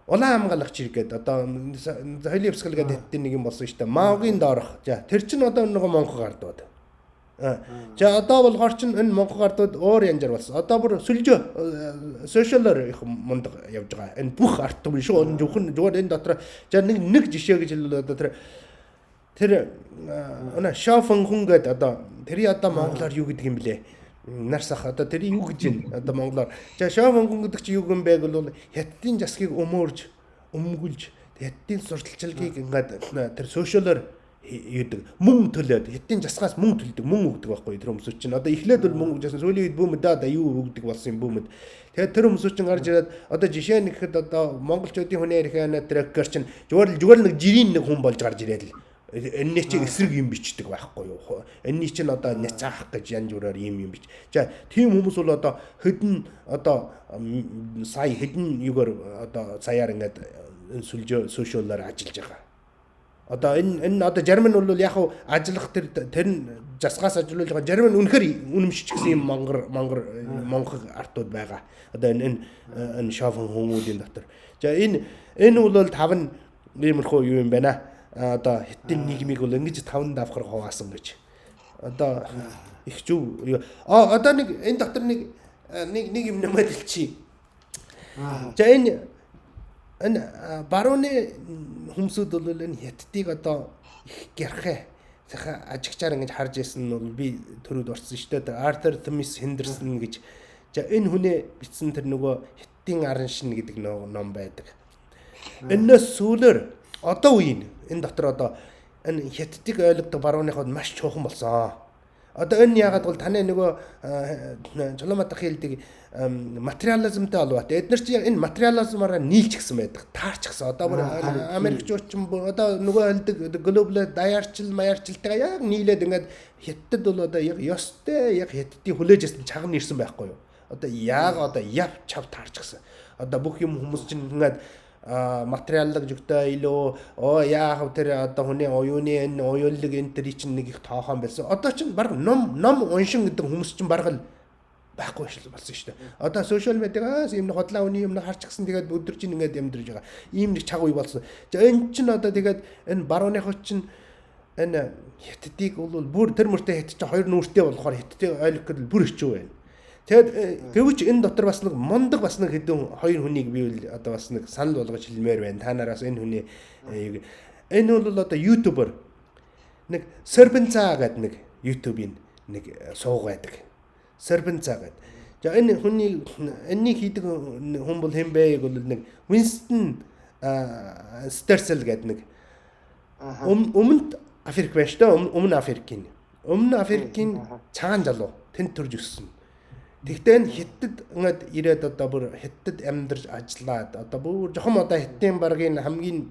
улаан хамгаалагч хэрэг гэдэг одоо соёлын хэвсгэл гэдэг хэдтийн нэг юм болсон шүү дээ. Маогийн доорх. За тэр чинь одоо нөгөө монхог ардууд. За одоо болохоор чинь энэ монхог ардууд өөр янзаар болсон. Одоо бүр сүлжөө сошиалор их мундаг явж байгаа. Энэ бүх ард түмэн шүү. Зөвхөн зүгээр энэ дотор за нэг жишээ гэж хэлвэл одоо тэр өнө Шофэн хүн гэдэг одоо тэрий одоо монголоор юу гэдэг юм блэ? Нарсах одоо тэр юу гэж юм одоо монголоор. За Шофэн хүн гэдэг чинь юу юм бэ гэвэл хятадын засгийг өмөөрж, өмгөлж, хятадын сурталчилгийг ингээд тэр сошиалор юудаг мөнгө төлөөд хятадын засгаас мөнгө төлдөг, мөнгө өгдөг байхгүй тэр хүмүүсүүд чинь одоо эхлээд бол мөнгө өгжсэн, сүүлийн үед бүүмэд одоо юу өгдөг болсон юм бүүмэд. Тэгээд тэр хүмүүсүүд чинь гарч ирээд одоо жишээ нь гэхэд одоо монголчуудын хүний архиана трекер чинь зүгээр л нэг жирийн нэг хүн болж гарч ирээд л энэний чинь эсрэг юм бичдэг байхгүй юу. Энэний чинь одоо няцаах гэж янз бүрээр юм юм бич. За тийм хүмүүс бол одоо хэдэн одоо сая хэдэн югаар одоо саяар ингээд сүлжөө сошиалаар ажиллаж байгаа. Одоо энэ одоо зарим нь бол яг хав ажиллах тэр нь засгаас ажиллуулж байгаа зарим нь үнэхээр үнэмшчихсэн юм мангар монхог артууд байгаа. Одоо энэ шофен хүмүүдийн дотор. За энэ бол таван иймэрхүү юу юм байна. Одоо хятадын нийгмийг бол ингэж таван давхар хуваасан гэж. Одоо их зөв. Одоо нэг энэ дотор нэг юм нэмээд хэлчихье. За энэ барууны хүмүүсүүд бол энэ хятадыг одоо их гярхай сайхан ажигчаар ингэж харж байсан нь бол би төрүүд орсон шүү дээ. Артур Томас Хендерсон гэж. За энэ хүнээ бичсэн тэр нөгөө хятадын арын шин гэдэг ном байдаг. Энээс сүүлээр одоо үеийн энэ дотор одоо энэ хятадыг ойлгодог барууныход маш чухал болсон. Одоо энэ яагаад бол таны нөгөө Чулууматах хэлдэг материализмтай холбоотой. Эдгээр чинь энэ материализмаараа нийлчихсэн байдаг. Таарчихсан. Одоо бүр Америкчууд ч одоо нөгөө хэлдэг глобал даяарчил, маярчилтайгаа яг нийлээд ингээд хятад бол одоо яг ёстой яг хятадыг хүлээж авсан чагна ирсэн байхгүй юу? Одоо яг одоо яв чав таарчихсан. Одоо бүх юм хүмүүс чинь ингээд материаллаг жүгтэй илүү оо яах вэ тэр одоо хүний оюуны энэ оюунлаг энэ тэр чинь нэг их тоохон байсан. Одоо чинь баг ном уншин гэдэг хүмүүс чинь баг л байхгүй болсон шүү дээ. Одоо сошиал медиагаас юм худлаа үний юм харчихсан тэгээд өдөр чинь ингээд амьдарч байгаа. Ийм нэг чаг үе болсон. За энэ чинь одоо тэгээд энэ барууныхоо чинь энэ хятадыг бол бүр тэр мөртөө хятад чинь хоёр нүүртэй болохоор хятадыг ойлгох гэдэг бүр хэцүү байна. Тэгээд гэвч энэ дотор бас нэг мундаг бас нэг хэдэн хоёр хүнийг би бол одоо бас нэг санал болгож хэлмээр байна. Та нараас энэ хүний энэ бол одоо ютубер нэг Serpentza гэдэг нэг YouTube-ийн нэг сууг байдаг. Serpentza гэдэг. За энэ хүний энэнийг хийдэг хүн бол хэн бэ гэвэл нэг Winston Sterzel гэдэг нэг өмнөд Африк байна шүү дээ. Өмнө Африкийн. Өмнө Африкийн цагаан залуу тэнд төрж өссөн. Тэгтээ энэ хятад ингээд ирээд одоо бүр хятад амьдарч ажиллаад одоо бүр жохон одоо хятадын баргийн хамгийн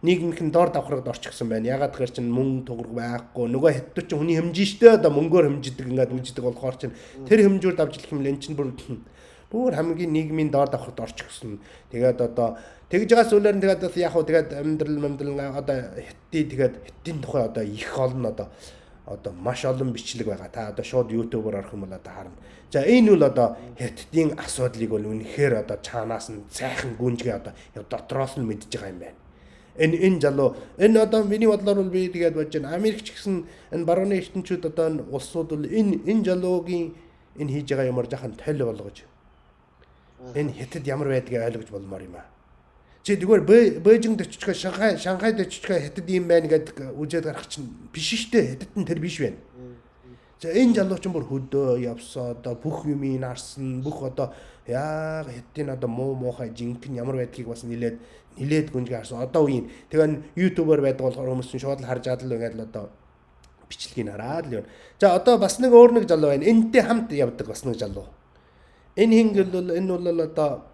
нийгмийнхэн доор давхрагд орчихсон байна. Ягаад гэхээр чинь мөнгө төгрөг байхгүй. Нөгөө хятад чинь хүний хэмжин штэ одоо мөнгөөр хэмжидэг ингээд хэмжидэг болохоор чинь тэр хэмжүүр давж илэх юм л эн чинь бүр хамгийн нийгмийн доор давхрагд орчихсон. Тэгээд одоо тэгж байгаа зүйлээр нь тэгээд бас яг хуу тэгээд амьдрал одоо хятадын тэгээд хятадын тухай одоо их олон одоо маш олон бичлэг байгаа. Та одоо шууд YouTube-оор орох юм бол одоо харна. За энэ үл одоо хятадын асуудлыг бол үнэхээр одоо чаанаас нь сайхан гүнжгээ одоо дотроос нь мэдж байгаа юм байна. Энэ залуу энэ одоо миний бодлоор бол би тэгээд бодож байна. Америк ч гэсэн энэ барууны эрдэмтдүүд одоо энэ улсууд бол энэ залуугийн энэ хийж байгаа юмар жахан толь болгож энэ хятад ямар байдгийг ойлгож болмоор юм аа. Чи тэгвэл Бээжинд очичхоо Шанхайд очичхоо хятад ийм байна гэдэг үзээд гарах чинь биш штэ. Хятад нь тэр биш байна. За энэ залуу чинь бүр хөдөө явсан одоо бүх юмыг харсан бүх одоо яг хятадын одоо муу муухай жинхэнэ ямар байдгийг бас нилээд гүнжгээ харсан. Одоо үеийн тэгээ ютубер байдаг болохоор хүмүүс чинь шууд л харж аад л ингээд л одоо бичлэгийг хараад л юм. За одоо бас нэг өөр нэг залуу байна. Энтэй хамт явдаг бас нэг залуу. Энэ хин бол энэ бол одоо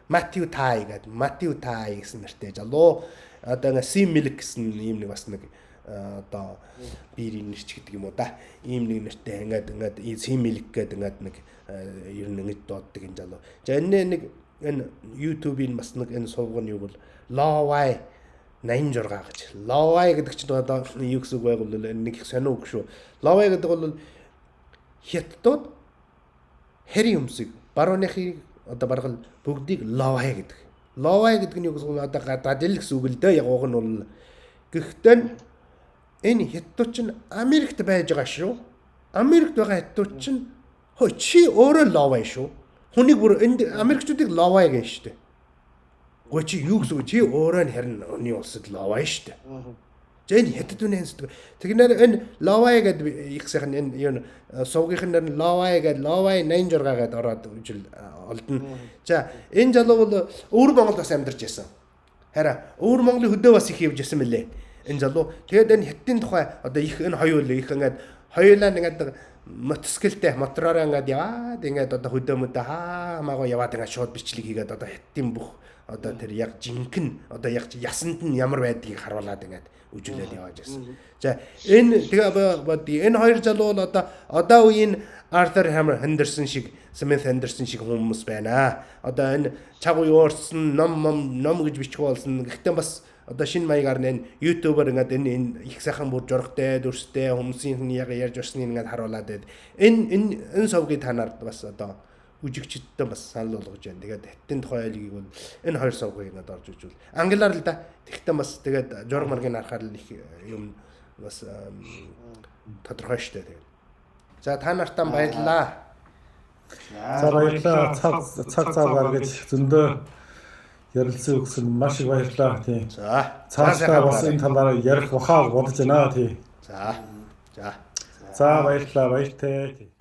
Матью Тай гэдэг Матью Тай гэсэн нэртэй залуу одоо ингээ Сим Милк гэсэн ийм нэг бас нэг одоо биерийн нэрч гэдэг юм уу да. Ийм нэг нэртэй ингээд Сим Милк гэдэг ингээд нэг ер нь ингэж дууддаг энэ залуу. За энэ нэг энэ YouTube-ийн бас нэг энэ сувг нь юу бол Ловай 86 гэж. Ловай гэдэг чинь одоо юу гэсэн үг вэ бол нэг их сонио үг шүү. Ловай гэдэг бол хятадууд хэрийн өмсөг барууныхыг одоо бараг л бүгдийг ловай гэдэг. Ловай гэдэг нь юу гэсэн үг одоо гадаадл гэсэн үг л дээ. Яг уг нь бол гэхдээ энэ хятадууд чинь Америкт байж байгаа шүү. Америкт байгаа хятадууд чинь хөө чи өөрөө ловай шүү. Хүнийг бүр энд Америкчуудыг ловай гэн шүү дээ. Гэхдээ чи юу гэсэн үг чи өөрөө нь харин хүний улсад ловай шүү дээ. За энэ хятад үнэ хэсдэг. Тэгнээр энэ ловай гэдэг их сайхан энэ юу сувгийнх нь нэр нь ловай гэдэг ловай 86 гэдэг ороод үжил олдно. За энэ залуу бол өвөр Монголд бас амьдарч байсан. Хараа өвөр Монголын хөдөө бас их явж байсан мөлий. Энэ залуу тэгээд энэ хятадын тухай одоо их энэ хоёул их ингээд хоёулаа ингээд мотоциклтэй мотороор ингээд яваад ингээд одоо хөдөө мөдөө хаамаагаа яваад ингээд шууд бичлэг хийгээд одоо хятадын бүх одоо тэр яг жинхэнэ одоо яг ясанд нь ямар байдгийг харуулад ингээд үжүүлээд явааж байсан. За энэ тэгээ бодъё. Энэ хоёр залуу бол одоо үеийн Артур Хендерсон шиг, Смит Хендерсон шиг хүмүүс байна. Одоо энэ чаг үе уурсан ном гэж бичих болсон. Гэхдээ бас одоо шинэ маягаар энэ ютубер ингээд энэ их сайхан бүр жургатай, дүрстэй хүмүүсийн яг ярьж урсныг ингээд харуулад байд. Энэ сувгийг та нарт бас одоо үжигчдтэй бас санал болгож байна. Тэгээд хятадын тухай ойлгийг бол энэ хоёр сувгийг ингээд орж ижүүл. Англиар л да. Тэгтээ бас тэгээд жураг маргийг харахаар л их юм бас тодорхой штэ тэгээд. За та нартаа баярлалаа. За баярлалаа. Цаг зав гаргаж зөндөө ярилцсан өгсөн маш их баярлалаа тий. За цаашдаа бас энэ талаар ярих бахаа бодож байна тий. За. За. За баярлалаа. Баяртай.